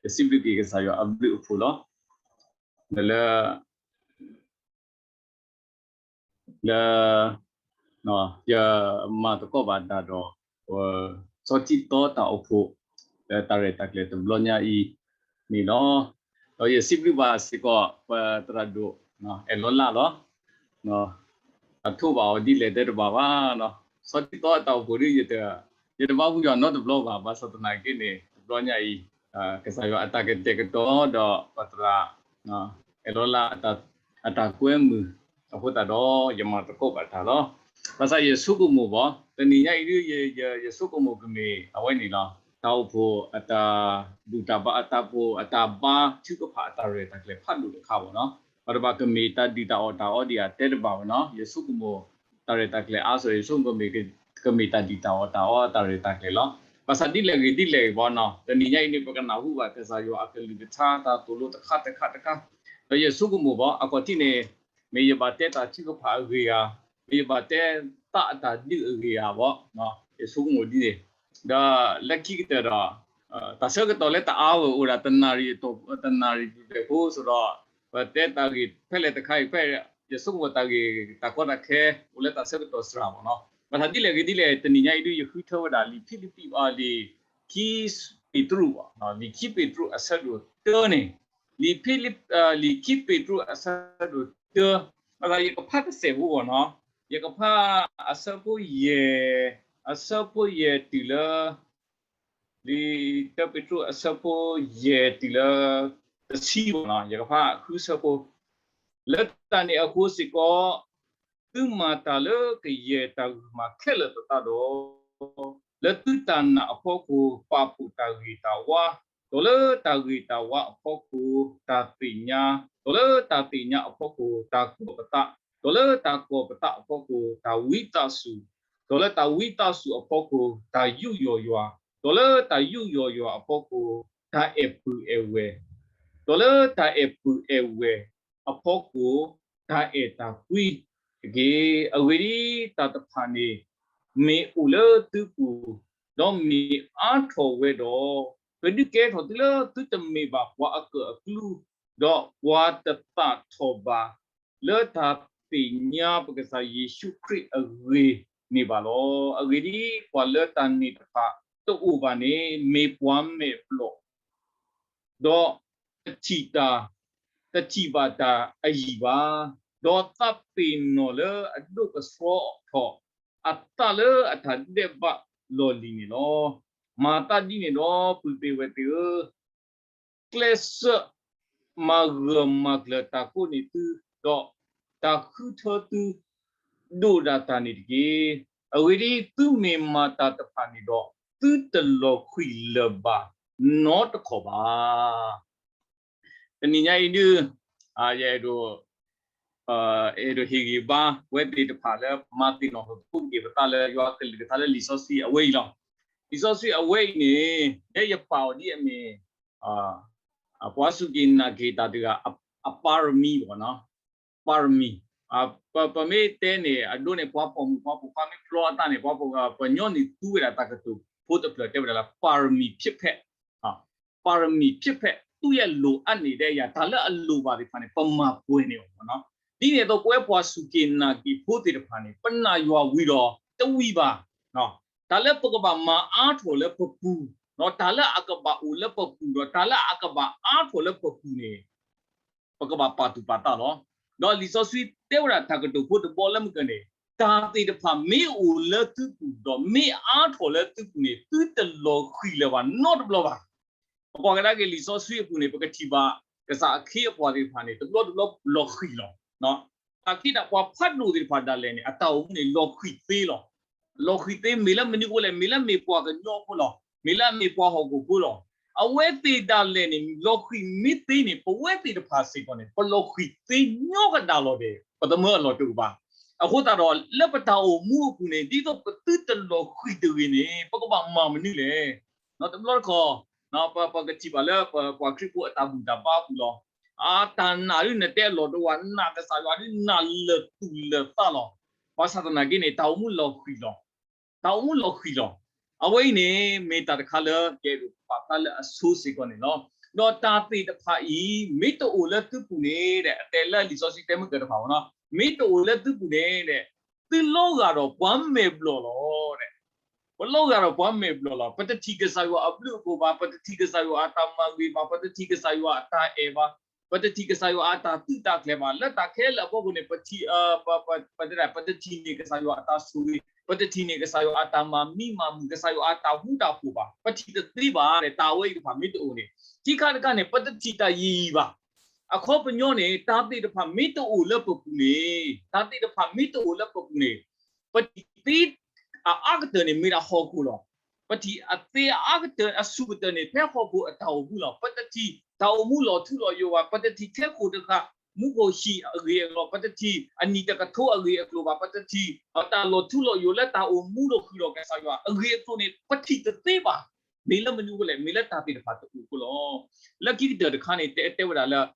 ယစံးဘျုးက့ၤကစၢ်ယွၤအဘျုးအဖှိၣ်လီၤ. လၢ လၢ ယမၤသကိးဘၣ်တၢ်ဒီး စီၤထံသီတၢ်အိၣ်ဖှိၣ် လၢတၢ်ရဲၣ်တၢ်ကျဲၤတဘျီညါအံၤန့ၣ်လီၤ. ဒီးယစံးဘျုးဘၣ်စ့ၢ်ကီး ပသရၣ်ဒိၣ် အဲၣ်လီၤလၢ်လီၤ. အထိးဘၣ်အီၤဒ်လဲၣ်တဲတဘၣ်ဘၣ်. စီၤထံသီအတၢ်အိၣ်ဖှိၣ်ဒ် ယတဘၣ်ဝံအီၤနီတဘျီဘၣ်. ဘၣ်ဆၣ်သနာ်က့န့ၣ် တဘျီညါအံၤ ကစၢ်ယွၤအတၢ်ကတဲာ်ကတီၤဒီးပသရၣ် အဲၣ်လီၤလၢ် အတၢ်ကွဲမုာ်အဃိသတးဒီး ယမၤသကိးဘၣ်တၢ်လီၤ. ဘၣ်ဆၣ်ယဆိကမိၣ်ဘၣ် တနံၤညါအံၤဒ် ယဆိကမိၣ်ကမ့ၢ်အဝဲန့ၣ်လီၤ. တၢ်အိၣ်ဖှိၣ်အတၢ်ဘူၣ်တၢ်ဘါ အတၢ်ဘူၣ်အတၢ်ဘါထုကဖၣ်အတၢ်ရဲၣ်တၢ်ကျဲၤဖးဒိၣ်တခါဘၣ်နီၤ. ပတဘၣ်ကမ့ၢ်တၢ်ဒုၣ်တၢ်အီၣ်တၢ်အီဒံးဧါတဲတဘၣ်ဘၣ်နီၤ. ယဆိကမိၣ် တၢ်ရဲၣ်တၢ်ကျဲၤအါစီၤ ယဆိကမိၣ် ကမ့ၢ်တၢ်ဒုၣ်တၢ်အီၣ်တၢ်အီတၢ်ရဲၣ်တၢ်ကျဲၤလီၤ. ဘၣ်ဆၣ်ဒ်လဲၣ်ဂ့ၤဒ်လဲၣ်ဂ့ၤဘၣ်နီၤ တနံၤညါအံၤန့ၣ် ပကနၢ်ဟူဘၣ်ကစၢ်ယွၤအကလုၢ်ကထါတၢ်သိၣ်လိတခါတခါတခါ ဒီးယဆိကမိၣ်ဘၣ် အခီၣ်ထံးန့ၣ် မ့ၢ်ယဘၣ်တဲတၢ်ထုကဖၣ်အဂ့ၢ်ဧါ, မ့ၢ်ယဘၣ်တဲသးအတၢ်ဒုးအဂ့ၢ်ဧါဘၣ်, ယဆိကမိၣ်ဒ်န့ၣ်, ဒီးလၢခံကတၢၢ်ဒီး တၢ်ဆၢကတီၢ်လၢတအါဝဲအိၣ်ဒၣ် တနၣ်ရံၣ်တနၣ်ရံၣ်ဒၣ်ဒၣ်ဖိ ဆိုတော့ ပတဲတၢ်ဂ့ၢ်ဖဲလဲၣ်တခါအံၤ ဖဲ ယဆိကမိၣ်တၢ်ဂ့ၢ်တၢ်ကီတၢ်ခဲ အိၣ်လၢတၢ်ဆၢကတီၢ်စှၤဘၣ်နီၤ. ဘၣ်ဆၣ်ဒ်လဲၣ်ဂ့ၤဒ်လဲၣ် တနံၤညါအံၤဒ် ယဃုထၢဝဲဒၣ်လံာ်ဖံလံးပံး လံာ်ခံပ့းတရူးဘၣ်, လံာ်ခံပ့းတရူးအဆၢဒိၣ်တၢန့ၣ်, လံာ်ဖံလံး လံာ်ခံပ့းတရူးအဆၢဒိၣ်တၢ, ဘၣ်ဆၣ်ယကဖးတစဲးဖိဘၣ်နီၤ, ယကဖးအဆၢဖိယဲၢ်, အဆၢဖိယဲၢ်တုၤလၢ လံာ်တၢပ့းတရူးအဆၢဖိယဲၢ်တုၤလၢ တဆံဘၣ်နီၤ, ယကဖးဃုဆၢဖိ, လၢတၢ်န့ၣ်အဃိစ့ၢ်ကီး သုမၤတၢ်လၢကယဲၢ်တၢ်ဂုာ်မၤခဲလၢာ်သတးဒီး, လၢသုတၢ်နာ်အဖီခိၣ် ပာ်ဖှိၣ်တၢ်ဂ့ၤတၢ်ဝါ, ဒီးလၢတၢ်ဂ့ၤတၢ်ဝါအဖီခိၣ် တၢ်သ့ၣ်ညါ, ဒီးလၢတၢ်သ့ၣ်ညါအဖီခိၣ် တၢ်ကီၢ်ပသး, ဒီးလၢတၢ်ကီၢ်ပသးအဖီခိၣ် တၢ်ဝံသးစူၤ, ဒီးလၢတၢ်ဝံသးစူၤအဖီခိၣ် တၢ်ယူးယီၣ်ယွၤ, ဒီးလၢတၢ်ယူးယီၣ်ယွၤအဖီခိၣ် တၢ်အဲၣ်ပုၢ်အဲၣ်ဝဲၢ်, ဒီးလၢတၢ်အဲၣ်ပုၢ်အဲၣ်ဝဲၢ်အဖီခိၣ် တၢ်အဲၣ်တၢ်ကွံတက့ၢ်. အဂ့ၢ်ဒ်အံၤ, တၢ်တဖၣ်န့ၣ် မ့ၢ်အိၣ်လၢသုပူၤ, ဒီးမ့ၢ်အါထီၣ်ဝဲဒီး, ကဒုးကဲထီၣ်သုလၢသုတမ့ၢ်ဘၣ်ပှၤအကၢၣ်အကျူ, ဒီးပှၤတသးထီၣ်ဘၣ် လၢတၢ်သ့ၣ်ညါပကစၢ်ယ့ၣ်ၡူးခရံာ်အဂ့ၢ်န့ၣ်ဘၣ်လီၤ. အဂ့ၢ်ဒ်အံၤ, ပှၤလၢတၢ်န့ၣ်တဖၣ်တအိၣ်ဘၣ်န့ၣ် မ့ၢ်ပှၤမဲာ်ဘျီၣ် ဒီးတထံၣ်တၢ်, တထံၣ်ဘၣ်တၢ်အယံၣ်ဘၣ်, ဒီးသးပ့ၤနီၣ်လၢအဒိၣ်ကဆှီထီၣ်အသးလၢအတၢ်ဒဲးဘးလီၢ်လံၤန့ၣ်လီၤ. မၤသးဒ်န့ၣ်ဒီး ပုၢ်သ့ၣ်ဝဲၢ်သ့ၣ်ဧၢ, ကျဲးစၢးမၤဂၢၢ်မၤကျၢၤတၢ်ကိးန့ၢ်သု, ဒီးတၢ်ဃုထၢသု ဒိၣ်ဒၣ်တၢ်န့ၣ်တက့ၢ်. အဂ့ၢ်ဒ်အံၤ, သုမ့ၢ်မၤတၢ်တဖၣ်န့ၣ်ဒီး, သုတလီၤဃံၤလၢၤဘၣ်နီတခီၣ်ဘၣ်. တနံၤညါအံၤဒ် ယအဲၣ်ဒိး အဲၣ်ဒိးဟ့ၣ်ဂံၢ်ဘါ ပဝဲသ့ၣ်တဖၣ်လၢ မၤသ့ၣ်နီၣ်ထီၣ်သကိးက့ၤပသးလၢ ယွၤကလုၢ်ကထါလၢလံာ်စီဆှံအဝဲအံၤလီၤ. လံာ်စီဆှံအဝဲအံၤန့ၣ် ယဲယပာ်အီၤဒ်အမ့ၢ် ပှၤစူၢ်က့ၤနာ်က့ၤတၢ်တဂၤ အပါရမီၤဘၣ်နီၤ, ပါရမီၤ, ပမ့ၢ်တဲန့ၣ် အဒိန့ၣ် ပှၤပိာ်မုၣ်ပှၤပိာ်ခွါမ့ၢ်ဖျီအသးန့ၣ် ပှၤပိာ်မုၣ်ပှၤညီန့ၣ် သူဝဲဒၣ်တၢ်ကတိၤဖိတဖျၢၣ်တဲဝဲဒၣ်လၢ ပါရမီၤဖြည့်ဖက်, ပါရမီၤဖြည့်ဖက် သူဝဲအလိၣ်အါန့ၢ်ဒံးယၤ တၢ်လၢအလိၣ်ဘၣ်သ့ၣ်တဖၣ်န့ၣ် ပမၤပှဲၤန့ၢ်အီၤဘၣ်နီၤ. ဒ်န့ၣ်အသိး ပဝဲပှၤစူၢ်က့ၤနာ်က့ၤဖိသ့ၣ်တဖၣ်န့ၣ် ပနာ်ယွၤဝံၤဒီးတဝံၤဘၣ် တၢ်လၢပကဘၣ်မၤအါထီၣ်လၢပပူၤ, တၢ်လၢအကဘၣ်အိၣ်လၢပပူၤဒီး တၢ်လၢအကဘၣ်အါထီၣ်လၢပပူၤန့ၣ် ပကဘၣ်ပာ်သူၣ်ပာ်သးလီၤ. ဒီးလံာ်စီဆှံတဲဝဲဒၣ်တၢ်ကတိၤဖိတဘီလၢမုၢ်ကန့ၣ်, တၢ်သ့ၣ်တဖၣ်မ့ၢ်အိၣ်လၢသုပူၤ ဒီးမ့ၢ်အါထီၣ်လၢသုပူၤန့ၣ် သုတလီၤဃံၤလၢၤဘၣ်နီတဘျီဘၣ်. ပကွၢ်ကဒါက့ၤလံာ်စီဆှံအပူၤန့ၣ် ပကထံၣ်ဘၣ်ကစၢ်အခ့အပှၤသ့ၣ်တဖၣ်န့ၣ် တဘျီတဘျီလီၤဃံၤလီၤ. တၢ်ခ့တၢ်ပှၤဖးဒိၣ်သ့ၣ်တဖၣ်ဒၣ်လဲာ်န့ၣ် အတၢ်အိၣ်မူန့ၣ် လီၤဃံၤသ့လီၤ. လီၤဃံၤသ့ မ့ၢ်လၢမနုၤအဃိလဲၣ်, မ့ၢ်လၢမ့ၢ်ပှၤကညီအဃိလီၤ, မ့ၢ်လၢအမ့ၢ်ပှၤဟီၣ်ခိၣ်ဖိလီၤ. အဝဲသ့ၣ်ဒၣ်လဲာ်န့ၣ် လီၤဃံၤမ့ၢ်သ့န့ၣ် ပဝဲသ့ၣ်တဖၣ်စ့ၢ်ကီးန့ၣ် ပလီၤဃံၤသ့ညီကဒါလီၤဒီး ပသမၢအလီၢ်တအိၣ်ဘၣ်. အဃိသတးဒီး လၢပတၢ်အိၣ်မူအပူၤန့ၣ် ဒ်သိးပသုတလီၤဃံၤတဂ့ၤန့ၣ် ပကဘၣ်မၤမနုၤလဲၣ်. တဘျီတခီၣ် ပကထံၣ်ဘၣ်လၢပှၤခရံာ်ဖိအတၢ်ဘူၣ်တၢ်ဘါအပူၤလီၤ. အတၢ်နာ်ဒ်နတဲအလီၢ်တအိၣ်ဘၣ်, နာ်ကစၢ်ယွၤဒ်နာ်လၢာ်သူၣ်လၢာ်သးလီၤ. ဘၣ်ဆၣ်သနာ်က့န့ၣ် တၢ်အိၣ်မူလီၤဃံၤလီၤ. တၢ်အိၣ်မူလီၤဃံၤလီၤ. အဝဲအံၤန့ၣ် မ့ၢ်တၢ်တခါလၢယအဲၣ်ဒိးပာ်ဖျါလၢအဆိစ့ၢ်ကီးန့ၣ်လီၤ. ဒီးတၢ်သ့ၣ်တဖၣ်အံၤ မ့ၢ်တအိၣ်လၢသုပူၤန့ၣ် အတဲလၢလံာ်စီဆှံတဲမုၢ်ကၢၤတဖၣ်မ့ၢ်နီၤ, မ့ၢ်တအိၣ်လၢသုပူၤန့ၣ် သုလီၤဂာ်ဒီးပှၤမဲာ်ဘျီၣ်လီၤ. ပလီၤဂာ်ဒီးပှၤမဲာ်ဘျီၣ်လီၤ. ပတထံၣ်ကစၢ်ယွၤအဘျုးအဖှိၣ်ဘၣ်, ပတထံၣ်ကစၢ်ယွၤအတၢ်မၤဂ့ၤဘၣ်, ပတထံၣ်ကစၢ်ယွၤအတၢ်အဲၣ်ဘၣ်, ပတထံၣ်ကစၢ်ယွၤအတၢ်သုးတၢ်ကျဲၤဘၣ်. လၢတၢ်ခဲလၢာ်အဖီခိၣ်န့ၣ် ပထံၣ် ပတထံၣ်န့ၢ်ကစၢ်ယွၤအတၢ်ဆိၣ်ဂ့ၤ, ပတထံၣ်န့ၢ်ကစၢ်ယွၤအတၢ်မၤမံမၤမုာ်, ကစၢ်ယွၤအတၢ်ဃူတၢ်ဖိးဘၣ်, ပထံၣ်တသ့ဘၣ်. တၢ်ဝဲအံၤတဖၣ်မ့ၢ်တအိၣ်န့ၣ် ခံခါတခါန့ၣ် ပတထံၣ်တၢ်ယံာ်ယံာ်ဘၣ်. အခီပညီန့ၣ် တၢ်သ့ၣ်တဖၣ်မ့ၢ်တအိၣ်လၢပပူၤန့ၣ်, တၢ်သ့ၣ်တဖၣ်မ့ၢ်တအိၣ်လၢပပူၤန့ၣ် ပထံၣ်သ့ အအါကတၢၢ်န့ၣ် မ့ၢ်ဒၣ်ဟီၣ်ခိၣ်လီၤ. ပထံၣ်အသ့အအါကတၢၢ်အဆူၣ်ကတၢၢ်န့ၣ် ဖဲဟီၣ်ခိၣ်အတၢ်အိၣ်မူလီၤ. ပတထံၣ်တၢ်အိၣ်မူလီၤထူလီၤယိာ်ဘၣ်, ပတထံၣ်ထဲခိၣ်တဃာ် မူခိၣ်ဟံၣ်အဂ့ၢ်အကျိၤ, ပတထံၣ်အနံၣ်တကထိအဂ့ၢ်အကျိၤဘၣ်, ပတထံၣ်တၢ်လီၤထူလီၤယိာ်လၢတၢ်အိၣ်မူလီၤဃုာ်ဒီးကစၢ်ယွၤအဂ့ၢ်အကျိၤန့ၣ် ပထံၣ်တသ့ဘၣ်. မ့ၢ်လၢမနုၤအဃိလဲၣ်, မ့ၢ်လၢတၢ်သ့ၣ်တဖၣ်တအိၣ်အဃိလီၤ. လၢခံကတၢၢ်တခါန့ၣ် တဲ တဲဝဲဒၣ်လၢ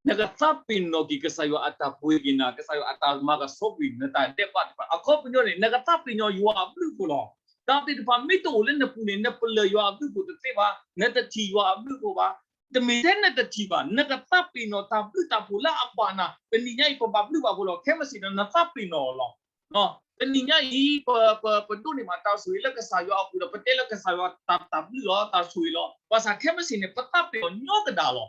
နကသးပ့ၤနီၣ်က့ၤကစၢ်ယွၤအတၢ်ပှ့ၤက့ၤနၤ, ကစၢ်ယွၤအတၢ်မၤကဆှီကွံာ်နတၢ်ဒဲးဘးတဖၣ်. အခီပညီန့ၣ် နကသးပ့ၤနီၣ်ယွၤအဘျုးအဖှိၣ်လီၤ. တၢ်သ့ၣ်တဖၣ်မ့ၢ်တအိၣ်လၢနပူၤန့ၣ် နပလၢၢ်ယွၤအဘျုးအဖှိၣ်တသ့ဘၣ်, နတထံၣ်ယွၤအဘျုးအဖှိၣ်ဘၣ်. တမ့ၢ်ထဲနတထံၣ်ဘၣ်, နကသးပ့ၤနီၣ်တၢ်ဘျုးတၢ်ဖှိၣ်လၢအဘၣ်နၤ, တနံၤညါအံၤ ပဘၣ်ဘျုးဘၣ်ဖှိၣ်လီၤ. ခဲမုၢ်ဆ့ၣ်ဒီး နသးပ့ၤနီၣ်အီၤလီၤ. တနံၤညါအံၤ ပ ပ ပဒိးန့ၢ်ဘၣ်တၢ်ဆိၣ်ဂ့ၤလၢကစၢ်ယွၤအပူၤဒီး ပတဲလၢကစၢ်ယွၤတၢ် တၢ်ဘျုးလီၤ, တၢ်ဆိၣ်ဂ့ၤလီၤ. ဘၣ်ဆၣ်ခဲမုၢ်ဆ့ၣ်န့ၣ် ပသးပ့ၤနီၣ်ညီကဒၣ်လီၤ.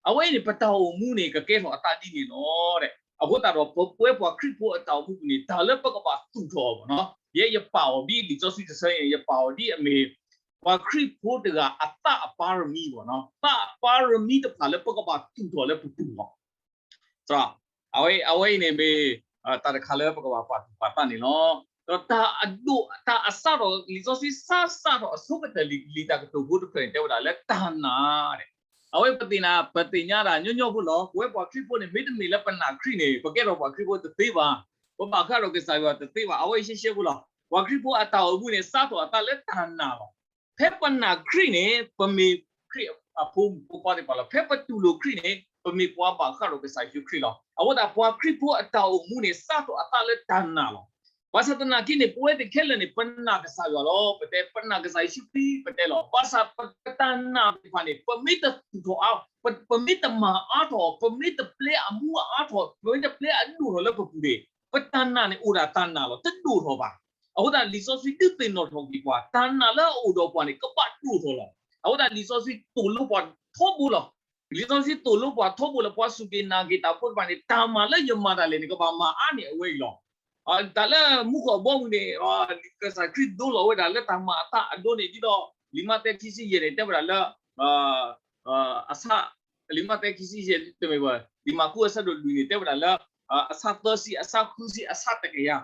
အဝဲအံၤန့ၣ် ပတၢ်အိၣ်မူန့ၣ် ကကဲထီၣ်အသးဒ်န့ၣ်လီၤ. အဃိသတးဒီး ပဝဲပှၤခရံာ်ဖိအတၢ်အိၣ်မူပူၤန့ၣ် တၢ်လၢပကဘၣ်သူၣ်ထီၣ်အီၤဘၣ်နီၤ. ယဲယပာ်အီၤဒ်လံာ်စီဆှံတဆၢအံၤ ယပာ်အီၤဒ်အမ့ၢ် ပှၤခရံာ်ဖိတဂၤအသးအပါရမံဘၣ်နီၤ, သးအပါရမံတဖၣ်လၢပကဘၣ်သူၣ်ထီၣ်လၢပပူၤလီၤ. အဝဲ အဝဲအံၤန့ၣ်မ့ၢ် တၢ်တခါလၢပကဘၣ်ပာ်သူၣ်ပာ်သးန့ၣ်လီၤ. ဒီးတၢ်အဒိၣ် တၢ်အစးထီၣ် လံာ်စီဆှံစးစးထီၣ်အဆိကတၢၢ်လံ လံာ်တၢ်ကတိၤဖိတဖျၢၣ်န့ၣ် တဲဝဲဒၣ်လၢတၢ်နာ် အဝဲပသ့ၣ်ညါ ပသ့ၣ်ညါဒၣ်ညီညီဖိလီၤ. ပဝဲပှၤခရံာ်ဖိန့ၣ် မ့တမ့ၢ်လၢပနာ်ခရံာ်န့ၣ် ပကဲထီၣ်ပှၤခရံာ်ဖိတသ့ဘၣ်, ပဘၣ်ဃးဒီးကစၢ်ယွၤတသ့ဘၣ်. အဝဲအံၤရှဲရှဲဖိလီၤ. ပှၤခရံာ်ဖိအတၢ်အိၣ်မူန့ၣ် စးထီၣ်အသးလၢတၢ်နာ်လီၤ. ဖဲပနာ်ခရံာ်န့ၣ် ပမ့ၢ်ခရံာ်အဖိမုၣ်ဖိခွါသ့ၣ်တဖၣ်လီၤ. ဖဲပတူၢ်လိာ်ခရံာ်န့ၣ် ပမ့ၢ်ပှၤဘၣ်ဃးဒီးကစၢ်ယ့ၣ်ၡူးခရံာ်လီၤ. အဃိသတးပှၤခရံာ်ဖိအတၢ်အိၣ်မူန့ၣ် စးထီၣ်အသးလၢတၢ်နာ်လီၤ. ဘၣ်ဆၣ်သနာ်က့န့ၣ် ပဝဲသ့ၣ်ခဲလၢာ်န့ၣ် ပနာ်ကစၢ်ယွၤလီၤ. ပတဲပနာ်ကစၢ်ယ့ၣ်ၡူးခရံာ် ပတဲလီၤ. ဘၣ်ဆၣ်ပတၢ်နာ်သ့ၣ်တဖၣ်န့ၣ် ပမ့ၢ်တသူၣ်ထီၣ်အါ ပ ပမ့ၢ်တမၤအါထီၣ် ပမ့ၢ်တပျဲအမူအါထီၣ် ပမ့ၢ်တပျဲအဒိၣ်ထီၣ်လၢပပူၤန့ၣ် ပတၢ်နာ်န့ၣ်အိၣ်ဒၣ်တၢ်နာ်လီၤ. တဒိၣ်ထီၣ်ဘၣ်. အဃိသတးလံာ်စီဆှံဒုးသ့ၣ်နီၣ်ထီၣ်က့ၤပှၤ တၢ်နာ်လၢအအိၣ်ဒီးပှၤန့ၣ် ကဘၣ်ဒိၣ်ထီၣ်လီၤ. အဃိသတးလံာ်စီဆှံသိၣ်လိပှၤထီဘိလီၤ. လံာ်စီဆှံသိၣ်လိပှၤထီဘိလၢပှၤစူၢ်က့ၤနာ်က့ၤတၢ်ဖိတဖၣ်န့ၣ် တၢ်မၤလၢယမၤတၢ်လဲၣ်န့ၣ် ကဘၣ်မၤအါန့ၢ်အဝဲအံၤလီၤ. တၢ်လၢမူခိၣ်အဘီအမုၢ်န့ၣ် ကစၢ်ခရံာ်ဒိလီၤဝဲဒၣ်လၢတၢ်မၤအသးအဒိန့ၣ် ဒ်သိး လံာ်မးသဲခံဆံယဲၢ်န့ၣ် တဲဝဲဒၣ်လၢ အဆၣ် လံာ်မးသဲခံဆံယဲၢ်တမ့ၢ်ဘၣ် လံာ်မၢ်ကူးအဆၢဒိၣ်လွံၢ်န့ၣ် တဲဝဲဒၣ်လၢ အဆၣ်သၢဆံ အဆၣ်ဃုဆံ အဆၣ်တကယၤ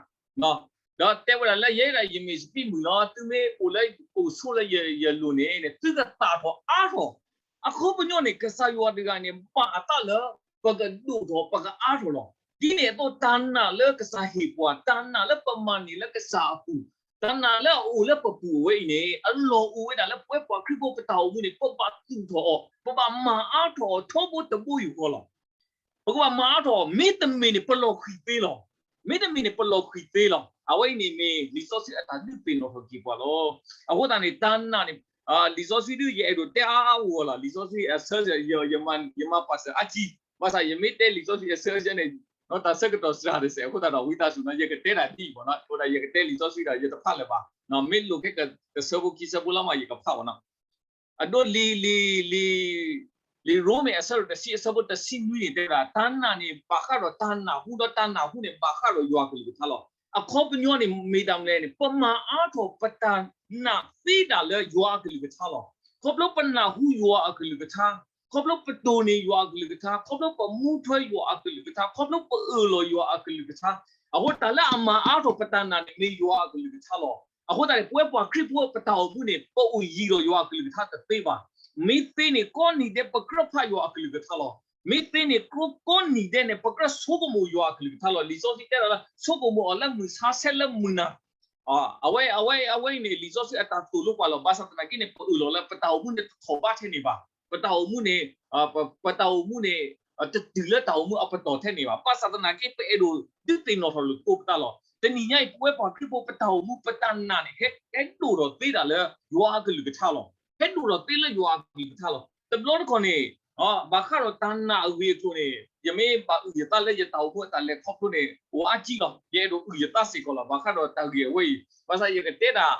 ဒီးတဲဝဲဒၣ်လၢ ယဲဒၣ်ယမ့ၢ်စပံးမုၢ်လီၤ. သုမ့ၢ်အိၣ်လၢအိၣ်ဆိးလၢယလိၤန့ၣ် သုကသၣ်ထီၣ်အါထီၣ်. အခီပညီန့ၣ် ကစၢ်ယွၤတဂၤန့ၣ် ဘၣ်အသးလၢ ပကဒိၣ်ထီၣ် ပကအါထီၣ်လီၤ. ဒ်န့ၣ်အသိး တၢ်နာ်လၢကစၢ်ဟ့ၣ်ပှၤ တၢ်နာ်လၢပမၤန့ၢ်လၢကစၢ်အပူၤ တၢ်နာ်လၢအအိၣ်လၢပပူၤအဝဲအံၤန့ၣ် အလီၢ်အိၣ်ဝဲဒၣ်လၢပဝဲပှၤခရံာ်ဖိပတၢ်အိၣ်မူန့ၣ် ပဘၣ်သူၣ်ထီၣ်အီၤ ပဘၣ်မၤအါထီၣ်အီၤထီဘိတဘိယူၢ်ဃီလီၤ. ပကဘၣ်မၤအါထီၣ်အီၤ မ့တမ့ၢ်န့ၣ် ပလီၢ်ဃံၤသ့လီၤ. မ့တမ့ၢ်န့ၣ် ပလီၢ်ဃံၤသ့လီၤ. အဝဲအံၤန့ၣ်မ့ၢ်လံာ်စီဆှံအတၢ်ဒုးသ့ၣ်နီၣ်ထီၣ်က့ၤပှၤလီၤ. အဃိသတးန့ၣ် တၢ်နာ်န့ၣ် လံာ်စီဆှံဒုးယအဲၣ်ဒိးတဲအါအါဂီၢ်ဂီၢ်လီၤ. လံာ်စီဆှံအဆၢ ယမၤပာ်စၢၤအါကံ ဘၣ်ဆၣ်ယမ့ၢ်တဲလံာ်စီဆှံအဆၢယဲန့ၣ် တၢ်ဆၢကတီၢ်စှၤတစဲးအဃိသတးဒီး ဝံသးစူၤနီၤ ယကတဲတၢ်ဒ်အံၤဘၣ်နီၤ အဃိသတးယကတဲလံာ်စီဆှံဒီး ယတဖးလၢၤဘၣ်. မ့ၢ်လိာ်ခဲကဆၢဖိခံဆၢဖိလီၤမး ယကဖးဘၣ်နီၤ. အဒိ လံာ် လံာ် လံာ်ရိမ့ၤအဆၢဒိၣ်တဆံအဆၢဖိတဆံနွံန့ၣ် တဲဝဲဒၣ် တၢ်နာ်န့ၣ် ဘၣ်ဃးဒီးတၢ်နၢ်ဟူ ဒီးတၢ်နၢ်ဟူန့ၣ် ဘၣ်ဃးဒီးယွၤအကလုၢ်ကထါလီၤ. အခီပညီန့ၣ် မ့ၢ်တၢ်မနုၤလဲၣ်န့ၣ် ပမၤအါထီၣ်ပတၢ်နာ်သ့ဒၣ်လၢယွၤအကလုၢ်ကထါလီၤ. ခီဖျိပနၢ်ဟူယွၤအကလုၢ်ကထါ, ခီဖျိပတိၢ်န့ၢ်ယွၤအကလုၢ်ကထါ, ခီဖျိပမူထွဲယွၤအကလုၢ်ကထါ, ခီဖျိပအၢၣ်လီၤယွၤအကလုၢ်ကထါ, အဃိတၢ်လၢအမၤအါထီၣ်ပတၢ်နာ်န့ၣ် မ့ၢ်ယွၤအကလုၢ်ကထါလီၤ. အဃိသတးန့ၣ် ပဝဲပှၤခရံာ်ဖိပတၢ်အိၣ်မူန့ၣ် ပအိၣ်ယံၤဒီးယွၤအကလုၢ်ကထါတသ့ဘၣ်. မ့ၢ်သ့န့ၣ် ကိးနံၤဒဲး ပကြၢးဖးယွၤအကလုၢ်ကထါလီၤ. မ့ၢ်သ့န့ၣ် ကိးနံၤဒဲးန့ၣ် ပကြၢးဆိကမိၣ်ယွၤအကလုၢ်ကထါလီၤ. လံာ်စီဆှံတဲဒၣ်လၢ ဆိကမိၣ်အီၤလၢမုၢ်ဆါဆဲးလၢမုၢ်နၤ အဝဲ အဝဲ အဝဲအံၤန့ၣ် လံာ်စီဆှံအတၢ်သိၣ်လိပှၤလီၤ. ဘၣ်ဆၣ်သနာ်က့န့ၣ် ပအၢၣ်လီၤလၢပတၢ်အိၣ်မူန့ၣ်တထီၣ်ဘးထဲန့ၣ်ဘၣ်. ပတၢ်အိၣ်မူန့ၣ် ပတၢ်အိၣ်မူန့ၣ် တတုၤလၢတၢ်အိၣ်မူအပတီၢ်ထဲန့ၣ်ဘၣ်. ဘၣ်ဆၣ်သနာ်က့ ပအဲၣ်ဒိးဒုးသ့ၣ်နီၣ်ထီၣ်လိာ်သကိးပသးလီၤ. တနံၤညါအံၤ ပဝဲပှၤခရံာ်ဖိပတၢ်အိၣ်မူ ပတၢ်နာ်န့ၣ် ဟဲဒိၣ်ထီၣ်သ့ဒၣ်လၢယွၤအကလုၢ်ကထါလီၤ. ဟဲဒိၣ်ထီၣ်သ့လၢယွၤအကလုၢ်ကထါလီၤ. တဘျီတခီၣ်န့ၣ် ဘၣ်ဃးဒီးတၢ်နာ်အဂ့ၢ်အကျိၤန့ၣ် ယမ့ၢ်ဘၣ်အုၣ်ယသးလၢယတၢ်အိၣ်မူအတၢ်လဲၤခီဖျိန့ၣ် အိၣ်အါကံလီၤ. ယအဲၣ်ဒိးအုၣ်ယသးစ့ၢ်ကီးလီၤ. ဘၣ်ဃးဒီးတၢ်ဂ့ၢ်အဝဲအံၤ ဘၣ်ဆၣ်ယကတဲဒၣ်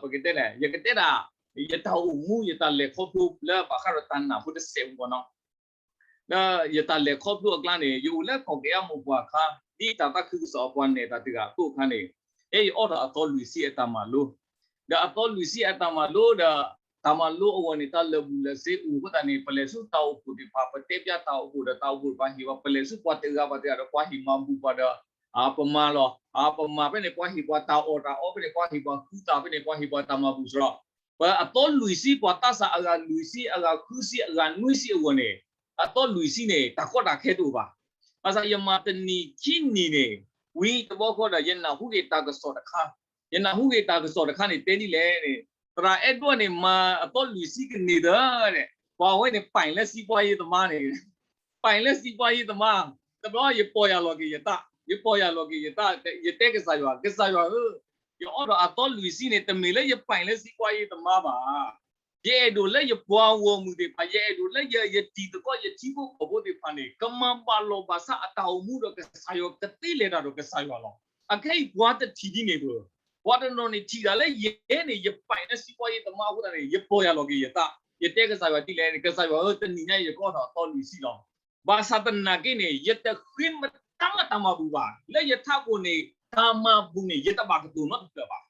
ပကတဲလဲၣ် ယကတဲဒၣ် ယတၢ်အိၣ်မူ ယတၢ်လဲၤခီဖျိလၢဘၣ်ဃးဒီးတၢ်နာ်ဖိတစဲးဖိနီၤ လၢယတၢ်လဲၤခီဖျိအကျါန့ၣ် ယအိၣ်လၢကီၢ်ကယၤမိၢ်ပှၢ်အခါ ဒ်တၢ်သးခုကစီၣ်အပှၤနဲၣ်တၢ်တဂၤအသိးအခါန့ၣ် ယဲယအိးထီၣ်အသီလွံၢ်ဆံအတၢ်မၤလိ ဒီးအသီလွံၢ်ဆံအတၢ်မၤလိဒီး တၢ်မၤလိအဂီၢ်န့ၣ် တၢ်လၢာ်ဘူၣ်လၢာ်စ့အိၣ်အဃိသတးန့ၣ် ပလဲၤဆူတၢ်အိၣ်ဖှိၣ်သ့ၣ်တဖၣ် ပတဲဖျါတၢ်အိၣ်ဖှိၣ်ဒီးတၢ်အိၣ်ဖှိၣ်တဖၣ်ဟ့ၣ်ပှၤ ပလဲၤဆူပှၤတဂၤဘၣ်တဂၤဒီးပှၤဟ့ၣ်မၤဘူၣ်ပှၤဒီး ပမၤလီၤ ပမၤဖဲန့ၣ် ပှၤဟ့ၣ်ပှၤတၢ်အီၣ်တၢ်အီဖဲန့ၣ် ပှၤဟ့ၣ်ပှၤဃုသးဖဲန့ၣ် ပှၤဟ့ၣ်ပှၤတၢ်မၤဘူၣ်စရီ ပှၤအသီလွံၢ်ဆံ ပှၤသးစၢ်အဂၤလွံၢ်ဆံ အဂၤဃုဆံ အဂၤနွံဆံအဂီၢ်န့ၣ် အသီလွံၢ်ဆံန့ၣ် တၢ်ကီတၢ်ခဲတအိၣ်ဘၣ်. ဘၣ်ဆၣ်ယမၤတနံၣ်ခံနံၣ်န့ၣ် ဝံၤတဘျီဃီဒီး ယနၢ်ဟူက့ၤတၢ်ကစီၣ်တခါ, ယနၢ်ဟူက့ၤတၢ်ကစီၣ်တခါန့ၣ် တဲဒ်လဲၣ်န့ၣ် သရၣ်အဲဒိးန့ၣ် မၤအသီလွံၢ်ဆံကန့ၢ်သၢဒီး ပှၤဝဲန့ၣ် ပာ်လၢစံးပှၤယသမားန့ၣ် ပာ်လၢစံးပှၤယသမား, တဘျီယပီၢ်ယၢ်လီၤက့ၤယသး, ယပီၢ်ယၢ်လီၤက့ၤယသး, ယတဲကစၢ်ယွၤ, ကစၢ်ယွၤဧၢ, ယအိးထီၣ်အသီလွံၢ်ဆံန့ၣ် တမ့ၢ်လၢယပာ်လၢစံးပှၤယသမားဘၣ်. ယအဲၣ်ဒိးလၢယပှၤဂီၢ်မုၢ်သ့ၣ်တဖၣ်, ယအဲၣ်ဒိးလၢယ ယတံၤသကိး ယထံဖိကီၢ်ဖိသ့ၣ်တဖၣ်န့ၣ် ကမၤဘၣ်လိာ်ဘၣ်စးအတၢ်အိၣ်မူဒီးကစၢ်ယွၤ, ကသ့လဲၤတၢ်ဒီးကစၢ်ယွၤလီၤ. အခဲအံၤပှၤတထံၣ်ဒ်န့ၣ်ဘၣ်. ပှၤတနီၤန့ၣ်ထံၣ်တၢ်လၢယဲန့ၣ် ယပာ်လၢစံးပှၤယသမားအဃိသတးန့ၣ် ယပီၢ်ယၢ်လီၤက့ၤယသး, ယတဲကစၢ်ယွၤဒ်လဲၣ်န့ၣ် ကစၢ်ယွၤဧၢ, တနံၤညါအံၤ ယကအိးထီၣ်အသီလွံၢ်ဆံလီၤ. ဘၣ်ဆၣ်သနာ်က့န့ၣ် ယတဃ့မတၤမးတၢ်မၤဘူၣ်ဘၣ်. လၢယထးခိၣ်န့ၣ် တၢ်မၤဘူၣ်န့ၣ် ယတဘၣ်ကတိၤနီတဖျၢၣ်ဘၣ်.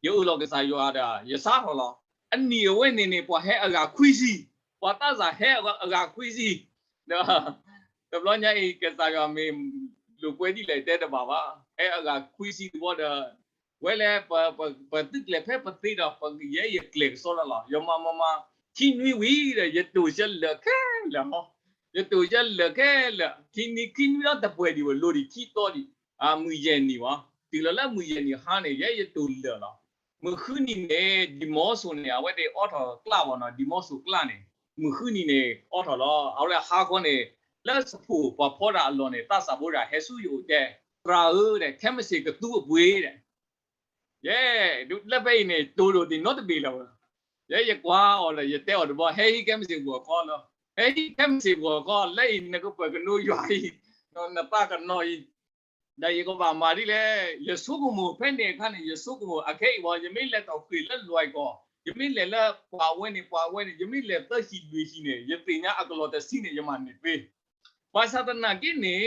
ယအၢၣ်လီၤကစၢ်ယွၤဒီး ယစးထီၣ်လီၤ. အနံၣ်အဝဲန့ၣ်န့ၣ် ပှၤဟဲအဂၤခွံဆံ, ပှၤသးစၢ်ဟဲအဂၤခွံဆံ, ဒီး တဘျီညါအံၤ ကစၢ်ယွၤမ့ၢ်လိာ်ကွဲဒ်လဲၣ်တဲတဘၣ်ဘၣ်. ဟဲအဂၤခွံဆံတဘျီဒီး ဝဲလဲၣ် ပသုးကျဲၤဖဲပသ့ဒီး ပကယဲယကျဲၤကစီဒီလီၤ. ယမၤမၤမၤ ခံနွံဝံၤဒီး ယတိၢ်ယဲလၢာ်ခဲလၢာ်ဟီ, ယတိၢ်ယဲလၢာ်ခဲလၢာ်, ခံနွံ ခံနွံဒီးတပှဲၤဒံးဝဲ လိၤဒံးခံသီဒံး, မုၢ်ယဲၢ်နံၣ်ဝဲ, တုၤလီၤလၢမုၢ်ယဲၢ်နံၣ်ဟါန့ၣ် ယဲယတိၢ်လၢာ်လီၤ. မုၢ်ဃုနံၤန့ၣ် ဒံၣ်မီစိၤန့ၣ် အဝဲသ့ၣ်အိးထီၣ်ကျးဘၣ်နီၤ, ဒံၣ်မီစိၤကျးန့ၣ် မုၢ်ဃုနံၤန့ၣ် အိးထီၣ်လီၤ. အဝဲဟါခီန့ၣ် လၢစဖိပှၤဖီတၢ်အလီၢ်န့ၣ် သးစၢ်ဖိဒၣ်ဟဲဆူယအိၣ်တဲ, သရၣ်ဧၢ, ခဲမုၢ်ဆ့ၣ်ကသူအပှ့ၤဒီး ယဲ လၢဖဲအံၤန့ၣ် တိၢ်ဒိၣ်ဒံးနီတဘ့ၣ်လၢၤဝဲ, ယဲယကွၢ်အီၤလၢ ယတဲအီၤတဘျီ, ဟဲဟံးခဲမုၢ်ဆ့ၣ်ပှီၤခီလီၤ, ဟဲဟံးခဲမုၢ်ဆ့ၣ်ပှီၤခီ လၢအံၤနကပၢၤကနိယွၤအံၤ, နသးကနီၤအံၤ, ဒီးယကဘၣ်မၤဒ်လဲၣ်, ယဆိကမိၣ်ဖဲန့ၣ်အခါန့ၣ် ယဆိကမိၣ် အခဲအံၤဝဲ ယမ့ၢ်လဲၤထီၣ်ဃ့ၢ်လၢလွဲၢ်ကီၢ်, ယမ့ၢ်လဲၤလၢပှၤဝဲန့ၣ် ပှၤဝဲန့ၣ် ယမ့ၢ်လဲၤသၢဟံၣ်လွံၢ်ဟံၣ်န့ၣ် ယသ့ၣ်ညါအကလီၢ်တဆံန့ၣ် ယမၤန့ၢ်သ့ ဘၣ်ဆၣ်သနာ်က့န့ၣ်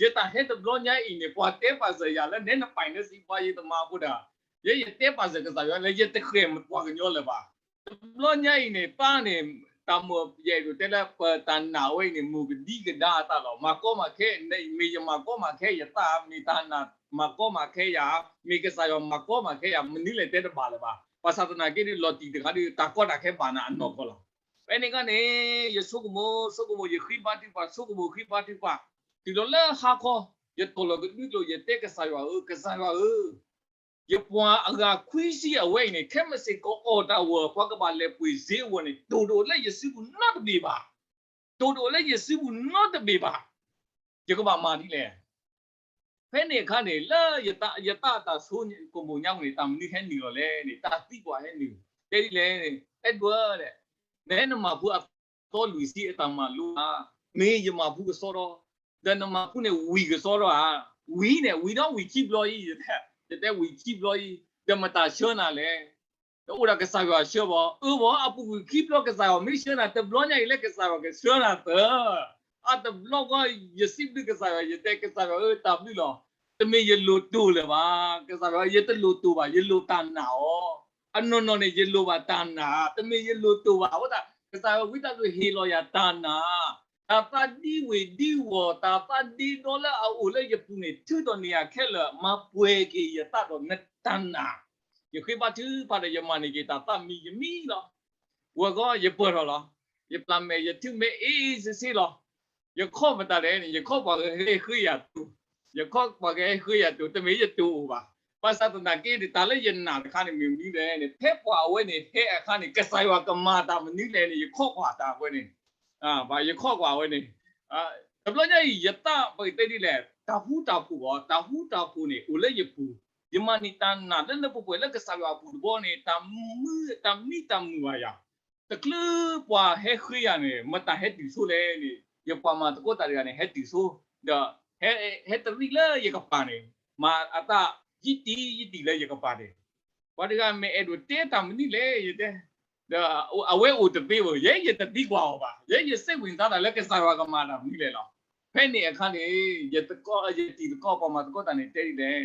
ယတၢ်ဟဲတဘျီညါအံၤန့ၣ် ပှၤတဲပာ်စၢၤယၤလၢ နဲနပာ်လၢစံးပှၤယသမားအဃိဒီး, ယဲယတဲပာ်စၢၤကစၢ်ယွၤလၢ ယတဃဲၤမပှၤကညီလၢၤဘၣ်. တဘျီညါအံၤန့ၣ် သးန့ၣ် တၢ်မိၣ်ယအဲၣ်ဒိးတဲလၢ ပတၢ်နာ်ဝဲအံၤန့ၣ် မိၢ်ကဒံကဒါအသးလီၤ. မၤကီမၤခဲ, မ့ၢ်ယမၤကီမၤခဲယသး, မ့ၢ်တၢ်နာ်မၤကီမၤခဲယၤ, မ့ၢ်ကစၢ်ယွၤမၤကီမၤခဲယၤ, မနုၤလဲၣ်တဲတဘၣ်လၢၤဘၣ်. ဘၣ်ဆၣ်သနာ်က့ဒီး လီၤတံၢ်တခါဒီး တၢ်ကီတၢ်ခဲဘၣ်နၤအနီၢ်ကီၢ်လီၤ. ဖဲန့ၣ်အခါန့ၣ် ယဆိကမိၣ် ဆိကမိၣ် ယဃ့ဘါထုကဖၣ် ဆိကမိၣ်ဃ့ဘါထုကဖၣ်, တုၤလီၤလၢဟါခီ, ယတီၢ်လီၤကဒွံကျိာ် ယတဲကစၢ်ယွၤဧၢ, ကစၢ်ယွၤဧၢ, ယပှၤအဂၤခွံဆံအဝဲအံၤန့ၣ် ခဲမုၢ်ဆ့ၣ်ကအိၣ်တၢ်ဝဲ ပှၤကဘၣ်လဲၤပှ့ၤစ့အဂီၢ်န့ၣ် တိၢ်တအိၣ်လၢယစုပူၤနီတဘ့ၣ်ဘၣ်. တိၢ်တအိၣ်လၢယစုပူၤနီတဘ့ၣ်ဘၣ်. ယကဘၣ်မၤဒ်လဲၣ်. ဖဲန့ၣ်အခါန့ၣ် လၢယသးအတၢ်ဆိကမိၣ်ညါပူၤန့ၣ် တၢ်မနုၤဟဲနုာ်လီၤလဲၣ်န့ၣ် တၢ်သံကွၢ်ဟဲနုာ်, တဲဒ်လဲၣ်န့ၣ် အဲၣ်ဒိးဝဲဒၣ်, နနမၤဖုးအသီလွံၢ်ဆံအတၢ်မၤလိဧါ, မ့ၢ်ယမၤဖုးကစီဒီ, ဒီးနမၤဖုးန့ၣ်ဝံၤကစီဒီဧါ, ဝံၤန့ၣ် ဝံၤဒီးဝံၤခံဘျီအံၤ, ယတဲဝံၤခံဘျီအံၤ, ဒီးမတၤဆှၢနၤလဲၣ်. တအိၣ်ဒၣ်ကစၢ်ယွၤဆှၢဘၣ်, အၢဘၣ်, အပူၤကွံာ်ခံဘျီ ကစၢ်ယွၤမ့ၢ်ဆှၢနၤ တဘျီညါအံၤလၢကစၢ်ယွၤကဆှၢနၤသၢ. အတဘျီဃီ ယစံးဘျုးကစၢ်ယွၤ ယတဲကစၢ်ယွၤဧၢ တၢ်ဘျုးလီၤ. တမ့ၢ်ယလိၣ်တိၢ်လၢၤဘၣ်, ကစၢ်ယွၤ ယတလိၣ်တိၢ်ဘၣ်, ယလိၣ်တၢ်နာ်အီၤ. အနီၢ်နီၢ်န့ၣ် ယလိၣ်ဘၣ်တၢ်နာ်, တမ့ၢ်ယလိၣ်တိၢ်ဘၣ်, အဃိသတး ကစၢ်ယွၤဝံသးစူၤဟ့ၣ်လီၤယၤတၢ်နာ်, တၢ်သးဒံဝ့ၢ်ဒံဝီၢ်, တၢ်သးဒ့ဒီလၢအအိၣ်လၢယပူၤန့ၣ် ထုးထီၣ်န့ၢ်ယၤခဲလၢာ်, မၤပှဲၤက့ၤယသးဒီးနတၢ်နာ်. ယဃ့ဘါထုကဖၣ်ဒီး ယမၤန့ၢ်က့ၤတၢ်သးမံယမံလီၤ. ဝဲဃီယပၢၢ်ထီၣ်လီၤ. ယပျၢ်မဲာ်ယထုးမဲာ်အ့ၣ်အ့ၣ်စ့စ့လီၤ. ယခီၣ်မတၤလဲၣ်န့ၣ် ယခီၣ်ပှၤကဟဲဃ့ယၤတိၢ်, ယခီၣ်ပှၤကဟဲဃ့ယၤတိၢ်, တမ့ၢ်ယတိၢ်အိၣ်ဘၣ်. ဘၣ်ဆၣ်သနာ်က့န့ၣ် တၢ်လၢယနာ်တခါန့ၣ် မ့ၢ်မနုၤလဲၣ်န့ၣ် ဖဲပှၤအဝဲန့ၣ်ဟဲအခါန့ၣ် ကစၢ်ယွၤကမၤတၢ်မနုၤလဲၣ်န့ၣ် ယခီၣ်ကွၢ်တၢ်အဝဲန့ၣ်, ဘၣ်ယခီၣ်ကွၢ်အဝဲန့ၣ် တဘျီညါအံၤ ယသးပကတဲဒ်လဲၣ်, တၢ်ဃူတၢ်ဖိးဘၣ်, တၢ်ဃူတၢ်ဖိးန့ၣ် အိၣ်လၢယပူၤ, ယမၤန့ၢ်တၢ်နာ်လၢလၢပှဲၤပှဲၤလၢကစၢ်ယွၤအပူၤတဘျီန့ၣ် တၢ်မံတၢ်မုာ်ဘၣ်ယၤ. တချုးပှၤဟဲဃ့ယၤန့ၣ် မတၤဟဲတုၤဆိလဲၣ်န့ၣ် ယပှၤမၤသကိးတၢ်တဂၤန့ၣ် ဟဲတုၤဆိ, ဒီး ဟဲတရံးလၢယကပၤန့ၣ် မၤအသးယံာ်တံၢ်ယံာ်တံၢ်လၢယကပၤန့ၣ်, ပှၤတဂၤမ့ၢ်အဲၣ်ဒိးတဲတၢ်မနုၤလဲၣ် ယတဲ, ဒီးအဝဲအိၣ်တသ့ဘၣ် ယဲယတသံကွၢ်အီၤဘၣ်, ယဲယစ့ၣ်ဝံၤသးတၢ်လၢကစၢ်ယွၤကမၤတၢ်မနုၤလဲၣ်လီၤ. ဖဲန့ၣ်အခါန့ၣ် ယတံၤသကိးပှၤမၤသကိးတၢ်န့ၣ်တဲဒ်လဲၣ်,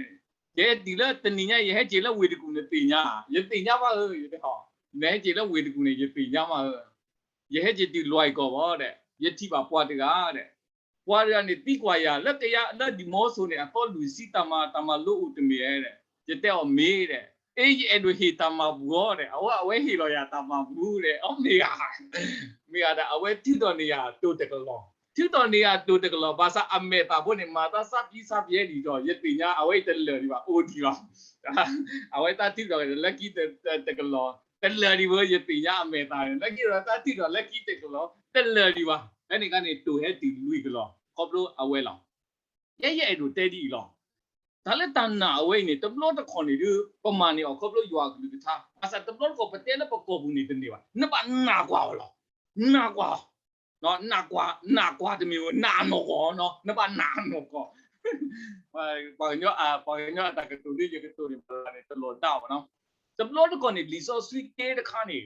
ယဟဲတုၤလၢတနံၤညါ ယဟဲက့ၤလၢဝ့ၢ်တကူၣ်န့ၣ်သ့ၣ်ညါ, ယသ့ၣ်ညါဘၣ်ဧၢ, ယတဲ, နဟဲက့ၤလၢဝ့ၢ်တကူၣ်န့ၣ် ယသ့ၣ်ညါဘၣ်ဧၢ, ယဟဲက့ၤတုၤလွဲၢ်ကီၢ်ဘၣ်ဒီး ယထံၣ်ဘၣ်ပှၤတဂၤဒီး ပှၤတဂၤန့ၣ်သံကွၢ်ယၤ လၢကယၤလၢဒံၣ်မီဆိန့ၣ် အသီလွံၢ်ဆံတၢ်မၤတၢ်မၤလိအိၣ်တမ့ၢ်ဧါ, ယတဲအီၤမ့ၢ်ဒီး, အ့ ယအဲၣ်ဒိးဟ့ၣ်တၢ်မၤပူၤအီၤဒီး အဝဲ အဝဲဟ့ၣ်လီၤယၤတၢ်မၤပူၤဒီး အီမ့ၢ်ဧါ, မ့ၢ်ဧါဒီး အဝဲထုးထီၣ်န့ၢ်ယၤတိၤတကလီၤ, ထုးထီၣ်န့ၢ်ယၤတိၤတကလီၤ ဘၣ်ဆၣ်အမဲာ်သၣ်ဖိန့ၣ် မၤတၢ်စၢ်ဖံစၢ်ဖဲဒံးဒီး ယသ့ၣ်ညါအဝဲအံၤတလၢာ်ဒံးဘၣ် အိၣ်ဒံးလီၤ အဝဲတၢ်ထုးထီၣ်လၢခံတကလီၤ တလၢာ်ဒံးဝဲ ယသ့ၣ်ညါအမဲာ်သၣ်န့ၣ် လၢခံဒီးတၢ်ထုးထီၣ်လၢခံတကလီၤ တလၢာ်ဒံးဘၣ် ဖဲန့ၣ်အခါန့ၣ် တိၤဟဲတုၤလွံၢ်ကလီၤ ခီဖျိအဝဲလီၤ. ယဲယအဲၣ်ဒိးတဲဒ်အံၤလီၤ. တၢ်လၢတၢ်နာ်အဝဲအံၤန့ၣ် တဘျီတခီၣ်န့ၣ်ဒုး ပမၤန့ၢ်အီၤခီဖျိယွၤအကလုၢ်ကထါ ဘၣ်ဆၣ်တဘျီတခီၣ်ပတဲလၢပကိာ်ပူၤန့ၣ်တန့ၢ်ဘၣ် နဘၣ်နာ်ကွၢ်အီၤလီၤ. နာ်ကွၢ် နာ်ကွၢ်တမ့ၢ်ဝဲ နာ်အနီၢ်ကီၢ် နဘၣ်နာ်အနီၢ်ကီၢ် ပှၤကညီအတၢ်ကတိၤဒ်ယကတိၤန့ၣ် ပလၢန့ၣ် တလီၤဒၣ်ဘၣ်နီၤ. တဘျီတခီၣ်န့ၣ် လံာ်စီဆှံတဲတခါန့ၣ်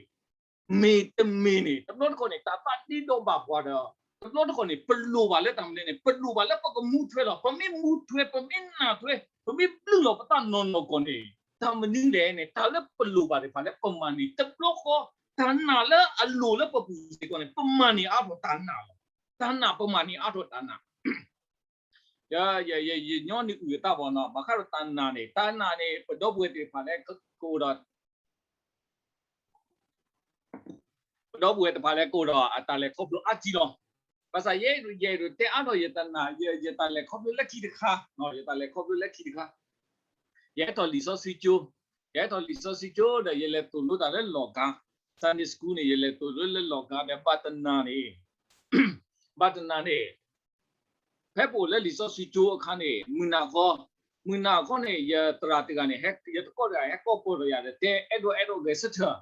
မ့ၢ်တမ့ၢ်န့ၣ် တဘျီတခီၣ်န့ၣ် တၢ်သးဒ့ဒီးဘၣ်ပှၤဒီး တဘျီတခီၣ်န့ၣ် ပလိၣ်ဘၣ်လၢတၢ်မနုၤန့ၣ် ပလိၣ်ဘၣ်လၢပကမူထွဲလီၤ. ပမ့ၢ်မူထွဲ ပမ့ၢ်နာ်ထွဲ ပမ့ၢ်ဘျုးလီၤပသးနီၢ်နီၢ်ကီၢ်န့ၣ် တၢ်မနုၤလဲၣ်န့ၣ် တၢ်လၢပလိၣ်ဘၣ်သ့ၣ်တဖၣ်လၢပမၤန့ၢ်တဘျီဃီ တၢ်နာ်လၢအလိၤလၢပပူၤစ့ၢ်ကီးန့ၣ် ပမၤန့ၢ်အါထီၣ်တၢ်နာ်လီၤ. တၢ်နာ် ပမၤန့ၢ်အါထီၣ်တၢ်နာ် ယညီနုၢ်အုၣ်အသးဘၣ်နီၤ ဘၣ်ဃးဒီးတၢ်နာ်န့ၣ် တၢ်နာ်န့ၣ် ပဒီပုၢ်ဝဲၢ်သ့ၣ်တဖၣ်လၢကအိၣ်ဒီး ပဒီပုၢ်ဝဲၢ်တဖၣ်လၢကအိၣ်ဒီးအတၢ်လဲၤခီဖျိအါထီၣ်လီၤ. ဘၣ်ဆၣ်ယဲဒၣ်ယအဲၣ်ဒိးတဲအါထီၣ်ယတၢ်နာ် ယတၢ်လဲၤခီဖျိလၢခံတခါ ယတၢ်လဲၤခီဖျိလၢခံတခါ ယဟဲထီၣ်လံာ်စီဆှံကၠိ ယဟဲထီၣ်လံာ်စီဆှံကၠိဒီး ယလဲၤသိၣ်လိတၢ်လၢလီၢ်ကါ Sunday School န့ၣ် ယလဲၤသိၣ်လိလၢလီၢ်ကါဒီး ဘၣ်တနၤန့ၣ် ဘၣ်တနၤန့ၣ် ဖဲပအိၣ်လၢလံာ်စီဆှံကၠိအခါန့ၣ် မုၢ်နၤခီ မုၢ်နၤခီန့ၣ် ယသရၣ်တဂၤန့ၣ် ယတံၤသကိးတဂၤ ဟဲကိးပၢၢ်ထီၣ်ယၤဒီး တဲအဲၣ်ဒိးအဲၣ်ဒိးဂဲၤဆၢထၢၣ်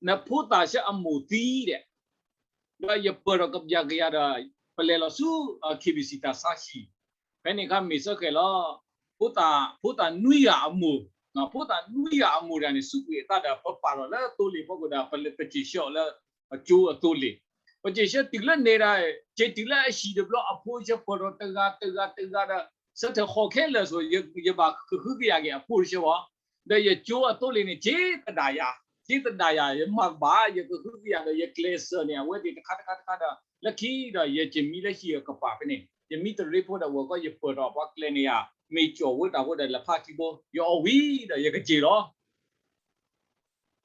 နဖိသၣ်ဆၢအမိၢ်သံဒီး ဒီးယပၢၢ်ထီၣ်ကဘျၣ်ကယၤဒီး ပလဲၤလီၤဆူ KBC တၢ်ဆါဟံၣ် ဖဲန့ၣ်အခါမ့ၢ်ဆၢဃဲၤလီၤ ဖိသၣ်နွံဂၤအမိၢ် ဖိသၣ်နွံဂၤအမိၢ်တဂၤန့ၣ် စူးကွံာ်အသးဒီး ပပာ်ထီၣ်လၢသိလ့ၣ်ဖီခိၣ်ဒီး ပက့ၤဆှၢအီၤလၢအကၠိအသိလ့ၣ် ပက့ၤဆှၢတုၤလၢန့ၣ်ဒီး က့ၤတုၤလၢအဟံၣ်တဘျီ အဖိတဆၢပၢၢ်ထီၣ်တဂၤတဂၤတဂၤဒီး ဆၢထၢၣ်ဟီၣ်ခဲလၢာ်ဆိ ယဘၣ်ကဟုကယာ်က့ၤအဖိတဆၢဘၣ် ဒီးယကၠိအသိလ့ၣ်န့ၣ် က့သဒၣ်ယၤ က့သဒၣ်ယၤ ယမၤကဘၣ် ယကဟုကယာ်ဒီး ယကျဲးစၢးန့ၢ်အဝဲသ့ၣ်တခါတခါတခါဒီး လၢခံဒီး ယကမံလၢဟံၣ်အကပၤဖဲန့ၣ် ယမံတရ့ဖိဒီး ဝဲၤကီၢ်ယပၢၢ်ထီၣ်ပှၤကျဲန့ၣ်ယၤ မ့ၢ်ကၠီၣ်ဝဲတၢ်ဖိဒီး လဲၤဖးခံဘိ ယအီၣ်ဝံၤဒီး ယကက့ၤလီၤ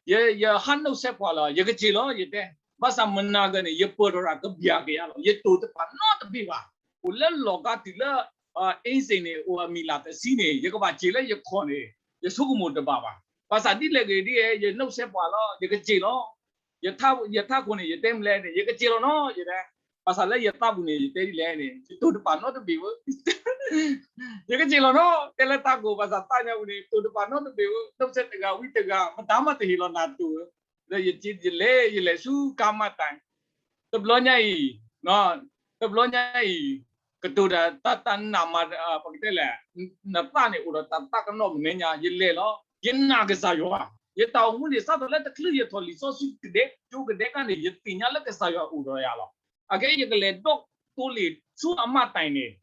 ယဟးနီၣ်စဲးပှၢ်လီၤ ယကက့ၤလီၤ ယတဲ ဘၣ်ဆၣ်မုၢ်နၤဂၤန့ၣ် ယပၢၢ်ထီၣ်တၢ်ကဘျၣ်ကယၤလီၤ ယတိၢ်တပာ်နီတဘ့ၣ်ဘၣ် အိၣ်လၢလီၢ်ကါတုၤလၢ အ့စ့ၣ်န့ၣ် အိၣ်အမံၤလၢ်တဆံန့ၣ် ယကဘၣ်က့ၤလၢယခီၣ်န့ၣ် ယဆိကမိၣ်တဘၣ်ဘၣ် ဘၣ်ဆၣ်ဒ်လဲၣ်ဂ့ၤဒ် ယနီၣ်စဲးပှၢ်လီၤ ယကက့ၤလီၤ ယထးခိၣ်န့ၣ် ယတဲမလဲၣ်န့ၣ် ယကက့ၤလီၤနီၤ ယတဲ ဘၣ်ဆၣ်လၢယသးပူၤန့ၣ် ယတဲဒ်လဲၣ်န့ၣ် ယတိၢ်တပာ်နီတဘ့ၣ်ဝဲ ယကက့ၤလီၤနီၤ တဲလၢသးကိၣ် ဘၣ်ဆၣ်သးညါပူၤန့ၣ် တိၢ်တပာ်နီတဘ့ၣ်ဝဲ နီၣ်စဲးတဂၤဝံၤတဂၤ မတၤမးတဟ့ၣ်လီၤနၤတိၢ်ဝဲ ဒီးယလဲၤ ယလဲၤဆူကါမၢ်တၢ် တဘျီညါအံၤ တဘျီညါအံၤ ကတိၤတၢ်တၢ်နာ်မး ပကတဲလဲၣ် နသးန့ၣ်အိၣ်ဒီးတၢ်သးကနီၣ်မဲာ်ညါ ယလဲၤလီၤ ယနာ်ကစၢ်ယွၤ ယတၢ်အိၣ်မူန့ၣ် စးထီၣ်လၢတချုးယထီၣ်လံာ်စီဆှံကဒဲ ကၠိကဒဲကါန့ၣ် ယသ့ၣ်ညါလၢကစၢ်ယွၤအိၣ်ဒီးယၤလီၤ အခဲအံၤ ယကလဲၤဒီးသိလ့ၣ်ဆူအမၢ်တၢ်န့ၣ်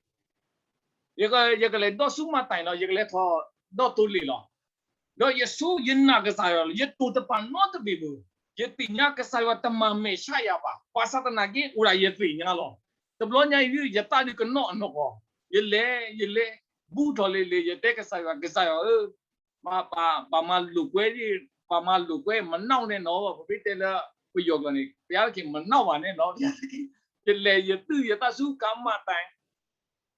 ယကလဲၤဒီးဆူမၢ်တၢ်လီၤ ယကလဲၤထီၣ်ဒီးသိလ့ၣ်လီၤ ဒီးယဆိ ယနာ်ကစၢ်ယွၤလီၤ ယတိၢ်တပာ်နီတဘ့ၣ်ဘၣ် ယသ့ၣ်ညါကစၢ်ယွၤတမၤမဲာ်ဆှးယၤဘၣ် ဘၣ်ဆၣ်သနာ်က့ အိၣ်ဒၣ်ယသ့ၣ်ညါလီၤ တဘျီညါအံၤ ယသးဒုးကနီၣ်အနီၢ်ကီၢ် ယလဲၤ ယလဲၤ ဘူးထီၣ်လံၤလံၤ ယတဲကစၢ်ယွၤ ကစၢ်ယွၤဧၢ ဘၣ်မၤလိာ်ကွဲ ဘၣ်မၤလိာ်ကွဲ မနီၣ်နဲၣ်နီၤ ပမ့ၢ်တဲလၢ ပယီၤကျိာ်န့ၣ် ဘုရားသခင် မနာ်ပါနဲ့နော် ဘုရားသခင် ယလဲၤယသူၣ်ယသးဆူကါမၢ်တၢ်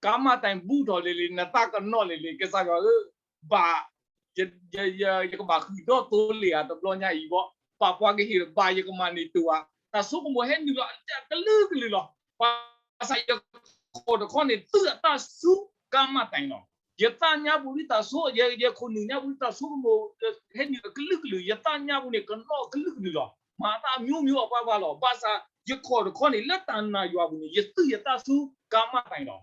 ကါမၢ်တၢ်ဘူးထီၣ်လံၤလံၤ နသးကနီၣ်လံၤလံၤ ကစၢ်ယွၤဧၢ ဘၣ် ယကဘၣ်ဃုာ်ဒီးသိလ့ၣ်ဧါ တဘျီညါအံၤဘၣ် ဘၣ်ပှၤကဟ့ၣ် ဘၣ်ယကမၤန့ၢ်တၢ်ဧါ တၢ်ဆိကမိၣ်ဟဲနုာ်လီၤအကလုာ်ကလုာ်လီၤ ဘၣ်ဆၣ်ယခီၣ်တခီန့ၣ် သူၣ်အသးဆူကါမၢ်တၢ်လီၤ ယသးညါပူၤဒ်တၢ်ဆိ ယခိၣ်နူာ်ညါပူၤဒ်တၢ်ဆိကမိၣ် ဟဲနုာ်အကလုာ်ကလုာ် ယသးညါပူၤန့ၣ် ကနီၣ်အကလုာ်ကလုာ်လီၤ မၤတၢ်အမျိုးမျိုးအပှၤပှၤလီၤ. ဘၣ်ဆၣ်ယခီၣ်တခီန့ၣ် လၢတၢ်နာ်ယွၤအပူၤန့ၣ် ယသူၣ်ယသးဆူကါမၣ်တၢ်အံၤလီၤ.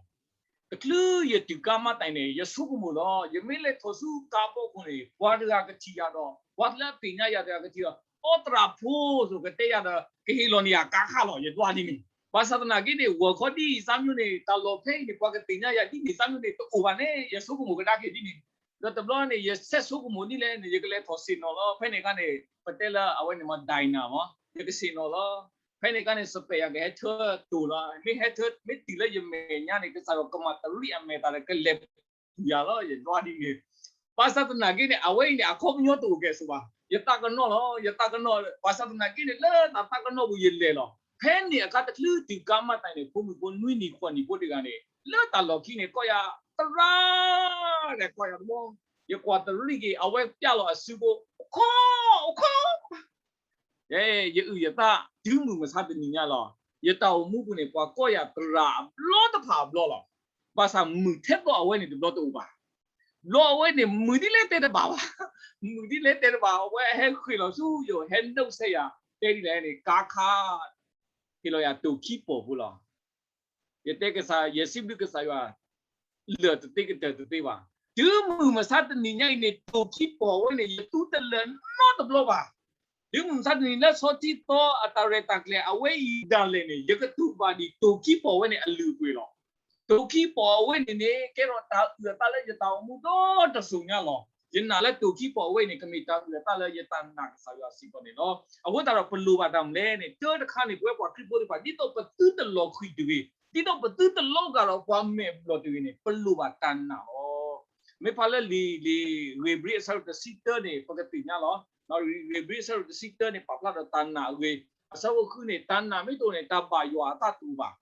တချုးယတုၤကါမၣ်တၢ်အံၤန့ၣ် ယဆိကမိၣ်လီၤ. ယမ့ၢ်လဲၤထီၣ်ဆူကါဘီခိၣ်န့ၣ် ပှၤတဂၤကထံၣ်ယၤဒီး ပှၤလၢအသ့ၣ်ညါယၤတဂၤကထံၣ်ဒီး အီသရၣ်ဖိ သိးကတဲယၤဒီး ကဟ့ၣ်လီၤန့ၢ်ယၤကါခါလီၤ. ယဒွးဒ်န့ၣ်. ဘၣ်ဆၣ်သနာ်က့န့ၣ် ဂီၤခီဒ်အံၤ သးမျိုးန့ၣ် တၢ်လီၢ်ဖဲအံၤန့ၣ် ပှၤကသ့ၣ်ညါယၤဒ်န့ၣ် သးမျိုးန့ၣ် တအိၣ်ဘၣ်န့ၣ် ယဆိကမိၣ်ကဒါက့ၤဒ်န့ၣ်. ဒီးတဘျီန့ၣ် ယဆဲးဆိကမိၣ်ဒ်လဲၣ်န့ၣ် ယကလဲၤထီၣ်ဆ့ၣ်နီၤလီၤ. ဖဲန့ၣ်အခါန့ၣ် ပတဲလၢအဝဲန့ၣ်မ့ၢ် ဒိၣ်နၢ် မ့ၢ် ယကဆ့ၣ်နီၤလီၤ. ဖဲန့ၣ်အခါန့ၣ် စပဲးယၤကဟဲထၢတိၢ်လီၤ. မ့ၢ်ဟဲထၢ မ့ၢ်တုၤလၢယမဲာ်ညါန့ၣ် ကစၢ်ယွၤကမၤတရံးအမဲာ်သးဒီး ကလဲၤပူၤယၤလီၤ. ယဒွးဒ်န့ၣ်. ဘၣ်ဆၣ်သနာ်က့န့ၣ် အဝဲအံၤန့ၣ် အခီပညီတအိၣ်ကဲၣ်ဆိးဘၣ်. ယသးကနီၣ်လီၤ, ယသးကနီၣ်. ဘၣ်ဆၣ်သနာ်က့န့ၣ် လၢတၢ်သးကနီၣ်ပူၤယလဲၤလီၤ. ဖဲန့ၣ်အခါတချုးတုၤကါမၣ်တၢ်အံၤန့ၣ် ဖိမုၣ်ဖိနွံနံၣ်ဃိးနံၣ်ဖိတဂၤန့ၣ် လၢတၢ်လီၢ်ခံန့ၣ် ကိးယၤ သရၣ် ဒီးကိးယၤတဘျီ, ယကွၢ်တရံးက့ၤ အဝဲပျဲလီၤအစုဖိ, အိၣ်ခိး အိၣ်ခိး ယအုၣ်ယသး တုၤမုၢ်မဆါတနံၤညါလီၤ. ယတၢ်အိၣ်မူပူၤန့ၣ် ပှၤကိးယၤသရၣ်အဘျီတဖၣ်အဘျီလီၤ. ဘၣ်ဆၣ်မုၣ်ထဲသိးအဝဲန့ၣ်တဘျီတအိၣ်ဘၣ်. ဘျီအဝဲန့ၣ် မုၣ်ဒ်လဲၣ်တဲတဘၣ်ဘၣ်. မုၣ်ဒ်လဲၣ်တဲတဘၣ်, အဝဲဟဲဃ့ၢ်လီၤဆူယအိၣ် ဟဲဒိးစဲယၤ, တဲဒ်လဲၣ်န့ၣ် ကါခါ ဟ့ၣ်လီၤယၤတိၢ်ခံပီၢ်ဖိလီၤ. ယတဲကစၢ်, ယစံးဘျုးကစၢ်ယွၤ လၢာ်တသ့ကတၢၢ်တသ့ဘၣ်. တုၤမုၢ်မဆါတနံၤညါအံၤန့ၣ် တိၢ်ခံပီၢ်ဝဲန့ၣ် ယသူတလၢာ်နီတဘျီဘၣ်. တုၤမုၢ်မဆါတနံၤလၢဆီထံသီအတၢ်ရဲၣ်တၢ်ကျဲၤအဝဲအံၤဒၣ်လဲာ်န့ၣ် ယကတူၢ်ဘၣ်ဒံးတိၢ်ခံပီၢ်ဝဲန့ၣ်အလုၢ်အပှ့ၤလီၤ. တိၢ်ခံပီၢ်အဝဲန့ၣ်န့ၣ် ကဲထီၣ်တၢ်အုၣ်အသးလၢယတၢ်အိၣ်မူဒီတစိၤညါလီၤ. ယနာ်လၢတိၢ်ခံပီၢ်အဝဲန့ၣ် ကမ့ၢ်တၢ်အုၣ်အသးလၢယတၢ်နာ်ကစၢ်ယွၤစ့ၢ်ကီးန့ၣ်လီၤ. အဃိသတးဒီးပလိၣ်ဘၣ်တၢ်မနုၤလဲၣ်န့ၣ် တၢ်တခါန့ၣ် ပဝဲပှၤခရံာ်ဖိသ့ၣ်တဖၣ် ဒ်သိးပသုတလီၤဃံၤတဂ့ၤ, ဒ်သိးပသုတလီၤဂာ်ဒီးပှၤမဲာ်ဘျီၣ်တဂ့ၤန့ၣ် ပလိၣ်ဘၣ်တၢ်နာ်လီၤ. မ့ၢ်ဖးလၢလံာ် လံာ်ဧ့ၤဘြံၤအဆၢဒိၣ်တဆံတၢန့ၣ် ပကသ့ၣ်ညါလီၤ. ဧ့ၤဘြံၤအဆၢဒိၣ်တဆံတၢန့ၣ် ပာ်ဖျါဒီးတၢ်နာ်အဂ့ၢ်, အဆၢဖိဃုန့ၣ် တၢ်နာ်မ့ၢ်တအိၣ်န့ၣ် တၢ်ဘၣ်ယွၤအသးတအိၣ်ဘၣ်.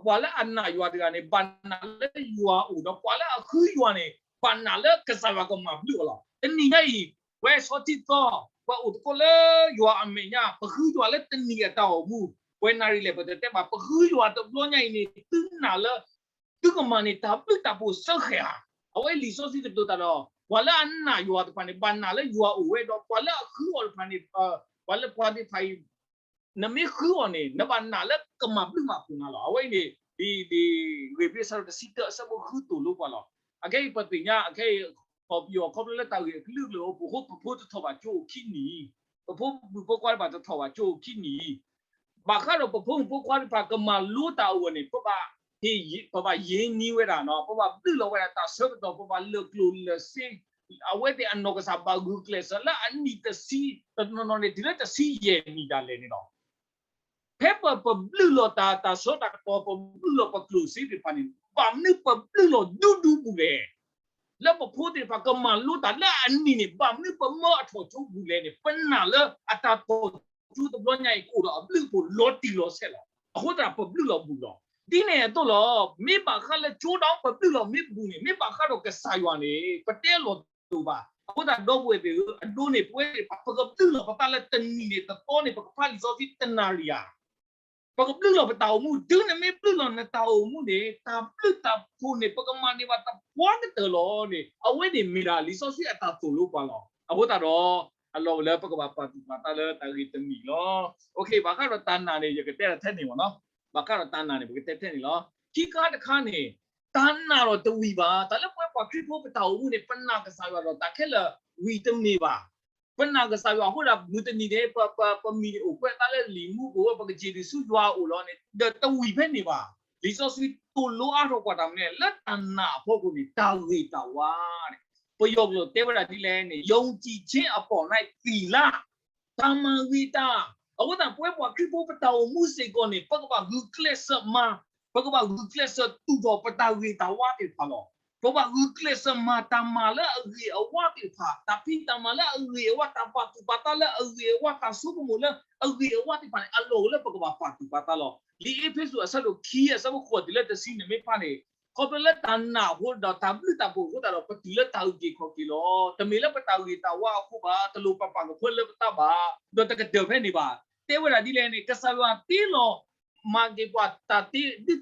ပှၤလၢအနာ်ယွၤတဂၤန့ၣ် ဘၣ်နာ်လၢယွၤအအိၣ်, ဒီးပှၤလၢအဃုယွၤန့ၣ် ဘၣ်နာ်လၢကစၢ်ယွၤကမၤဘျုးအီၤလီၤ. တနံၤညါအံၤ ပဝဲဆီထံသီ ပအိၣ်သကိးလၢယွၤအမဲာ်ညါ, ပဃုယွၤလၢတနံၤအတၢ်အိၣ်မူ, ပှဲၤနၣ်ရံၣ်လဲၣ် ပတတဲဘၣ်, ပဃုယွၤတဘျီညါအံၤန့ၣ် သုနာ်လၢ သုကမၤန့ၢ်တၢ်ဘျုးတၢ်ဖှိၣ်စၢဃဲၤဧါ. အဝဲလံာ်စီဆှံကတိၤတၢ်ဒီး ပှၤလၢအနာ်ယွၤတဖၣ်န့ၣ် ဘၣ်နာ်လၢယွၤအိၣ်ဝဲ, ဒီးပှၤလၢအဃုအီၤတဖၣ်န့ၣ် ပှၤလၢပှၤသ့ၣ်တဖၣ်အံၤ နမ့ၢ်ဃုအီၤန့ၣ် နဘၣ်နာ်လၢကမၤဘျုးမၤဖှိၣ်နၤလီၤ. အဝဲအံၤန့ၣ် ဒ် ဒ်ဧ့ၤဘြံၤအဆၢဒိၣ်တဆံတၢအဆၢဖိဃုသိၣ်လိပှၤလီၤ. အခဲအံၤပသ့ၣ်ညါ အခဲအံၤ ခီပယီၤခီဖျိလၢတၢ်ဂ့ၢ်အကလုာ်ကလုာ်အဃိ ပဖိတထီၣ်ဘၣ်ကၠိအိၣ်ခံနံၣ်, ပဖိမုၣ်ဖိခွါတဖၣ်တထီၣ်ဘၣ်ကၠိအိၣ်ခံနံၣ်, ဘၣ်ဃးဒီးပဖိမုၣ်ဖိခွါတဖၣ်ကမၤလိတၢ်အဂီၢ်န့ၣ် ပဘၣ် ပဘၣ်ယ့ၤနံၤဝဲဒၣ်, ပဘၣ်ဘျုးလီၤဝဲဒၣ်တၢ်ဆၢကတီၢ်, ပဘၣ်လၢာ်ကျိၣ်လၢာ်စ့, အဝဲသ့ၣ်အနီၢ်ကစၢ်ဘၣ်ဂုာ်ကျဲးစၢးလၢအနံၣ်တဆံ, တနီၤနီၤန့ၣ် တုၤလၢတဆံယဲၢ်နံၣ်ဒၣ်လဲာ်န့ၣ်လီၤ. ဖဲပ ပဘျုးလီၤတၢ် တၢ်ဆၢတၢ်ကတီၢ် ပဘျုးလီၤပကျိၣ်စ့သ့ၣ်တဖၣ်န့ၣ် ဘၣ်မနုၤပဘျုးလီၤဒူဒူပူၤလဲၣ်. လၢပဖိသ့ၣ်တဖၣ်ကမၤလိတၢ်လၢအနံၣ်န့ၣ် ဘၣ်မနုၤပမၢအထီၣ်ကၠိပူၤလဲၣ်န့ၣ် ပနာ်လၢအတၢ်ထီၣ်ကၠိတဘျီညါအံၤ ကအိၣ်ဒီးအဘျုးအဖှိၣ်လီၤတံၢ်လီၤဆဲးလီၤ. အဃိသတးပဘျုးလီၤဘူးလီၤ. ဒ်န့ၣ်အသိးလီၤ. မ့ၢ်ဘၣ်ဃးလၢကၠိဒီးပဘျုးလီၤမ့ၢ်ဘူးန့ၣ် မ့ၢ်ဘၣ်ဃးဒီးကစၢ်ယွၤန့ၣ် ပတဲလီၤတအိၣ်ဘၣ်. အဃိသတးဒီပုၢ်ဝဲၢ်သ့ၣ်ဧၢ, အဒိန့ၣ် ပဝဲသ့ၣ်တဖၣ် ပကဘျုးလီၤပသးလၢတနံၤန့ၣ်တသီန့ၣ် ပကဖးလံာ်စီဆှံတနၣ်ရံၣ်ဧါ. ပကဘျုးလီၤပတၢ်အိၣ်မူ, တုၤနမ့ၢ်ဘျုးလီၤနတၢ်အိၣ်မူန့ၣ် တၢ်ဘျုးတၢ်ဖှိၣ်န့ၣ် ပကမၤန့ၢ်ဘၣ်သပှၢ်ကတၢၢ်လီၤန့ၣ် အဝဲန့ၣ်မ့ၢ်ဒၣ်လံာ်စီဆှံအတၢ်သိၣ်လိပှၤလီၤ. အဃိသတးဒီး အလီၢ်အိၣ်လၢပကဘၣ်ပာ်သူၣ်ပာ်သးလၢတၢ်ဂ့ၢ်တမံၤလီၤ. ဘၣ်ဃးဒီးတၢ်နာ်န့ၣ် ယကတဲထဲန့ၣ်မ့ၢ်နီၤ. ဘၣ်ဃးဒီးတၢ်နာ်န့ၣ် ပကတဲထဲန့ၣ်လီၤ. ခံခါတခါန့ၣ် တၢ်နာ်ဒီးတဝံၤဘၣ်. တၢ်လၢပဝဲပှၤခရံာ်ဖိပတၢ်အိၣ်မူန့ၣ် ပနာ်ကစၢ်ယွၤဒီးတၢ်ခဲလၢာ်ဝံၤတမ့ၢ်ဘၣ်. ပနာ်ကစၢ်ယွၤအဃိဒီး မုၢ်တနံၤန့ၣ် ပ ပ ပမံၤန့ၣ်အိၣ်ကွဲးသးလၢလံာ်မူပူၤဝဲ ပကစၢ်ဒုးဆူယွၤအအိၣ်လီၤန့ၣ် ဒီးတဝံၤဖဲန့ၣ်ဘၣ်. လံာ်စီဆှံသိၣ်လိအါထီၣ်ကွၢ်တၢ်မနုၤလဲၣ် လၢတၢ်နာ်အဖီခိၣ်န့ၣ် တၢ်ဂ့ၤတၢ်ဝါန့ၣ် ပယီၤကျိာ်တဲဝဲဒၣ်ဒ်လဲၣ်န့ၣ် ယုံကြည်ခြင်းအပေါ်၌သီလ တၢ်မၤဂ့ၤတၢ်. အဃိသတး ပဝဲပှၤခရံာ်ဖိပတၢ်အိၣ်မူစ့ၢ်ကီးန့ၣ် ပကဘၣ်ဂုာ်ကျဲးစၢးမၤ, ပကဘၣ်ဂုာ်ကျဲးစၢးသူၣ်ထီၣ်ပတၢ်ဂ့ၤတၢ်ဝါသ့ၣ်တဖၣ်လီၤ. ပဘၣ်ဂုာ်ကျဲးစၢးမၤတၢ်မၤလၢအဂ့ၤအဝါသ့ၣ်တဖၣ်, တၢ်ဖံးတၢ်မၤလၢအဂ့ၤအဝါ, တၢ်ပာ်သူၣ်ပာ်သးလၢအဂ့ၤအဝါ, တၢ်ဆိကမိၣ်လၢအဂ့ၤအဝါသ့ၣ်တဖၣ်န့ၣ် အလီၢ်အိၣ်လၢပကဘၣ်ပာ်သူၣ်ပာ်သးလီၤ. လံာ်အ့းဖ့းစူးအဆၢဒိၣ်ခံအဆၢဖိဃိးတုၤလၢတဆံန့ၣ်မ့ၢ်ဖးန့ၣ် ခီဖျိလၢတၢ်နာ်အဃိဒီးတၢ်ဘျုးတၢ်ဖှိၣ်အဃိသတးဒီး ပတုၤလၢတၢ်အုၣ်က့ၤခီၣ်က့ၤလီၤ. တမ့ၢ်လၢပတၢ်ဂ့ၤတၢ်ဝါအဃိဘၣ်, တလိၣ်ပပာ်ကဖၢလၢပသးဘၣ်, ဒီးတကတၢၢ်ဖဲန့ၣ်ဘၣ်. တဲဝဲဒၣ်ဒ်လဲၣ်န့ၣ် ကစၢ်ယွၤတ့လီၤမၤက့ၤပှၤတၢ်သ့,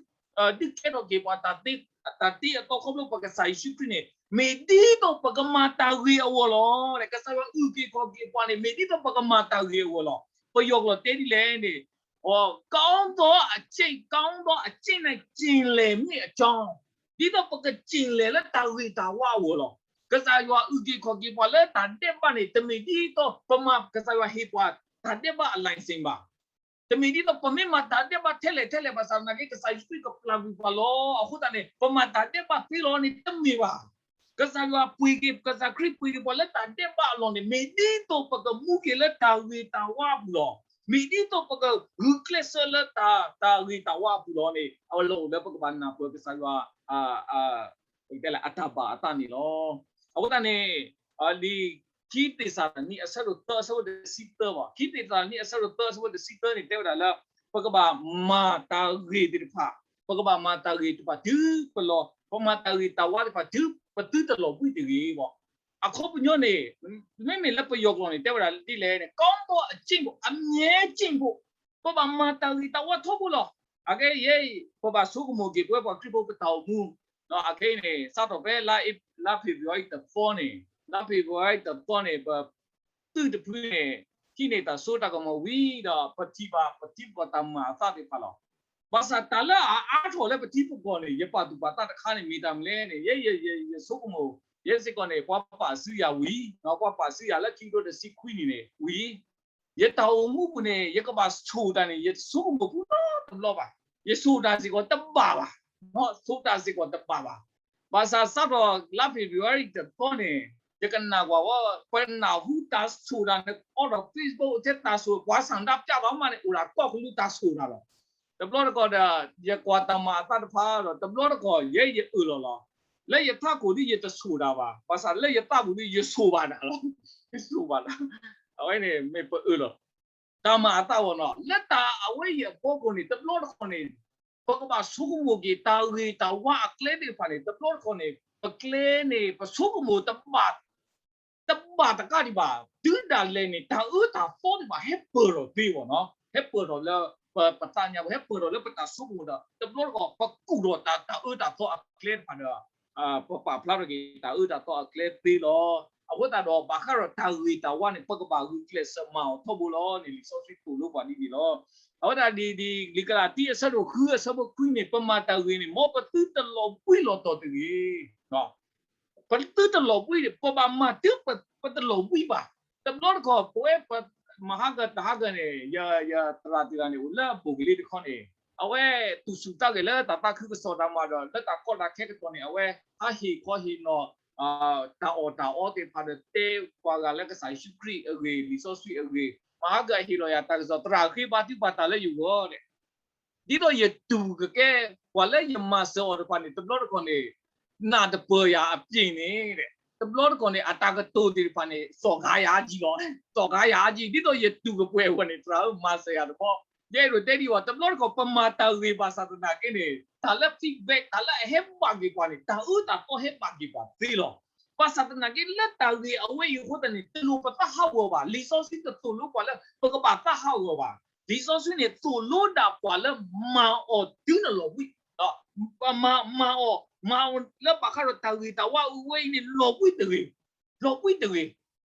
ဒုးကဲထီၣ်က့ၤပှၤတၢ်သ့, တၢ်သ့အသီခီဖျိပကစၢ်ယ့ၣ်ၡူးခရံာ်န့ၣ် မ့ၢ်ဒ်သိးပကမၤတၢ်ဂ့ၤအဂီၢ်လီၤ. ကစၢ်ယွၤအုၣ်က့ၤခီၣ်က့ၤပှၤန့ၣ် မ့ၢ်ဒ်သိးပကမၤတၢ်ဂ့ၤအဂီၢ်လီၤ. ပယီၤကျိာ်တဲဒ်လဲၣ်န့ၣ် ကောင်းသောအကျင့်, ကောင်းသောအကျင့်နဲ့ ကျင်လည်မည့်အကြောင်း, ဒ်သိးပကကျင်လည်လၢတၢ်ဂ့ၤတၢ်ဝါအဂီၢ်လီၤ. ကစၢ်ယွၤအုၣ်က့ၤခီၣ်က့ၤပှၤလၢတၢ်ဒဲးဘးန့ၣ် တမ့ၢ်ဒ်သိးပမၤ ကစၢ်ယွၤဟ့ၣ်ပှၤတၢ်ဒဲးဘးအ license ဘၣ်. တမ့ၢ်ဒ်သိးပမ့ၢ်မၤတၢ်ဒဲးဘးထဲလဲၣ်ထဲလဲၣ်ဘၣ်ဆၣ်သနာ်က့ ကစၢ်ယ့ၣ်ၡူးခရံာ်ကပျၢ်ကွံာ်ပှၤလီၤ. အဃိသတးန့ၣ် ပမၤတၢ်ဒဲးဘးသ့လီၤန့ၣ် တမ့ၢ်ဘၣ်. ကစၢ်ယွၤပှ့ၤက့ၤ, ကစၢ်ခရံာ်ပှ့ၤက့ၤပှၤလၢတၢ်ဒဲးဘးအလီၢ်န့ၣ် မ့ၢ်ဒ်သိးပကမူက့ၤလၢတၢ်ဂ့ၤတၢ်ဝါအပူၤလီၤ. မ့ၢ်ဒ်သိးပကဂုာ်ကျဲးစၢးလၢတၢ်, တၢ်ဂ့ၤတၢ်ဝါအပူၤလီၤန့ၣ် အဝဲလၢအိၣ်လၢပကဘၣ်နၢ်ပၢၢ်ကစၢ်ယွၤ အတၢ်ဘၣ်အသးန့ၣ်လီၤ. အဃိသတးန့ၣ် လံာ်ခံသ့းစၤလနံ အဆၢဒိၣ်သၢ အဆၢဖိတဆံသၢဘၣ်, ခံသ့းစၤလနံ အဆၢဒိၣ်သၢ အဆၢဖိတဆံသၢန့ၣ် တဲဝဲဒၣ်လၢ ပကဘၣ်မၤတၢ်ဂ့ၤသ့ၣ်တဖၣ်, ပကဘၣ်မၤတၢ်ဂ့ၤသ့ၣ်တဖၣ်တုၤပလီၢ်, ပမၤတၢ်ဂ့ၤတၢ်ဝါသ့ၣ်တဖၣ်တုၤပသုတလီၤဘှံးတဂ့ၤဘၣ်. အခီပညီန့ၣ် မ့မ့ၢ်လၢပယီၤကျိာ်န့ၣ် တဲဝဲဒၣ်ဒ်လဲၣ်န့ၣ် ကောင်းသောအကျင့်ကို အမြဲကျင့်ဖို့ ပဘၣ်မၤတၢ်ဂ့ၤတၢ်ဝါထီဘိလီၤ. အခဲအံၤ ပဘၣ်ဆိကမိၣ်က့ၤပဝဲပှၤခရံာ်ဖိပတၢ်အိၣ်မူ, အခဲအံၤန့ၣ် စးထီၣ်ဖဲလါ လါ February တသီန့ၣ်, လါ February တသီန့ၣ် ပသုးတဖုန့ၣ် ဟံးန့ၢ်တၢ်စိတၢ်ကမီၤဝံၤဒီး ပထံၣ်ဘၣ် ပထံပကီၢ်တၢ်မၤအသးသ့ၣ်တဖၣ်လီၤ. ဘၣ်ဆၣ်တၢ်လၢအအါထီၣ်လၢပထံပကီၢ်န့ၣ် ယပာ်သူၣ်ပာ်သးတခါန့ၣ် မ့ၢ်တၢ်မနုၤလဲၣ်န့ၣ် ယဲ ယ ယ ယဆိကမိၣ် ယဲစ့ၢ်ကီးန့ၣ် ပှၤပာ်စုယၤဝံၤ, ပှၤပာ်စုယၤလၢခံကထိတဆံခွံနံၣ်န့ၣ်ဝံၤ ယတၢ်အိၣ်မူပူၤန့ၣ် ယကဘၣ်ဆိၣ်တၢ်န့ၣ် ယတဆိကမိၣ်ပူၤနီတဘျီဘၣ်. ယဆိၣ်တၢ်စ့ၢ်ကီးတဘၣ်ဘၣ်, ဆိၣ်တၢ်စ့ၢ်ကီးတဘၣ်ဘၣ်. ဘၣ်ဆၣ်စးထီၣ်လါ February တသီန့ၣ် ယကနၣ်ကွၢ်ဝဲ ပနၢ်ဟူတၢ်ဆိၣ်တၢ်န့ၣ် အိၣ်ဒီး Facebook ထဲတၢ်ဆိၣ် ပှၤဆန္ဒပြ ဘၣ်မးန့ၣ် အိၣ်ဒၣ်ကီၢ်ကလူတၢ်ဆိၣ်တၢ်လီၤ. တဘျီတခီၣ်ဒီး ယကွၢ်တၢ်မၤအသးတဖၣ်ဒီး တဘျီတခီၣ် ယဲယအၢၣ်လီၤလီၤ. လၢယထးခိၣ်ဒ်ယတဆိၣ်တၢ်ဘၣ်, ဘၣ်ဆၣ်လၢယသးပူၤဒ်ယဆိၣ်ဘၣ်တၢ်လီၤ. ယဆိၣ်ဘၣ်တၢ်, အဝဲန့ၣ်မ့ၢ်ပအၢၣ်လီၤ. တၢ်မၤအသးဝဲနီၤ လၢတၢ်အဝဲအံၤအဖီခိၣ်န့ၣ် တဘျီတခီၣ်န့ၣ် ပကဘၣ်ဆိကမိၣ်က့ၤ တၢ်ဂ့ၤတၢ်ဝါအကျဲသ့ၣ်တဖၣ်န့ၣ် တဘျီတခီၣ်န့ၣ် ပကျဲန့ၣ် ပဆိကမိၣ်တဘၣ် တဘၣ်တကးဒံးဘၣ်. တုၤဒၣ်လဲာ်န့ၣ် တၢ်အၢတၢ်သီသ့ၣ်တဖၣ် ဟဲပၢၢ်ထီၣ်သ့ဝဲနီၤ, ဟဲပၢၢ်ထီၣ်လၢပသးညါပူၤ, ဟဲပၢၢ်ထီၣ်လၢပတၢ်ဆိကမိၣ်ဒီး တဘျီတခီၣ် ပကူၣ်ထီၣ်တၢ် တၢ်အၢတၢ်သီအကျဲတဖၣ်ဒီး ပပာ်ဖျါထီၣ်က့ၤ တၢ်အၢတၢ်သီအကျဲသ့လီၤ. အဃိသတးဒီး ဘၣ်ဃးဒီးတၢ်ဂ့ၤတၢ်ဝါန့ၣ် ပကဘၣ်ဂုာ်ကျဲးစၢးမၤအီၤထီဘိလီၤန့ၣ် လံာ်စီဆှံသိၣ်လိပှၤဒ်န့ၣ်လီၤ. အဝဲဒၣ်ဒ် လံာ်ကလၤတံ အဆၢဒိၣ်ဃု အဆၢဖိခွံန့ၣ် ပမၤတၢ်ဂ့ၤန့ၣ် မ်ပသုတလီၤဘှံးလီၤတီၤတဂ့ၤ. ပသုတလီၤဘှံးန့ၣ် ပဘၣ်မၤတုၤပတလီၤဘှံးဘၣ်. တဘျီတခီၣ် ပဝဲပမၤဟးဂီၤတၢ်ဟးဂီၤန့ၣ် ယသရၣ်တဂၤန့ၣ် အိၣ်လၢအဘူးကလံၤတခီန့ၣ် အဝဲသူၣ်စူၤသးဂဲၤလၢတၢ်သးခုကစီၣ်တၢ်မၤဒီး လၢတၢ်ကီတၢ်ခဲကတီၢ်န့ၣ် အဝဲဟးဟ့ၣ်ခီဟ့ၣ်နီၤ တၢ်အီၣ်တၢ်အီသ့ၣ်တဖၣ်ဒီး တဲပှၤဂၤလၢကစၢ်ယ့ၣ်ၡူးခရံာ်အဂ့ၢ် လံာ်စီဆှံအဂ့ၢ် မၤဟးဂီၤဟ့ၣ်လီၤယၤတၢ်ကစီၣ် သရၣ်ဃ့ဘါထုကဖၣ်တၢ်လၢယဂီၢ်န့ၣ် ဒ်သိးယတူၢ်ကကဲ ပှၤလၢယမၤစၢၤအီၤတဖၣ်န့ၣ် တဘျီတခီၣ်န့ၣ် နၢ်တပၢၢ်ယၤအပျ့ၤန့ၣ် တဘျီတခီၣ်န့ၣ် အတၢ်ကတိၤသ့ၣ်တဖၣ်န့ၣ် စီၣ်ကါယၤအါကံလီၤ. စီၣ်ကါယၤအါကံ ဒ်သိးယတူၢ်ကပှဲၤအဂီၢ်န့ၣ် သရၣ်ဧၢ မၤစၢၤယၤတဘျီ. ယအဲၣ်ဒိးတဲဒ်အံၤ တဘျီတခီၣ် ပမၤတၢ်ဂ့ၤဘၣ်ဆၣ်သနာ်က့န့ၣ် တၢ်လၢ feedback တၢ်လၢအဟဲဘၣ်က့ၤပှၤန့ၣ် တၢ်အၢတၢ်သီဟဲဘၣ်က့ၤပှၤသ့လီၤ. ဘၣ်ဆၣ်သနာ်က့ လၢတၢ်ဂ့ၤအဝဲအံၤအဃိသတးန့ၣ် တလိၣ်ပသးဟးဂီၤဘၣ်. လံာ်စီဆှံတသိၣ်လိပှၤလၢ ပကဘၣ်သးဟးဂီၤဘၣ်. လံာ်စီဆှံန့ၣ် သိၣ်လိဒၣ်ပှၤလၢမၤအီၤတုၤနလီၤဘှံး, မၤ, မၤအီၤ, မၤအီၤလၢဘၣ်ဃးဒီးတၢ်ဂ့ၤတၢ်ဝါအဝဲအံၤန့ၣ် လီၤဘှံးတဂ့ၤ, လီၤဘှံးတဂ့ၤ.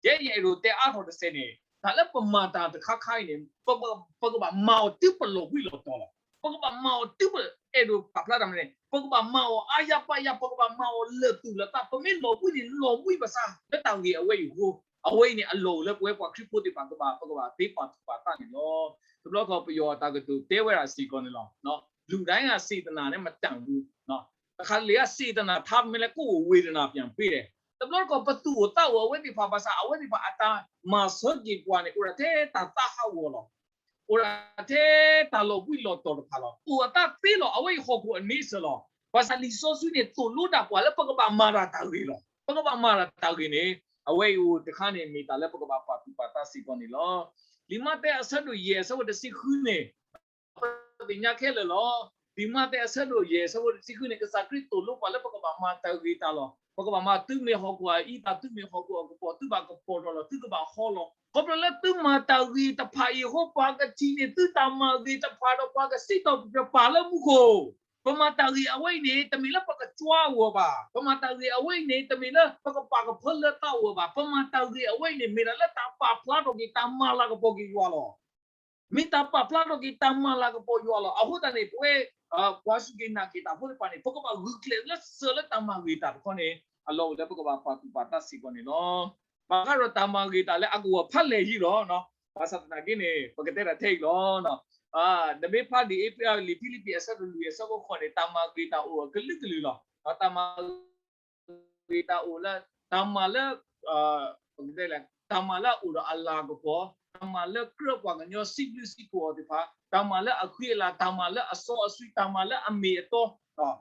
ယဲယအဲၣ်ဒိးတဲအါထီၣ်တစဲးန့ၣ် တၢ်လၢပမၤတၢ်တခါခါအံၤန့ၣ် ပကဘၣ်မၤအီၤတုၤပလီၤဘှံးလီၤတီၤလီၤ. ပကဘၣ်မၤအီၤတုၤပ, အဲၣ်ဒိးပာ်ဖျါတၢ်မနုၤလဲၣ်, ပကဘၣ်မၤအီၤအါယၤပါယၤ, ပကဘၣ်မၤအီၤလၢာ်သူၣ်လၢာ်သး, ပမ့ၢ်လီၤဘှံးန့ၣ် လီၤဘှံးဘၣ်ဆၣ် လၢတၢ်ဂ့ၤအဝဲအံၤအဃိ, အဝဲအံၤန့ၣ် အလီၢ်အိၣ်လၢပဝဲပှၤခရံာ်ဖိသ့ၣ်တဖၣ် ကဘၣ်ပကဘၣ်သ့ပာ်သူၣ်ပာ်သးန့ၣ်လီၤ. တဘျီတခီၣ်ပယီၤအတၢ်ကတိၤတဲဝဲဒၣ်စ့ၢ်ကီးန့ၣ်လီၤ. လူတိုင်းက စေတနာနဲ့ မတန်ဘူး, တခါတလေက စေတနာထားပေမဲ့လည်း ကိုယ့်ကိုဝေဒနာပြန်ပေးတယ်. တဘျီတခီၣ် ပသူၣ်အိၣ်သးအိၣ်အဝဲသ့ၣ်တဖၣ်ဘၣ်ဆၣ် အဝဲသ့ၣ်တဖၣ်အတၢ်မၤစၢၤက့ၤပှၤန့ၣ် အိၣ်ဒၣ်ထဲတၢ်သးဟးဂီၤလီၤ. အိၣ်ဒၣ်ထဲတၢ်လီၤဘှံးလီၤတီၤတဖၣ်လီၤ. အိၣ်အသးသ့လီၤ အဝဲအံၤဟီၣ်ခိၣ်အန့ဆၢၣ်လီၤ. ဘၣ်ဆၣ်လံာ်စီဆှံန့ၣ် သိၣ်လိဒၣ်ပှၤလၢပကဘၣ်မၤတၢ်တၢ်ဂ့ၤလီၤ. ပကဘၣ်မၤတၢ်တၢ်ဂ့ၤန့ၣ် အဝဲအံၤအိၣ်တခါန့ၣ် မ့ၢ်တၢ်လၢပကဘၣ်ပာ်သူၣ်ပာ်သးစ့ၢ်ကီးန့ၣ်လီၤ. လံာ်မးသဲအဆၢဒိၣ်ယဲၢ်အဆၢဖိတဆံဃုန့ၣ် ပသ့ၣ်ညါခဲလၢာ်လီၤ. လံာ်မးသဲအဆၢဒိၣ်ယဲၢ်အဆၢဖိတဆံဃုန့ၣ် ကစၢ်ခရံာ်သိၣ်လိပှၤလၢပကဘၣ်မၤတၢ်ဂ့ၤတၢ်လီၤ. ပကဘၣ်မၤသုမ့ၢ်ဟီၣ်ခိၣ်အအံသၣ်, သုမ့ၢ်ဟီၣ်ခိၣ်အကပီၤ, သုဘၣ်ကပီၤထီၣ်လီၤ, သုကဘၣ်ဟီလီၤ. ခီဖျိလၢသုမၤတၢ်ဂ့ၤတဖၣ်အံၤအဃိ ပှၤကထံၣ်န့ၢ်သုတၢ်မၤဂ့ၤတဖၣ်ဒီး ပှၤကစံးထီၣ်ပတြၢၤပာ်လၢမူခိၣ် ပမၤတၢ်ဂ့ၤအဝဲအံၤန့ၣ် တမ့ၢ်လၢပကကွၢ်အဂီၢ်ဘၣ်. ပမၤတၢ်ဂ့ၤအဝဲအံၤန့ၣ် တမ့ၢ်လၢပကပာ်ကဖၢလၢသးအဂီၢ်ဘၣ်. ပမၤတၢ်ဂ့ၤအဝဲအံၤန့ၣ် မ့ၢ်ဒၣ်လၢတၢ်ပာ်ဖျါထီၣ်က့ၤ တၢ်မၤလၤကပီၤက့ၤယွၤလီၤ. မ့ၢ်တၢ်ပာ်ဖျါထီၣ်က့ၤတၢ်မၤလၤကပီၤယွၤလီၤ. အဃိသတးန့ၣ် ပဝဲ ပှၤစူၢ်က့ၤနာ်က့ၤတၢ်ဖိသ့ၣ်တဖၣ်န့ၣ် ပကဘၣ်ဂုာ်ကျဲးစၢးလၢတၢ်မၤဂ့ၤတၢ်တခီန့ၣ် အလီၢ်အိၣ်လၢပကဘၣ်ပာ်သူၣ်ပာ်သးစ့ၢ်ကီးန့ၣ်လီၤ. ဘၣ်ဃးဒီးတၢ်မၤဂ့ၤတၢ်လၢအကဝီၤဖးလဲၢ်ယံၤလီၤ. ဘၣ်ဆၣ်သနာ်က့န့ၣ် ပကတဲတၢ်ထဲအံၤလီၤ. နမ့ၢ်ဖးဒ်အ့ လံာ်ဖံလံးပံးအဆၢဒိၣ်လွံၢ်အဆၢဖိဃိးန့ၣ် တၢ်မၤဂ့ၤတၢ်အိၣ်အကလုာ်ကလုာ်လီၤ. တၢ်မၤ ဂ့ၤတၢ်အိၣ်လၢ တၢ်မၤလၢ ပကတဲလဲၣ် တၢ်မၤလၢအအိၣ်ဒီးအလၤကပီၤ, တၢ်မၤလၢကြၢးပှၤကညီစံးဘျုးစံးဖှိၣ်အီၤသ့ၣ်တဖၣ်, တၢ်မၤလၢအဃံအလၤ, တၢ်မၤလၢအစီအဆှံ, တၢ်မၤလၢအမ့ၢ်အတီ,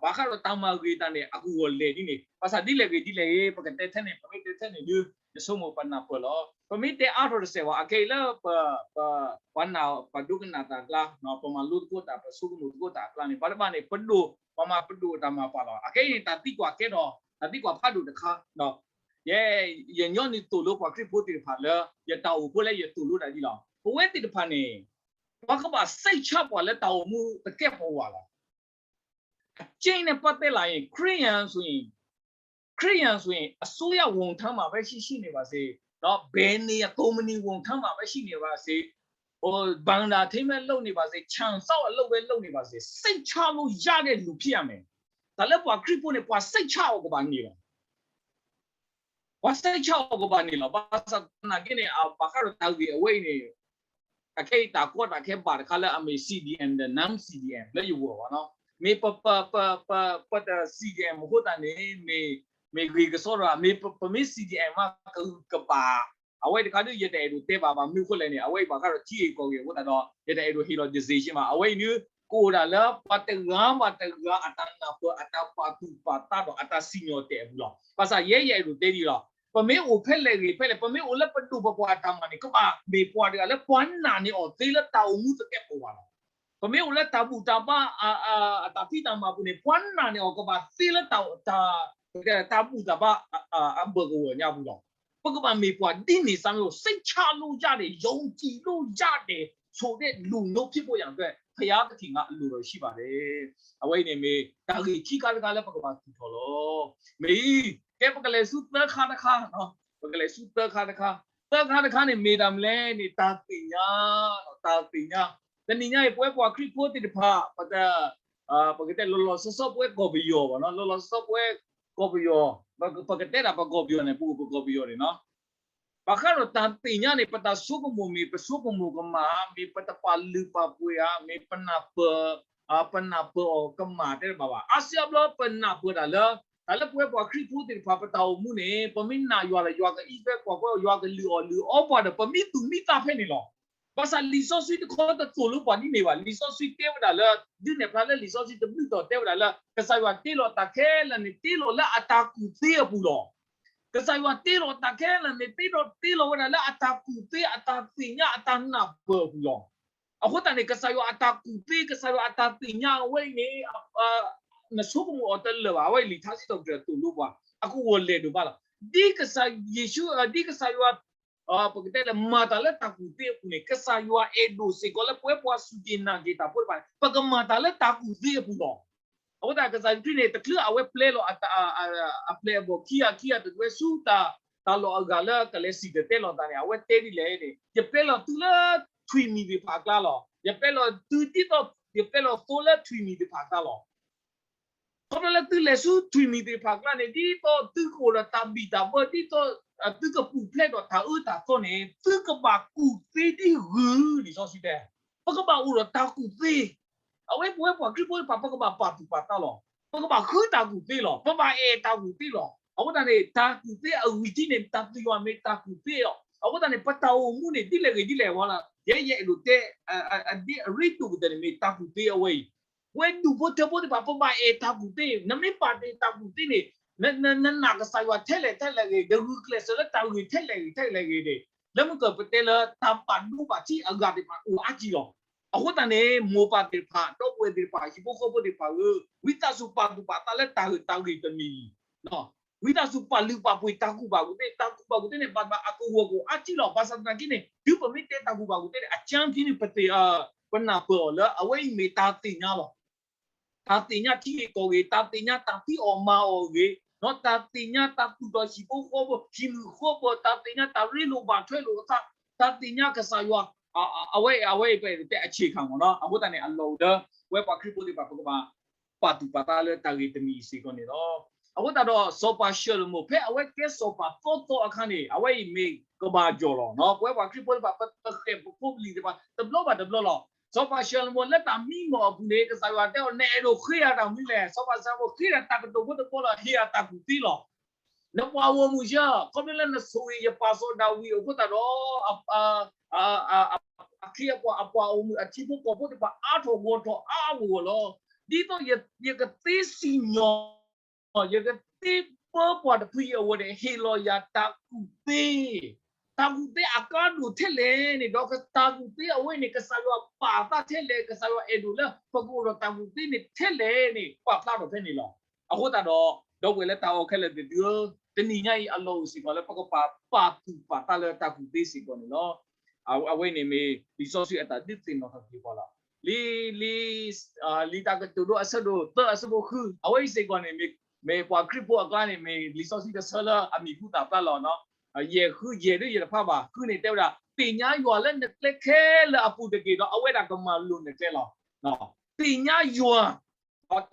ဘၣ်ဃးဒီးတၢ်မၤဂ့ၤတၢ်န့ၣ် အကဝီၤလဲၢ်ဒ်န့ၣ် ဘၣ်ဆၣ်ဒ်လဲၣ်ဂ့ၤဒ်လဲၣ်ဂ့ၤ ပကတဲထဲန့ၣ် ပမ့ၢ်တဲထဲန့ၣ်ဒုး ယဆိကမိၣ်ပနၢ်ပၢၢ်လီၤ. ပမ့ၢ်တဲအါထီၣ်တစဲးဘၣ် အခဲအံၤလၢ ပ ပှၤနာ် ပှၤဒိကနၣ်တၢ်အကျါ, ပမၤလိသကိးတၢ် ပဆိကမိၣ်သကိးတၢ်အကျါန့ၣ် ဘၣ်တဘၣ်န့ၣ် ပဒိၣ် ပမၤပဒိၣ်တၢ်မၤပာ်လီၤ. အခဲအံၤန့ၣ် တၢ်သံကွၢ်ကဲထီၣ် တၢ်သံကွၢ်ဖးဒိၣ်တခါ, ယဲ ယညီနုၢ်သိၣ်လိပှၤခရံာ်ဖိသ့ၣ်တဖၣ်လၢ ယတၢ်အိၣ်ဖှိၣ်လၢယသိၣ်လိတၢ်ဒ်လီၤ. ပဝဲသ့ၣ်တဖၣ်န့ၣ် ပှၤကဘၣ်စံးဆၢပှၤလၢတၢ်အိၣ်မူသကဲးပဝးလီၤ. အကျဉ်းနဲ့ပတ်သက်လာရင် ခရစ်ယာန်ဆိုရင် ခရစ်ယာန်ဆိုရင် အစိုးရဝန်ထမ်းမှာပဲရှိရှိနေပါစေ, ဘယ်နေရာ ကုမ္ပဏီဝန်ထမ်းမှာပဲရှိနေပါစေ, ဘဏ္ဍာထိန်းပဲလုပ်နေပါစေ, ခြံစောင့်အလုပ်ပဲလုပ်နေပါစေ, စိတ်ချလို့ရတဲ့လူဖြစ်ရမယ်. တၢ်လၢပှၤခရံာ်ဖိန့ၣ် ပှၤစိတ်ချအီၤကဘၣ်န့ၣ်လီၤ. ပှၤစိတ်ချအီၤကဘၣ်န့ၣ်လီၤ. ဘၣ်ဆၣ်သနာ်က့န့ၣ် ဘၣ်ဃးဒီးတၢ်ဂ့ၢ်အဝဲအံၤန့ၣ် အခဲအံၤတၢ်ကီတၢ်ခဲဘၣ်တခါလၢအမ့ၢ် C D M ဒီး non-C D M လၢယဂီၢ်ဘၣ်နီၤ. မ့ၢ်ပ ပ ပ ပ ပတ C D M အဃိသတးန့ၣ် မ့ၢ် မ့ၢ်ဂ့ၤကစီဒီး မ့ၢ်ပ ပမ့ၢ် C D M မး ကဂုာ်ကဘၣ် အဝဲတခါဒုး ယတအဲၣ်ဒိးတဲဘၣ် ဘၣ်မနုၤအဃိလဲၣ်န့ၣ် အဝဲအံၤဘၣ်ဃးဒီးထံဂ့ၢ်ကီၢ်ဂ့ၢ်အဃိသတးဒီး ယတအဲၣ်ဒိးဟ့ၣ်လီၤ decision ဘၣ်. အဝဲအံၤဒုး ကအိၣ်ဒၣ်လၢပှၤတဂၤဘၣ်တဂၤအတၢ်နၢ်ပၢၢ် အတၢ်ပာ်သူၣ်ပာ်သးဒီးအတၢ်စံၣ်ညီၣ်တဲာ်အပူၤလီၤ. ဘၣ်ဆၣ်ယဲယအဲၣ်ဒိးတဲဒ်အံၤလီၤ. ပမ့ၢ်အိၣ်ဖဲလဲၣ်ဂ့ၤဖဲလဲၣ် ပမ့ၢ်အိၣ်လၢပဒိၣ်ပပှၢ်အတၢ်မၤန့ၣ် ကဘၣ်မ့ၢ်ပှၤတဂၤလၢပှၤနာ်န့ၢ်အီၤသ့လၢတၢ်အိၣ်မူသကဲးပဝးလီၤ. ပမ့ၢ်အိၣ်လၢတၢ်ဘူၣ်တၢ်ဘါ အတၢ်ဖံးတၢ်မၤပူၤန့ၣ် ပှၤနာ်န့ၢ်အီၤကဘၣ်သ့လၢတၢ် တၢ်ဘူၣ်တၢ်ဘါအဘၢၣ်ကဝီၤညါပူၤလီၤ. ပကဘၣ်မ့ၢ်ပှၤဒ်န့ၣ် စံး စိတ်ချလို့ရတယ် ယုံကြည်လို့ရတယ်ဆိုတဲ့လူမျိုးဖြစ်ဖို့ရန်အတွက် ဘုရားသခင်ကအလိုတော်ရှိပါတယ်. အဝဲအံၤန့ၣ်မ့ၢ် တၢ်ဂ့ၢ်ခံခါတခါလၢပကဘၣ်သူၣ်ထီၣ်လီၤ. မ့ၢ်အံၤ ကဲပကလဲၤဆူသၢခါတခါ, ပကလဲၤဆူသၢခါတခါ, သၢခါတခါန့ၣ်မ့ၢ်တၢ်မနုၤလဲၣ်န့ၣ် တၢ်သ့ၣ်ညါ, တၢ်သ့ၣ်ညါ, တနံၤညါအံၤ ပဝဲပှၤခရံာ်ဖိသ့ၣ်တဖၣ် ပ ပကတဲလီၤလီၤဆီဆီပဝဲကီၢ်ပယီၤဘၣ်နီၤ, လီၤလီၤဆီဆီပဝဲကီၢ်ပယီၤ, ပကတဲဒၣ်ပကီၢ်ပယီၤန့ၣ် ပအိၣ်ပကီၢ်ပယီၤန့ၣ်နီၤ. ဘၣ်ဃးဒီးတၢ်သ့ၣ်ညါန့ၣ် ပတၢ်ဆိကမိၣ်မ့ၢ်ပဆိကမိၣ်ကမၣ်, မ့ၢ်ပတပာ်လုၢ်ပာ်ပှ့ၤဧါ, မ့ၢ်ပနၢ်ပၢၢ်, ပနၢ်ပၢၢ်အီၤကမၣ်တဲဘၣ်ဘၣ်. အါစုအါဘျီပနၢ်ပၢၢ်တၢ်လၢ တၢ်လၢပဝဲပှၤခရံာ်ဖိသ့ၣ်တဖၣ် ပတၢ်အိၣ်မူန့ၣ် ပမ့ၢ်နာ်ယွၤဒီး ယွၤကအံးထွဲကွၢ်ထွဲအီၤ, ယွၤကလုၢ်အီၣ်လုၢ်အီပှၤဒီး ပမ့ၢ်သူၣ်မံသးဖဲန့ၣ်လီၤ. ဘၣ်ဆၣ်လံာ်စီဆှံတခီတသိၣ်လိပှၤဒ်န့ၣ်ဘၣ်. လံာ်စီဆှံတဲဝဲဒၣ်လၢ ဒုးနဲၣ်ဖျါလၢလံာ်စီဆှံတဘျုးတီၢ်တဲဝဲဒၣ်လၢ ကစၢ်ယွၤတ့လီၤတၢ်ခဲလၢာ်န့ၣ် တ့လီၤလၢအတၢ်ကူၣ်သ့အပူၤလီၤ. ကစၢ်ယွၤတ့လီၤတၢ်ခဲလၢာ်န့ၣ် တ့လီၤ တ့လီၤဝဲဒၣ်လၢအတၢ်ကူၣ်သ့ အတၢ်သ့ၣ်ညါ အတၢ်နၢ်ပၢၢ်အပူၤလီၤ. အဃိသတးန့ၣ် ကစၢ်ယွၤအတၢ်ကူၣ်သ့ ကစၢ်ယွၤအတၢ်သ့ၣ်ညါအဝဲအံၤန့ၣ် နဆိကမိၣ်အီၤတလၢာ်ဘၣ်. အဝဲအံၤလံာ်ထါစံးထီၣ်ပတြၢၤသိၣ်လိပှၤ အကဝီၤလဲၢ်ဒိၣ်ဘၣ်လီၤ. ဒ်ကစၢ်ယ့ၣ်ၡူး ဒ်ကစၢ်ယွၤ ပကတဲလၢမၤတၢ်လၢတၢ်ကူၣ်သ့အပူၤန့ၣ် ကစၢ်ယွၤအဲၣ်ဒိးစ့ၢ်ကီးလၢပဝဲပှၤစူၢ်က့ၤနာ်က့ၤတၢ်ဖိတဖၣ်န့ၣ် ပကမၤတၢ်လၢတၢ်ကူၣ်သ့အပူၤလီၤ. အဃိသတး ကစၢ်ယ့ၣ်ၡူးခရံာ်န့ၣ် တချုးအဝဲပျဲလီၤ အပျဲၢ်အဘီၣ်ခံဂၤခံဂၤ တဝဲဆူတၢ် တၢ်လီၢ်အဂၤလၢကလဲၤစံၣ်တဲၤတဲလီၤသးန့ၣ် အဝဲတဲဒ်လဲၣ်န့ၣ် ယပျဲလီၤသုလၢထွံၣ်မံၤသ့ၣ်တဖၣ်အကျါလီၤ. ယပျဲလီၤသုဒ်သိး ယပျဲလီၤသိလၢထွံၣ်မံၤသ့ၣ်တဖၣ်အကျါလီၤ. ခီဖျိလၢသုလဲၤဆူထွံၣ်မံၤသ့ၣ်တဖၣ်အကျါန့ၣ် ဒ်သိးသုကအိၣ်ဒီးတၢ်ဘံၣ်တၢ်ဘၢ ဒ်သိး သုကပူၤဖျဲးဒီးတၢ်အၢတၢ်သီန့ၣ် သုကဘၣ်ကူၣ်သ့ဒ်ဂုၢ် လံာ်စီဆှံတဲ. ပကဘၣ်အိၣ်ဒီးတၢ်ကူၣ်သ့. အဝဲပဝဲပှၤခရံာ်ဖိတဖၣ် ပကဘၣ်ပာ်သူၣ်ပာ်သးလီၤ. ပကဘၣ်ဃုတၢ်ကူၣ်သ့လီၤ. ပဘၣ်အဲၣ်တၢ်ကူၣ်သ့လီၤ. အဃိသတးန့ၣ် တၢ်ကူၣ်သ့အဂံၢ်ထံးန့ၣ် တၢ်သ့ၣ်ယွၤမ့ၢ်တၢ်ကူၣ်သ့လီၤ. အဃိသတးန့ၣ် ပတၢ်အိၣ်မူန့ၣ် ဒ်လဲၣ်ဂ့ၤဒ်လဲၣ်ဝဲလီၤ. ယဲယအဲၣ်ဒိးတဲ ဒ်အရ့ဒိၣ်ကတၢၢ်န့ၣ်မ့ၢ်တၢ်ကူၣ်သ့အဝဲအံၤ ပဝဲဒူၣ်ဖိထၢဖိသ့ၣ်တဖၣ် ပဘၣ်အဲၣ်တၢ်ကူၣ်သ့. နမ့ၢ်ပာ်တ့ၢ်တၢ်ကူၣ်သ့န့ၣ် နနာ်ကစၢ်ယွၤထဲလဲၣ်ထဲလဲၣ်ဂ့ၤ, နဂုာ်ကျဲးစၢးလၢတၢ်ဂ့ၢ်ထဲလဲၣ်ဂ့ၤထဲလဲၣ်ဂ့ၤန့ၣ် လၢမုၢ်ကၢၢ်ပတဲလၢ တၢ်ဘၣ်ဒိဘၣ်ထံးအဂၤသ့ၣ်တဖၣ်အိၣ်အါကံလီၤ. အဃိသတးန့ၣ် မိၢ်ပၢ်သ့ၣ်တဖၣ် ဒီပုၢ်ဝဲၢ်သ့ၣ်တဖၣ် ဟံၣ်ဖိဃီဖိသ့ၣ်တဖၣ်ဧၢ, ဝံသးစူၤပာ်သူၣ်ပာ်သးလၢတၢ်ဂ့ၢ်တၢ်ဂ့ၢ်တမံၤ ဝံသးစူၤပာ်လုၢ်ပာ်ပှ့ၤတၢ်ကူၣ်ဘၣ်ကူၣ်သ့, တၢ်ကူၣ်ဘၣ်ကူၣ်သ့န့ၣ် ဘၣ်တဘၣ်အကဝီၤကအိၣ်အါကံလီၤ. ဘၣ်ဆၣ်သနာ်က့န့ၣ် တုၤပမ့ၢ်တဲတၢ်ကူၣ်ဘၣ်ကူၣ်သ့န့ၣ် အကၠၢဖဲန့ၣ် ပသ့ၣ် ပနၢ်ပၢၢ်အီၤလၢ အဝဲအံၤမ့ၢ်တၢ်သ့ၣ်ညါလီၤ. တၢ်သ့ၣ်ညါထံဂ့ၢ်ကီၢ်ဂ့ၢ်, တၢ်သ့ၣ်ညါတၢ်ဖံးအီၣ်မၤအီၣ်ဂ့ၢ်, တၢ်သ့ၣ်ညါတၢ်သူၣ်ထီၣ်ဟံၣ်ဖိဃီဖိ, ဟံၣ်မုၢ်ဃီဖိ, တၢ်သ့ၣ်ညါတၢ်ရ့လိာ်ဘၣ်ထွဲလိာ်အသး, တၢ်သ့ၣ်ညါကစၢ်ယွၤ အဝဲအံၤ အဝဲအံၤပအဲၣ်ဒိးတဲ အဆ့ၣ်ခၣ်မ့ၢ်နီၤ. အဃိသတးန့ၣ် အလီၢ်အိၣ်လၢ ပဝဲပှၤခရံာ်ဖိသ့ၣ်တဖၣ် ပကဘၣ်ပာ်သူၣ်ပာ်သးလၢတၢ်ဂ့ၢ်တမံၤအံၤစ့ၢ်ကီးန့ၣ်လီၤ. အဃိသတးဒီး စီၤပၤၡလိၤမိၣ် ဖဲအဝဲကဲစီၤပၤသီသီအခါန့ၣ် အဝဲအံၤမ့ၢ်ကမၤယီၤလီၤ. ပဝဲပှၤခရံာ်ဖိသ့ၣ်တဖၣ် ပဃဲၣ်ပဖိပလံၤသ့ၣ်တဖၣ် တဘျီဘၣ်တဘျီလီၤ. စီၤပၤၡလိၤမိၣ်လၢတၢ်မံမီၢ်အပူၤန့ၣ် ကစၢ်ယွၤတဲအီၤ နအဲၣ်ဒိးဃ့ယၤတၢ်မနုၤလဲၣ်. စီၤပၤၡလိၤမိၣ်ဃ့တၢ်တၢ်ကတိၤဖိတဘီလီၤ, ဟ့ၣ်ယၤတၢ်ကူၣ်သ့လီၤ. နပှၤဂီၢ်မုၢ်ဆၢ, ခီဖျိလၢနဆိၣ်ဂ့ၤယပၢ်စီၤဒၤဝံးအဃိသတးဒီး အခ့အပှၤ အပှၤဂီၢ်မုၢ် အထံဖိကီၢ်ဖိသ့ၣ်တဖၣ် အါထီၣ်ဂီၢ်ထီၣ်အါအါဂီၢ်ဂီၢ်လီၤ. ဒ်သိးယကသ့စံၣ်ညီၣ် ယကသ့ပၢပှၤတဖုအံၤအဂီၢ်န့ၣ် ဟ့ၣ်လီၤယၤတၢ်ကူၣ်သ့, တၢ်ကူၣ်သ့အကါဒိၣ်ထဲလဲၣ်န့ၣ်, ဒီးတၢ်ကူၣ်သ့အဝဲန့ၣ် ကစၢ်ယွၤပာ်အသးထဲလဲၣ်, ကစၢ်ယွၤအဲၣ်ဒိးလၢပကအိၣ်ဒီးတၢ်ကူၣ်သ့န့ၣ်ထဲလဲၣ်န့ၣ် ပာ်ဖျါထီၣ်ဖဲန့ၣ်လီၤ. အဃိသတးဒီး ဒီပုၢ်ဝဲၢ်လၢတၢ်အဲၣ်ခဲလၢာ်သ့ၣ်သုဧၢ, တနံၤညါအံၤအလီၢ်အိၣ်စ့ၢ်ကီးလၢပကပာ်သူၣ်ပာ်သးလၢတၢ်ကူၣ်သ့စ့ၢ်ကီးန့ၣ်လီၤ. အဝဲန့ၣ်မ့ၢ်လံာ်စီဆှံအတၢ်ဒုးသ့ၣ်နီၣ်ထီၣ်က့ၤပှၤလီၤ. လံာ် လံာ် လံာ်တၢ်ကတိၤဒိအဆၢဒိၣ်သၢအဆၢဖိဃု အဝဲအံၤစ့ၢ်ကီးန့ၣ် မ့ၢ်ပှၤခရံာ်ဖိအကျါန့ၣ် မ့ၢ်လံာ်စီဆှံတဆၢလၢအမံၤဟူသၣ်ဖျါလီၤ. ယဲၢ်ဃု ယဲၢ်ဒ်ယဲၢ်တဖၣ်ဘၣ်, ဃုန့ၣ်တဲဝဲဒၣ် သ့ၣ်ညါယွၤလၢနကျဲခဲလၢာ်အပူၤတက့ၢ်, ဒီးအဝဲဒၣ်ကမၤလိၤနကျဲလီၤ. သ့ၣ်ညါယွၤ,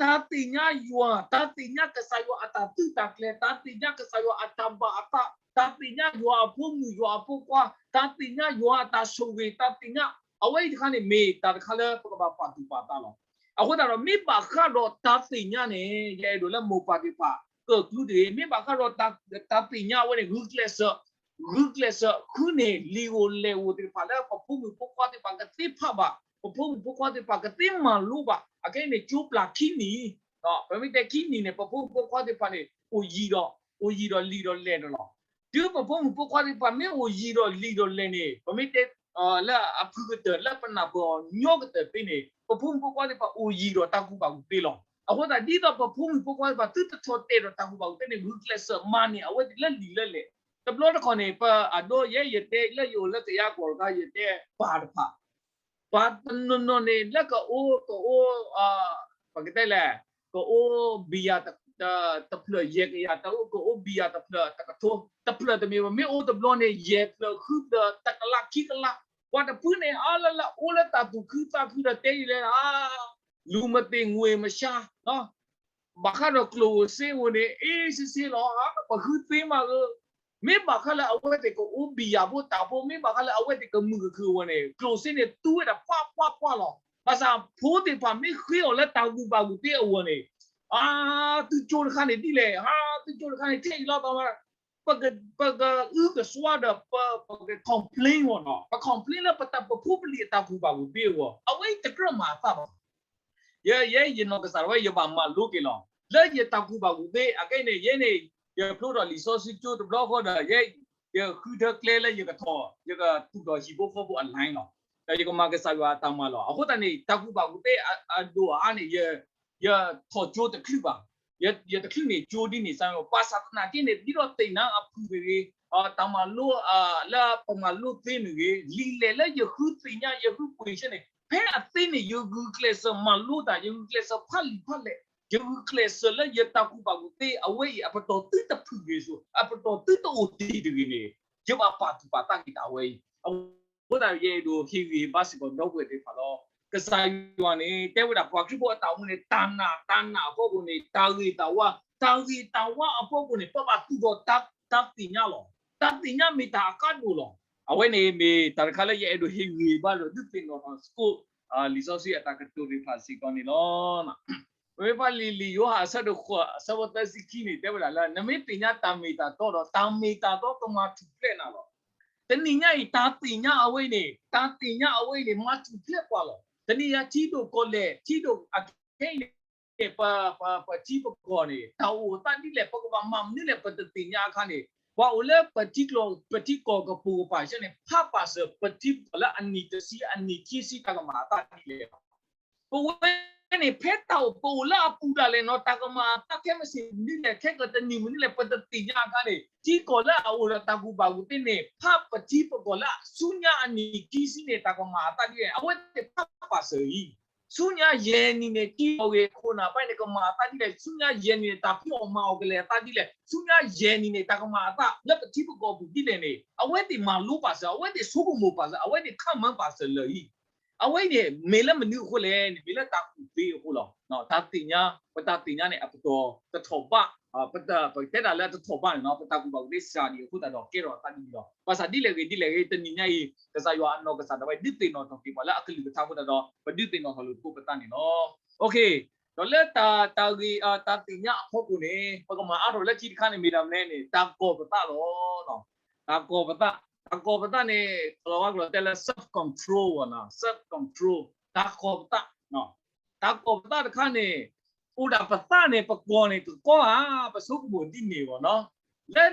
တၢ်သ့ၣ်ညါယွၤ, တၢ်သ့ၣ်ညါကစၢ်ယွၤအတၢ်သုးတၢ်ကျဲၤ, တၢ်သ့ၣ်ညါကစၢ်ယွၤအတၢ်ဘၣ်အသး, တၢ်သ့ၣ်ညါယွၤအဖိမုၣ်ယွၤအဖိခွါ, တၢ်သ့ၣ်ညါယွၤအတၢ်ဆိၣ်ဂ့ၤ, တၢ်သ့ၣ်ညါ အဝဲအံၤတခါန့ၣ် မ့ၢ်တၢ်တခါလၢပကဘၣ်ပာ်သူၣ်ပာ်သးလီၤ. အဃိသတးဒီး မ့ၢ်ဘၣ်ဃးဒီးတၢ်သ့ၣ်ညါန့ၣ် ယအဲၣ်ဒိးလၢမိၢ်ပၢ်သ့ၣ်တဖၣ် ကၢၢ်ကျူတဂ့ၤ, မ့ၢ်ဘၣ်ဃးဒီးတၢ်သ့ၣ်ညါအဝဲန့ၣ် ဂုာ်ကျဲးစၢး, ဂုာ်ကျဲးစၢးဃုန့ၣ် လံာ်ဧိၤလဲၢ်ဧိၤသ့ၣ်တဖၣ်လၢပဖိမုၣ်ဖိခွါသ့ၣ်တဖၣ်ကသ့ဖးဘၣ်, ပဖိမုၣ်ဖိခွါသ့ၣ်တဖၣ်ကသ့မၤလိဘၣ်, အခဲအံၤန့ၣ် ကၠိပျၢ်ခံနံၣ်, ပမ့ၢ်တဲခံနံၣ်န့ၣ် ပဖိမုၣ်ဖိခွါသ့ၣ်တဖၣ်န့ၣ် အိၣ်ယံၤဒီး, အိၣ်ယံၤဒီးလံာ်ဒီးလဲၢ်န့ၣ်လီၤ. တုၤပဖိမုၣ်ဖိခွါသ့ၣ်တဖၣ်မ့ၢ်အိၣ်ယံၤဒီးလံာ်ဒီးလဲၢ်န့ၣ် ပမ့ၢ်တဲ လၢအဖုကတၢၢ် လၢပနၢ်ပၢၢ်အီၤညီကတၢၢ်သ့န့ၣ် ပဖိမုၣ်ဖိခွါသ့ၣ်တဖၣ်အိၣ်ယံၤဒီးတၢ်ကူၣ်ဘၣ်ကူၣ်သ့လီၤ. အဃိသတး ဒ်သိးပဖိမုၣ်ဖိခွါသ့ၣ်တဖၣ်သုတထီၣ်တဲာ်ဒီးတၢ်ကူၣ်ဘၣ်ကူၣ်သ့န့ၣ် ဂုာ်ကျဲးစၢးမၤန့ၢ်အဝဲသ့ၣ်လၢလံာ်လၢလဲၢ်. တဘျီတခီၣ်န့ၣ် ပအဒိ ယဲယတဲလၢယအိၣ်လၢကယၤကီၢ်တခါ ယတဲပၢ်တဖၣ် ပှၤတနီၤနီၤန့ၣ် လၢကအိၣ် ကအိၣ် ပကတဲလဲၣ် ကအိၣ်ဘံယၤတဖျၢၣ်ယဲၢ်ကယၤ တအိၣ် ကအိၣ်ဘံယၤတဖျၢၣ်တကထိ တဖျၢၣ်တမ့ၢ်ဘၣ် မ့ၢ်အိၣ်တဘျီန့ၣ် ယဲၢ်ဖျၢၣ်ဃုဖျၢၣ် တကလးခံကလး ပှၤတဖုန့ၣ် အါလၢလၢအိၣ်လၢတၢ်သူၣ်ခုသးခုဒီးတဲယလဲၣ် လူမသေငွေမရှား ဘၣ်ဃးဒီးကျိၣ်ဧိၤစ့ဧိၤန့ၣ် အ့စ့စ့လီၤ ပဃုသ့မးဧၢ မ့ၢ်ဘၣ်ဃးလၢအဝဲသ့ၣ်ကအိၣ်ဘံယၤဖိတၢ်ဖိ မ့ၢ်ဘၣ်ဃးလၢအဝဲသ့ၣ်ကမုာ်ကခုၣ်အဂီၢ်န့ၣ် ကျိၣ်စ့န့ၣ်သူဝဲဒၣ်ပှၢ်ပှၢ်ပှၢ်လီၤ. ဘၣ်ဆၣ်ဖိသ့ၣ်တဖၣ်မ့ၢ်ဃ့အီၤလၢတၢ်ကူၣ်ဘၣ်ကူၣ်သ့အဂီၢ်န့ၣ် အါ သုကၠိတခါန့ၣ်ဒ်လဲၣ် အါ သုကၠိတခါန့ၣ်ထဲအံၤလီၤ ပ ပကအုကစွါဒီး ပ ပက complain မ့ၢ်နီၤ ပ complain လၢပတၢ်ပဖိပလံၤအတၢ်ကူၣ်ဘၣ်ကူၣ်သ့အဂီၢ် အဝဲအံၤတကြၢးမၤအသးဘၣ် ယဲ ယဲယနီၢ်ကစၢ်ဒၣ်ဝဲ ယဘၣ်မၤလိက့ၤလီၤ. လၢယတၢ်ကူၣ်ဘၣ်ကူၣ်သ့ အခဲအံၤန့ၣ် ယဲန့ၣ် ယဖျိထီၣ်လံာ်စီဆှံကၠိတဘျီဃီဒီး ယဲ ယဃုထၢကျဲလၢယကထီၣ် ယကသူၣ်ထီၣ်ဟံၣ်ဖိဃီဖိအ line လီၤ. ဒီးယကမၤကစၢ်ယွၤအတၢ်မၤလီၤ. အဃိသတးန့ၣ် တၢ်ကူၣ်ဘၣ်ကူၣ်သ့အဒိၣ်အအါန့ၣ် ယထီၣ်ကၠိတချုးဘၣ် ယတချုးန့ၣ်ကၠိဒ်န့ၣ်စ့ၢ်ကီး ဘၣ်ဆၣ်သနာ်က့န့ၣ် ဒ်သိးသ့ၣ်နါအဖုၣ်မ့ၢ်ဂ့ၤ, တၢ်မၤလိ လၢပမၤလိသ့မ့ၢ်ဂ့ၤ, လံာ်လဲၢ်လၢယဃုသ့ၣ်ညါ ယဃုကွၢ်ဆၢန့ၣ် ဖဲအသ့န့ၣ် ယဂုာ်ကျဲးစၢးမၤလိတၢ်, ယဂုာ်ကျဲးစၢးဖးလံာ်ဖးလဲၢ်, ယဂုာ်ကျဲးစၢးလၢယတၢ်ကူၣ်ဘၣ်ကူၣ်သ့ အဝဲအံၤအပတီၢ်သုတဖုၣ်ဂ့ၤစိၤ, အပတီၢ်သုတအိၣ်တ့ၢ်တဂ့ၤန့ၣ် ယဘၣ်ပာ်သူၣ်ပာ်သးက့ၤတၢ်ဝဲအံၤ အဃိသတး ယအဲၣ်ဒိးဟ့ၣ်ဂံၢ်ဟ့ၣ်ဘါစ့ၢ်ကီးဒီပုၢ်ဝဲၢ်သ့ၣ်တဖၣ်လီၤ. ကစၢ်ယွၤန့ၣ် တဲဝဲဒၣ်ပှၤခရံာ်ဖိအတၢ်အိၣ်မူန့ၣ် တၢ်နာ် တၢ်နာ်အဖီခိၣ်န့ၣ် တၢ်ဂ့ၤတၢ်ဝါ, တၢ်ဂ့ၤတၢ်ဝါအဖီခိၣ်န့ၣ် ပဘၣ်သူၣ်ထီၣ်တၢ်သ့ၣ်ညါလီၤ. တၢ်သ့ၣ်ညါမ့ၢ်တၢ်အကါဒိၣ်လီၤ. အဝဲန့ၣ်မ့ၢ်တၢ်တခါလၢယအဲၣ်ဒိးဟ့ၣ်ဂံၢ်ဟ့ၣ်ဘါဒီးဒုးသ့ၣ်နီၣ်ထီၣ်သကိး လံာ်စီဆှံအတၢ်ကတိၤသ့ၣ်တဖၣ်စ့ၢ်ကီးန့ၣ်လီၤ. ပမ့ၢ်ဖးလံာ် လံာ်ယိၤဟၣ်အဆၢဒိၣ်ဃိး အဆၢဖိသၢဆံခံန့ၣ် တဲဝဲဒၣ်လၢ နမ့ၢ်သ့ၣ်ညါတၢ်မ့ၢ်တၢ်တီဒီး တၢ်မ့ၢ်တၢ်တီကမၤထူၣ်ဖျဲးနၤလီၤ. တနံၤညါအံၤ တၢ်သ့ၣ်ညါအဝဲအံၤန့ၣ် တၢ်သ့ၣ်ညါအဝဲအံၤန့ၣ် မၤထူၣ်ဖျဲးပှၤလီၤ. တနံၤညါထံဒိၣ်ကီၢ်လဲၢ် ထံဒိၣ်အခဲအံၤန့ၣ် ပ ပထံပကီၢ်န့ၣ် တၢ်အိၣ်အသးဒ်လဲၣ် ပကဘၣ်မၤမနုၤလဲၣ် ပတသ့ၣ်ညါအခါန့ၣ် ပှၤအိၣ်လၢပထံကျိ ပထံကီၢ်ကပိာ်ကပၤဆၢန့ၣ် ဖးပာ်စၢၤပထံပကီၢ်လၢအနံၣ်တဆံအနံၣ်ခံဆံတၢ်ကမၤအသးဒ်လဲၣ် ပဝဲန့ၣ် ဖဲတၢ်အိၣ်ပအိၣ်လၢအပူၤဒၣ်လဲာ်နီၤ တၢ်ကမၤအသးခဲမုၢ်ဆ့ၣ်မနုၤလဲၣ် ခဲကတနံၤမနုၤလဲၣ် ပတသ့ၣ်ညါအခါန့ၣ် ထံကီၢ်လၢအအိၣ်ဒီးတၢ်ကူၣ်ဘၣ်ကူၣ်သ့န့ၣ် ဖးပထံပကီၢ်လၢဆူညါအနံၣ်ခံဆံန့ၣ် တၢ်ကမၤအသးဒ်လဲၣ် အဝဲသ့ၣ်ဖးပာ်စၢၤအံၤ ဆူညါယဲၢ်နံၤန့ၣ် တံၤအီၣ်ဂ့ၤခိၣ်နၢ်ပၢ်န့ၣ် ကမၤအသးဒ်လဲၣ်, ဆူညါယဲၢ်နံၤန့ၣ် တၢ်ဖံးအီၣ်မၤအီၣ်ကလဲၤအသးဒ်လဲၣ်, ဆူညါယဲၢ်နံၤန့ၣ် တၢ်ကမၤအသးလၢပထံပကီၢ်ပူၤဒ်လဲၣ်န့ၣ် အဝဲသ့ၣ်မၤလိပာ်စၢၤ, အဝဲသ့ၣ်ဆိကမိၣ်ပာ်စၢၤ, အဝဲသ့ၣ်ခါမၢပာ်စၢၤလၢာ်အံၤ. အဝဲအံၤန့ၣ် မ့ၢ်လၢမနုၤအဃိလဲၣ်န့ၣ် မ့ၢ်လၢတၢ်ကူၣ်သ့အဃိလီၤ. တၢ်သ့ၣ်ညါ, ပတၢ်သ့ၣ်ညါန့ၣ် အပတီၢ်တထီၣ်ဘး, ပတဲတၢ်လၢအတထီၣ်ဘးန့ၣ်လီၤ, ပတၢ်ကူၣ်ဘၣ်ကူၣ်သ့စှၤဒံးအဃိသတးဒီး ကဲထီၣ်အသးဒ်န့ၣ်လီၤ. ဘၣ်ဆၣ်ဒ်လဲၣ်ဂ့ၤဒ်လဲၣ်ဂ့ၤ တနံၤညါအံၤ ကစၢ်ယွၤအနီၢ်ကစၢ်ဒၣ်ဝဲ ဒုးသ့ၣ်နီၣ်ထီၣ်က့ၤပှၤလၢအကလုၢ်ကထါအဃိသတးဒီး ပဒုးသ့ၣ်နီၣ်ထီၣ်လိာ်သကိးပသးန့ၣ်လီၤ. ဒီးလၢတၢ်ဂ့ၢ်တၢ်သ့ၣ်ညါအဖီခိၣ်န့ၣ် ပကမၤအါထီၣ်လၢခံတခါန့ၣ်မ့ၢ်ဒၣ်မနုၤန့ၣ် တၢ်ကီၢ်ပသးလီၤ. တၢ်ကီၢ်ပသး, တၢ်ကီၢ်ပသးန့ၣ် ကလီၤဝါကျိာ်တဲလၢ self control ဝဲနီၤ, self control တၢ်ကီၢ်ပသး, တၢ်ကီၢ်ပသးတခါန့ၣ် အိၣ်ဒၣ်ပသးန့ၣ် ပကီၢ်န့ၣ် ကကီဧါ, ပဆိကမိၣ်ဒ်န့ၣ်ဝဲနီၤ. လၢ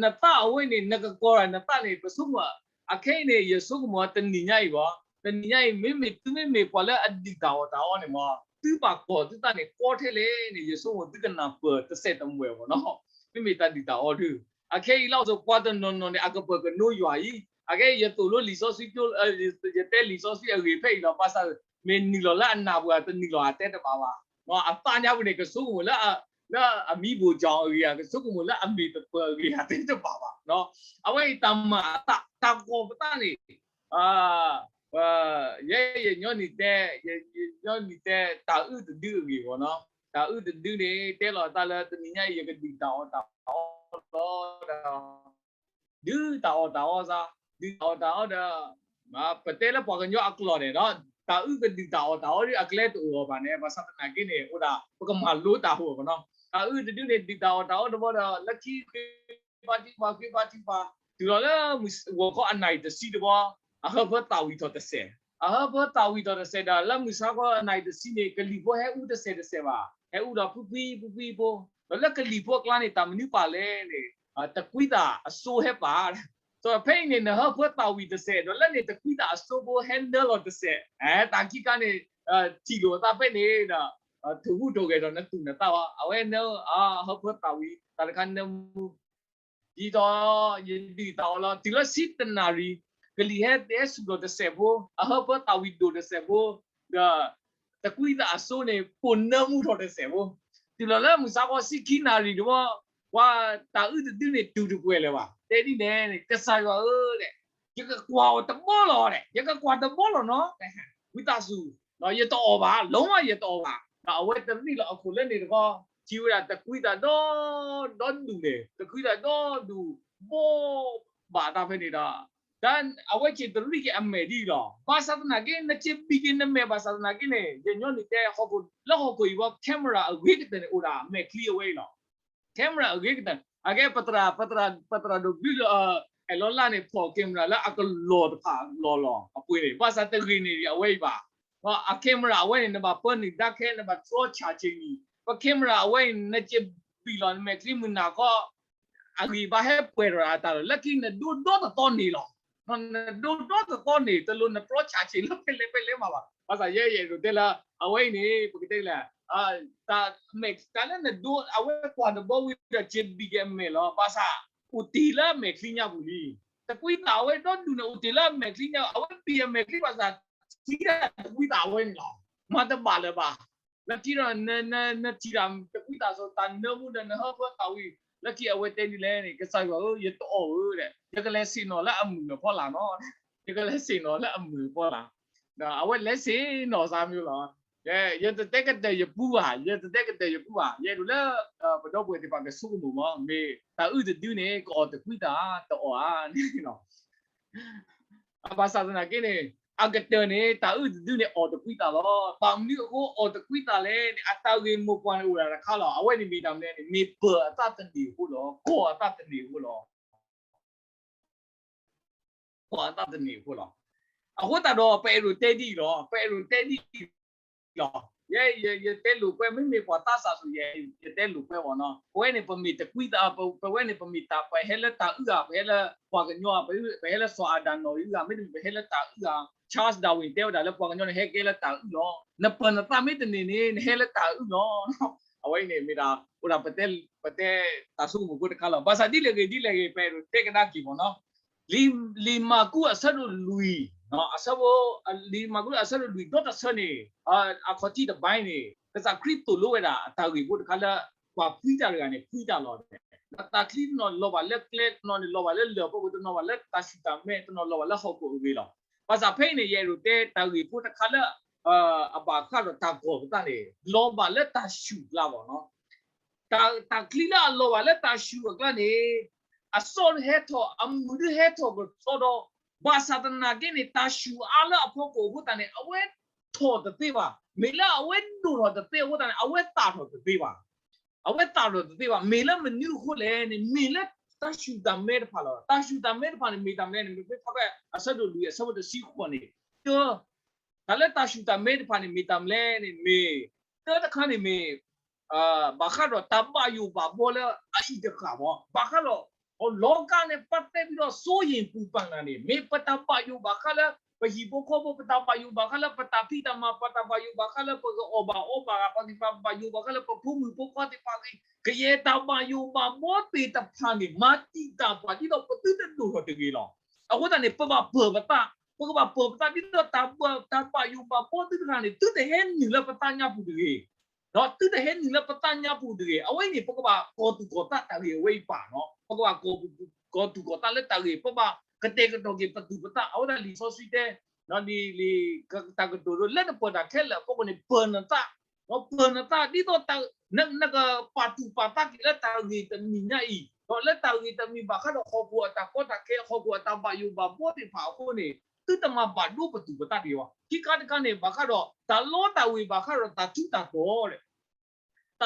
နသးအဝဲန့ၣ် နကကီၢ်ဒၣ်နသးန့ၣ် ပဆိကမိၣ်, အခဲအံၤန့ၣ် ယဆိကမိၣ်တနံၤညါအံၤဘၣ်, တနံၤညါအံၤ မ့မ့ၢ်သုမ့မ့ၢ်ပှၤလၢအဒုၣ်တၢ်အီၣ်တၢ်အီန့ၣ်မ့ၢ် သုဘၣ်ကီၢ်သုသးန့ၣ် ကီထဲလဲၣ်န့ၣ် ယဆိကမိၣ်သုကနၢ်ပၢၢ်တစဲးတမှဲာ်ဝဲနီၤ. မ့မ့ၢ်တၢ်ဒုၣ်တၢ်အီဒုး အခဲအံၤလီၤစိၤ ပှၤတနီၤနီၤန့ၣ် အကပၢၢ်ကနိယွၤအံၤ, အခဲအံၤယသိၣ်လိလံာ်စီဆှံ, ယတဲလံာ်စီဆှံအဂ့ၢ်ဖဲအံၤလီၤ. ဘၣ်ဆၣ် မ့ၢ်နုာ်လီၤလၢအနၢ်ပူၤ တနုာ်လီၤအတဲတဘၣ်ဘၣ်. အသးညါပူၤန့ၣ် ကဆိကမိၣ်လၢ လၢအမံဘိၣ်ကၠီၤအဂ့ၢ်ဧါ, ကဆိကမိၣ်လၢအမ့ၢ်တပၢၢ်အဂ့ၢ်ဧါ တဲတဘၣ်ဘၣ်. အဝဲအံၤတၢ်မၤအသး တၢ်ကီၢ်ပသးန့ၣ် ယဲယညီနုၢ်တဲ, ယညီနုၢ်တဲ တၢ်အုၣ်တဒုအဂ့ၢ်ဝဲနီၤ. တၢ်အုၣ်တဒုန့ၣ် တဲလီၤအသးလၢတနံၤညါအံၤ ယကဒုၣ်တၢ်အီၣ်တၢ်အီလီၤဒီး ဒုၣ်တၢ်အီၣ်တၢ်အီစါ, ဒုၣ်တၢ်အီၣ်တၢ်အီဒီး ပတဲလၢပှၤကညီအကျိာ်န့ၣ်ဒီး တၢ်အုၣ်ကဒုၣ်တၢ်အီၣ်တၢ်အီဒီး အကျဲတအိၣ်အီၤဘၣ်န့ၣ် ဘၣ်ဆၣ်သနာ်က့န့ၣ် အိၣ်ဒၣ် ပကမၤလိတၢ်ဟူအီၤနီၤ. တၢ်အုၣ်တဒုန့ၣ် ဒုၣ်တၢ်အီၣ်တၢ်အီတဘီဒီး လၢခံ ဃ့ဘါထုကဖၣ် ဃ့ဘါထုကဖၣ် တုၤလီၤလၢဂီၤခီအနၣ်ရံၣ်တဆံတဘီ အဟၢဖၢသးဝံၣ်ထီၣ်တစဲး, အဟၢဖၢသးဝံၣ်ထီၣ်တစဲးဒီး လၢမုၢ်ဆါခီအနၣ်ရံၣ်တဆံန့ၣ် ကလံၤဖိဟဲအူတစဲးတစဲးဘၣ်, ဟဲအူဒီးဖှံဖှံဖှံဖှံဖိ, ဒီးလၢကလံၤဖိအကျါန့ၣ် တၢ်မနုၤပာ်လဲၣ်န့ၣ် တကွံသးအစိဟဲပာ် ဒီးဖဲအံၤန့ၣ် နဟၢဖၢသးဝံၣ်တစဲး ဒီးလၢန့ၣ် တကွံသးအစိဖိဟဲနၢလီၤတစဲး, တၢ်ခံခါန့ၣ် ထံၣ်လိာ်အသးဖဲန့ၣ်ဒီး ထိၣ်ဟူးထိၣ်ဂဲၤဒီးနသူၣ်နသးဘၣ်, အဝဲနၢ ဟၢဖၢသးဝံၣ် တၢ်တခါနၢမူ ဒ်သိး ယဒုၣ်တၢ်အီၣ်လီၤ တုၤလၢဆံတနၣ်ရံၣ် ကလံၤဟဲတဲဆူၣ်ထီၣ်တစဲးဖိ, အဟၢဖၢသးဝံၣ်ဒိၣ်တစဲးဖိ, ဒီး တကွံသးအစိန့ၣ် ပိာ်နၢမူထီၣ်တစဲးဖိ, တုၤလီၤလၢမုၢ်ဆါခီဆံခံနၣ်ရံၣ်တဘီ, ပှၤတၢ်အုၣ်တဒုန့ၣ် တုၤတပှဲၤလၢၤဘၣ်, တဲဒ်န့ၣ်န့ၣ် ကစၢ်ယွၤဧၢ ယကကွၢ်အီၤတဘီလီၤ, ယကကွၢ်တဘီလီၤနီၤ, ဝံသးစူၤ, ယတအီၣ်ဘၣ်, လီၤမးယတအီၣ်ဘၣ်, ဒီးအဝဲတရံးလီၤအခိၣ်လၢန့ၣ်တခီ, ထံၣ်ဝဲဒၣ်တကွံသးဒီ ဒီဒူၣ်န့ၣ် တကွံသးဒီဒူၣ် ဘိးဘၣ်တၢ်ဖဲန့ၣ်ဒီး တၢ်အဝဲက့ၤတရံးက့ၤအမဲာ်ဒ်အံၤလီၤ. ဘၣ်ဆၣ်သနာ်က့ နက့ၤဘံၣ်က့ၤနမဲာ်ဘၣ်ဆၣ်သနာ်က့န့ၣ် ယညီနုၢ်တဲဟီၣ်ခိၣ် လၢဟီၣ်ခိၣ်အံၤဘီ camera အဂ့ၤကတၢၢ်န့ၣ် အိၣ်ဒၣ်မဲာ်ချံအဝဲအံၤလီၤ. camera အဂ့ၤကတၢၢ် အကဲပသရၣ် ပသရၣ်ဒိၣ်ဘျုးလၢ အဲၣ်လီၤလၢန့ၣ် ဖီၣ် camera လၢအကလီၤတဖၣ်လီၤလီၤအပှ့ၤန့ၣ် ဘၣ်ဆၣ်တဂ့ၤန့ၣ်အဝဲအံၤဘၣ်. အ camera အဝဲန့ၣ် နဘၣ်ပၢနုာ်ဒါခဲ နဘၣ်တြီဆၣ်ဆ့နံၣ် ပ camera အဝဲအံၤ နက့ၤဘံၣ်လီၤနမဲာ်ချံမုၢ်နၤခီ အဂံၢ်ဘါဟဲပှဲၤထီၣ်အတၢ်လီၤ လၢခံနဒိဒီတသီန့ၣ်လီၤ. နဒိဒီတသီန့ၣ် တလိၣ်နတြီဆၣ်ဆ့လၢဖဲလဲၣ်ဖဲလဲၣ်မးဘၣ်. ဘၣ်ဆၣ်ယဲယအဲၣ်ဒိးတဲလၢ အဝဲအံၤန့ၣ် ပကတဲလဲၣ် တၢ်မဲာ်တၢ်လၢနဒိ အဝဲကွၢ်တဘီဝံၤဒီး က့ၤဘံၣ်က့ၤအမဲာ်လီၤ. ဘၣ်ဆၣ် အိၣ်တ့ၢ်လၢအမဲာ်ချံညါပူၤလံ. တကွံသးအဝဲဒီဒူၣ်န့ၣ် အိၣ်တ့ၢ်လၢအမဲာ်ချံညါ အဝဲဘံၣ်အမဲာ်ချံဘၣ်ဆၣ် ထံၣ်တၢ်တကွံသးအဝဲန့ၣ်လီၤ. မၤတဘၣ်လၢၤဘၣ်. လၢခံဒီး နထံၣ်တၢ်တကွံသးစိၤ တၢ်နၢမူဒီးနဟၢဖၢသးဝံၤ လၢခံအဝဲတဲဒ်လဲၣ်န့ၣ် ကစၢ်ယွၤဧၢ ယတအီၣ်ဧၢဒီး ယကလဲၤဆ့ၣ်နီၤလၢအမုာ်အဖီလာ်နီၤ. ယကလဲၤဆ့ၣ်နီၤလၢအမုာ်အဖီလာ်. ဒီးအဝဲလဲၤဆ့ၣ်နီၤစၢ်မ့ၢ်လီၤ. ယတတဲကတၢၢ်ယပူဘၣ်, ယတတဲကတၢၢ်ယပူဘၣ်. ယအဲၣ်ဒိးလၢ ပဒီပုၢ်ဝဲၢ်သ့ၣ်တဖၣ်ကဆိကမိၣ်မး မ့ၢ်တၢ်အုၣ်တဒုန့ၣ် ကအီၣ်တကွံသး တအီၣ်ဧါန့ၣ်လီၤ. အဘၣ်ဆၣ်သနာ်က့န့ၣ် အကတၢၢ်န့ၣ် တၢ်အုၣ်တဒုန့ၣ် အီၣ်တကွံသးလီၤ. ဘၣ်မနုၤအဃိအီၣ်တကွံသးလဲၣ်န့ၣ် အတၢ်ဂ့ၢ်မိၢ်ပှၢ်န့ၣ်အိၣ်ဒၣ်တခါလီၤ. အဝဲန့ၣ်မ့ၢ်တၢ်မနုၤန့ၣ် မ့ၢ်ပၢၤအသးသန့ၤအဃိလီၤ. ကီၢ်အသးသန့ၤအဃိလီၤ. ကီၢ်အသးသန့ၤအဃိလီၤ. အဃိသတးဒီး ပအဲၣ်ဒိးတဲဒ်အံၤလီၤ. ပအဲၣ်ဒိးတဲဒ်အံၤလီၤ. ယဲ ယတဲလိာ်ကွဲ မ့မ့ၢ်ပှၤသးစၢ်စိၤယဲ ယတဲလိာ်ကွဲအီၤနီၤ. ပဝဲန့ၣ် ပမ့ၢ်တကွံသး ပဝဲန့ၣ် ပမ့ၢ်တၢ် ပဟဲလၢတၢ်အုၣ်ဧါ, ပဟဲလၢပှၤကညီဧါ, ပဟဲလၢစီၤအၤဒၣ်နီၣ်အုၣ်ဧါ, မ့တမ့ၢ်ပဟဲလၢတၢ်အုၣ်ဧါ. Charles Darwin တဲဝဲဒၣ်လၢပှၤကညီန့ၣ် ဟဲကဲလၢတၢ်အုၣ်လီၤ. နပၢၤနသးမ့ၢ်တန့ၢ်န့ၣ် နဟဲလၢတၢ်အုၣ်လီၤ. အဝဲအံၤန့ၣ်မ့ၢ်ဒၣ် အိၣ်ဒၣ်ပတဲ ပတဲတၢ်ဆိကမိၣ်ဖိတခါလီၤ. ဘၣ်ဆၣ်ဒ်လဲၣ်ဂ့ၤဒ်လဲၣ်ဂ့ၤ ပအဲၣ်ဒိးတဲကဒါက့ၤမ့ၢ်နီၤ. လံာ်မၢ်ကူးအဆၢဒိၣ်လွံၢ် အဆၢဖိ လံာ်မၢကူးအဆၢဒိၣ်လွံၢ်ဒီတဆၢန့ၣ် အခီၣ်ထံးတဘိန့ၣ် ကစၢ်ခရံာ်သိၣ်လိဝဲဒၣ်အတၢ်ဂ့ၢ်ဖိတခါလၢ ပှၤဖှံတၢ်တဂၤန့ၣ် ဖှံတၢ်လီၤ. ဒီးတၢ်ချံတနီၤလီၤဘၣ်လၢကျဲ, တနီၤန့ၣ်လီၤဘၣ်လၢလၢၢ်ဖီခိၣ်, တနီၤဘၣ်လၢတၢ်ဆူၣ်တၢ်မဲ, တနီၤလီၤဘၣ်လၢဟီၣ်ခိၣ်အဂ့ၤလီၤ. ဘၣ်ဆၣ်ဖဲအံၤန့ၣ် ယအဲၣ်ဒိးတဲတၢ်ဂ့ၢ်ဖိတခါလၢ အဘၣ်ဃးဒီးတၢ်ဂီၤပသးန့ၣ် လီၤဘၣ်လၢတၢ်ဆူၣ်အကျါဘၣ်နီၤ. တၢ်, တၢ်ချံလၢအလီၤဘၣ်လၢတၢ်ဆူၣ်အကျါန့ၣ် အစီၣ်ဒုးဟဲထီၣ်, အမုၢ်ဒုးဟဲထီၣ်ကထီဒီး, ဘၣ်ဆၣ်သနာ်က့န့ၣ် တၢ်ဆူၣ်အါလၢအဖီခိၣ်အဃိသတးန့ၣ် အဝဲထီၣ်တသ့ဘၣ်. မ့ၢ်လၢအဝဲဒိၣ်ထီၣ်တသ့အဃိသတးန့ၣ် အဝဲသၣ်ထီၣ်တသ့ဘၣ်. အဝဲသၣ်ထီၣ်တသ့ဘၣ်. မ့ၢ်လၢမနုၤအဃိလဲၣ်န့ၣ် မ့ၢ်လၢတၢ်ဆူၣ်တၢ်မဲတဖၣ်လီၤ. တၢ်ဆူၣ်တၢ်မဲတဖၣ်န့ၣ် မ့ၢ်တၢ်မနုၤလဲၣ်န့ၣ် မ့ၢ်ဖဲဖဲအဆၢဒိၣ်လွံၢ်အဆၢဖိတဆံဃိးန့ၣ် တၢ်လၢတၢ်ဆူၣ်တၢ်မဲတဖၣ်န့ၣ် မ့ၢ်တၢ်မနုၤလဲၣ်န့ၣ် မ့ၢ် တၢ်တခါန့ၣ်မ့ၢ် ဘၣ်ဃးဒီးတၢ်ဘၣ်ယိၣ်ဘၣ်ဘှီလၢအအံၤတဃၣ်ဘၣ်. ဘၣ်ဃးဒီး လောကနဲ့ပတ်သက်ပြီးတော့ စိုးရိမ်ပူပန်တာန့ၣ် မ့ၢ်ပတၢ်ဘၣ်ယိၣ်ဘၣ်ဃးလၢ ပဟံၣ်ဖိဃီဖိ, ပတၢ်ဘၣ်ယိၣ်ဘၣ်ဃးလၢပတၢ်ဖံးတၢ်မၤ, ပတၢ်ဘၣ်ယိၣ်ဘၣ်ဃးလၢပကအီၣ်ဘၣ်အီဘၣ်အဂၤသ့ၣ်တဖၣ်, ဘၣ်ယိၣ်ဘၣ်ဃးလၢပဖိမုၣ်ဖိခွါသ့ၣ်တဖၣ်အဂ့ၢ်, ကယဲၢ်တၢ်ဘၣ်ယိၣ်ဘၣ်ဘှီသ့ၣ်တဖၣ်န့ၣ် မၤတံာ်တာ်ပှၤဒ်သိးပသုတဒိၣ်ထီၣ်တဂ့ၤလီၤ. အဃိသတးန့ၣ် ပဘၣ်ပၢၢ်ပသး, ပကဘၣ်ပၢၢ်ပသးဒ်သိး တၢ်ဘၣ်ယိၣ်ဘၣ်ဘှီသ့ၣ်တဖၣ်န့ၣ် သုတဟဲနုာ်လၢပသးညါပူၤတဂ့ၤ ဒီးသုတဟဲနုာ်လၢပသးညါပူၤတဂ့ၤ. အဝဲအံၤန့ၣ် ပကဘၣ်ကီၤသူၣ်ကီၤသးတၢ်ဂ့ၢ်အဝဲအံၤပၢ်နီၤ. ပကဘၣ်ကီၤသူၣ်ကီၤသးလၢတၢ်ဂ့ၢ်, ပဘၣ်ကတဲာ်ကတီၤက့ၤပသူၣ်ပသး. အဝဲဒၣ်လံာ်စီဆှံတဲ လံာ်တၢ်ကတိၤဒိ လၢနပၢၢ်တၢ်ခဲလၢာ်အဖီခိၣ်န့ၣ် ပၢၢ်နသး, ဒီးပၢၢ်နသးဒ်သိး နကပာ်သူၣ်ပာ်သးက့ၤလၢတၢ်ဂ့ၢ်တမံၤညါအံၤ, ဒီးလၢတၢ်ဂ့ၢ်တမံၤဘၣ်ဃးဒီးဟီၣ်ခိၣ်အတၢ်ကီတၢ်ခဲ, ဟီၣ်ခိၣ်အတၢ်ဘၣ်ယိၣ်ဘၣ်ဘှီသ့ၣ်တဖၣ်အဃိန့ၣ် သုတမၤဘၣ်ဒိပသူၣ်ပသးတဂ့ၤဘၣ်. ခံခါတခါန့ၣ် ဘၣ်ဃးဒီး တၢ်လီတၢ်ဝ့ၤဘၣ်ဃးဒီးတၢ်ထူးတၢ်တီၤ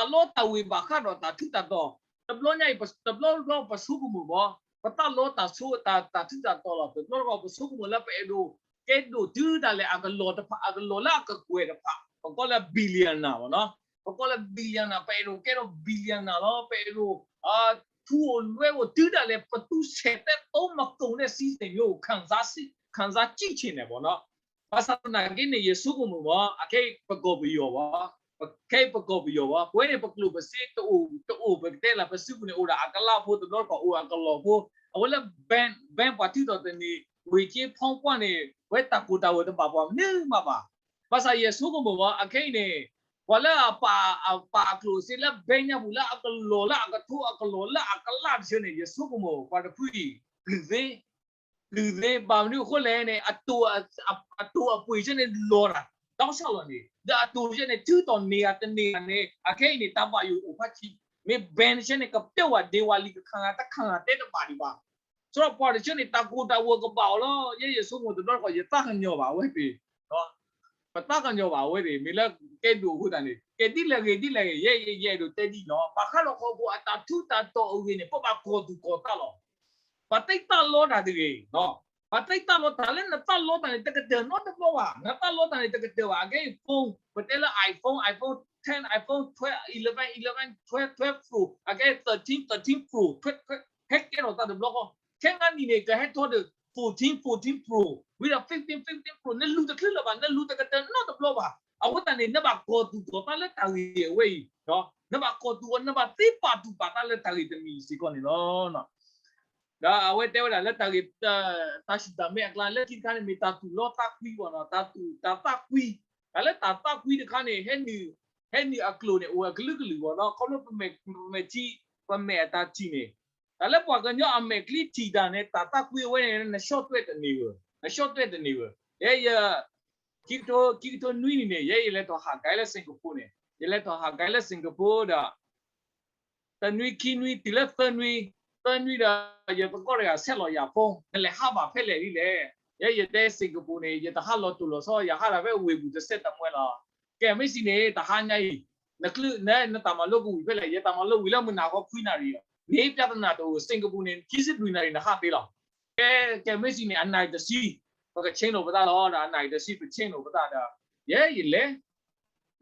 တၢ်လီတၢ်ဝ့ၤဘၣ်ဃးဒီးတၢ်ထူးတၢ်တီၤ, တဘျီညါအံၤ တဘျီတဘျီပဆိကမိၣ်ဘၣ်, ပသးလီတၢ်ဆိ, တၢ်ထူးတၢ်တီၤလီၤ. တဘျီတဘျီပဆိကမိၣ်လၢပအဲၣ်ဒိးကဲဒိၣ်တုၤဒၣ်လဲာ်အကလီၢ်တဖၣ်, အကလီၢ်လၢအကကွဲၢ်တဖၣ်, ပကိးလၢ billionaire ဘၣ်နီၤ. ပကိးလၢ billionaire, ပအဲၣ်ဒိးကဲထီၣ် billionaire လီၤ. ပအဲၣ်ဒိး ထူအိၣ်လွဲအိၣ်တုၤဒၣ်လဲာ် ပသူဆဲးတဲသိမကိၣ်န့ၢ်စံသ့ၣ်မျိုး ခံစားစံၣ်န့ၣ်ဘၣ်နီၤ. ဘၣ်ဆၣ်သနာ်က့န့ၣ် ယဆိကမိၣ်ဘၣ်, အခဲအံၤပကီၢ်ပယီၤဘၣ်, ခဲအံၤပကီၢ်ပယီၤဘၣ်, ပဝဲန့ၣ် ပကျိၣ်ပစ့တအိၣ်, တအိၣ်ပကတဲလၢ ပစုပူၤန့ၣ် အိၣ်ဒီးအကလးဖိတဘျီတခီၣ် အိၣ်အကလီၢ်ဖိ, အဝဲလၢ bank, bank ပှၤထုးထီၣ်တန့ၢ် ငွေကြေးဖောင်းပွန့ၣ် ပဝဲတၢ်ကိၢ်တၢ်ဂီၤတဘၣ်ပှၤမနုၤမးဘၣ်. ဘၣ်ဆၣ်ယဲယဆိကမိၣ်ဘၣ် အခဲအံၤန့ၣ် ပှၤလၢအပာ်အကျိၣ်စ့လၢ bank ညါပူၤလၢအကလီၢ်လၢအကထိ အကလီၢ်လၢအကလးတဆၢန့ၣ် ယဆိကမိၣ် ပှၤတဖုအံၤ ပျုၢ်သ့, ပျုၢ်သ့ဘၣ်မနုၤအဃိလဲၣ်န့ၣ် အတိၢ်အပှ့ၤဆၢန့ၣ်လီၤတၢ် ဒီးဆၣ်လီၤန့ၣ် ဒီးအတိၢ်ဆၢန့ၣ် ထုးထီၣ်န့ၢ်ဂၤတန့ၢ်ဂၤန့ၣ် အခဲအံၤန့ၣ် တၢ်ဘၣ်ယိၣ်အိၣ်ဖးဆံး, မ့ၢ် bank တဆၢန့ၣ် ကပျဲဝဲဒ့ဝဲလံ ကခးဂၤတခးဂၤတဲတဘၣ်ဒံးဘၣ်. စရီပှၤတဆၢန့ၣ် တၢ်ကိၢ်တၢ်ဂီၤကဘၣ်အီၤလီၤ. ယဲယဆိကမိၣ်တဘျီတခီၣ် ယသးကညီၤဘၣ်အဝဲသ့ၣ် ပသးကညီၤဘၣ်အဝဲသ့ၣ် မ့ၢ်လၢကဲဒိၣ်အဃိသတးန့ၣ် ကဲဒ်လဲၣ်ဂ့ၤဒ်လဲၣ်ဂ့ၤ ယဲယအဲၣ်ဒိးတဲဒ်နီၤ ဘၣ်ဃးဒီးဟီၣ်ခိၣ်အတၢ်ထူးတၢ်တီၤအဂ့ၢ်န့ၣ် ပဘၣ်ကီၤသူၣ်ကီၤသးလီၤ. ပှၤသ့သးလီတၢ်တဂ့ၤ, ပှၤသ့သးလီတၢ်လၢနသးလီတၢ်န့ၣ် တကတၢၢ်နီတဘျီဘၣ်, နသးလီတၢ်န့ၣ် တကတၢၢ်ဘၣ်. အခဲအံၤ phone ပတဲလၢ iPhone, iPhone ten, iPhone twelve, eleven, eleven, twelve, twelve Pro, အခဲ thirteen, thirteen Pro, ဟဲကဲထီၣ်သးတဘျီဃီ, ခဲနံၣ်န့ၣ် ကဟဲထီၣ်ဒီး fourteen, fourteen Pro, ဝံၤဒီး fifteen, fifteen Pro, နလူၤတချုးလၢၤဘၣ်, နလူၤတကတၢၢ်နီတဘျီဘၣ်. အဃိသတးန့ၣ် နဘၣ်ကီၤသူၣ်ကီၤသးလၢတၢ်ဂ့ၢ်အဝဲအံၤ, နဘၣ်ကီၤသူၣ်အီၤ နဘၣ်သ့ပာ်သူၣ်ပာ်သးလၢတၢ်ဂ့ၢ်တမံၤစ့ၢ်ကီးန့ၣ်လီၤ. ဒီးအဝဲတဲဝဲဒၣ်လၢတၢ်ဂ့ၢ် တၢ်ဆူၣ်တၢ်မဲအကျါ လၢခံတခါန့ၣ် မ့ၢ်တၢ်သူၣ်လီသးကွံဘၣ်နီၤ, တၢ်သူၣ်တၢ်သးကွံ, တၢ်လၢတၢ်သးကွံတခါန့ၣ် ဟဲနုာ်အကျိာ်န့ၣ် အိၣ်ဝဲအကလုာ်ကလုာ်ဘၣ်နီၤ, ခီဖျိပမဲာ်ထံ ပမဲာ်အတၢ်ထံၣ်န့ၣ်, တၢ်လၢပှၤကညီအမဲာ်ချံထံၣ်တၢ်န့ၣ် တၢ်သးကွံအဝဲန့ၣ် နဆီၣ်ထွဲတန့ၢ်ဘၣ်, နဆီၣ်ထွဲတန့ၢ်ဘၣ်. ယဲယ ခံကထိ ခံကထိနွံနံၣ်န့ၣ် ယဲယလဲၤထီၣ်ဟးကဲလၢ Singapore န့ၣ်, ယလဲၤထီၣ်ဟးကဲလၢ Singapore ဒီး တနွံခံနွံတုၤလၢသၢနွံ, သၢနွံဒီး ယသကိးတဂၤဆဲးလီၤယၤ phone, နလဲၤဟးဘၣ်ဖဲလဲၣ်ဒ်လဲၣ်. ယဲယတဲ Singapore န့ၣ် ယတဟးလီၤတိၢ်လီၤဆီ ယဟးဒၣ်ဖဲဝ့ၢ်ပူၤတစဲးတမှဲလီၤ. ကဲမ့ၢ်စံးန့ၣ် တဟါညါအံၤ နကျုး နတၢ်မၤလိကဝံၤဖဲလဲၣ်, ယတၢ်မၤလိဝံၤလၢမုၢ်နၤခီခွံနၣ်ရံၣ်လီၤ. မ့ၢ်ပြဿနာတအိၣ် Singapore န့ၣ် ခံဆံလွံၢ်နၣ်ရံၣ်နဟးသ့လီၤ. ကဲ ကဲမ့ၢ်စံးန့ၣ် အနၣ်ရံၣ်တဆံ ပကဆ့လိာ်ပသးလီၤ, ဒီးအနၣ်ရံၣ်တဆံပဆ့လိာ်ပသးဒီး ယဲယလဲၤ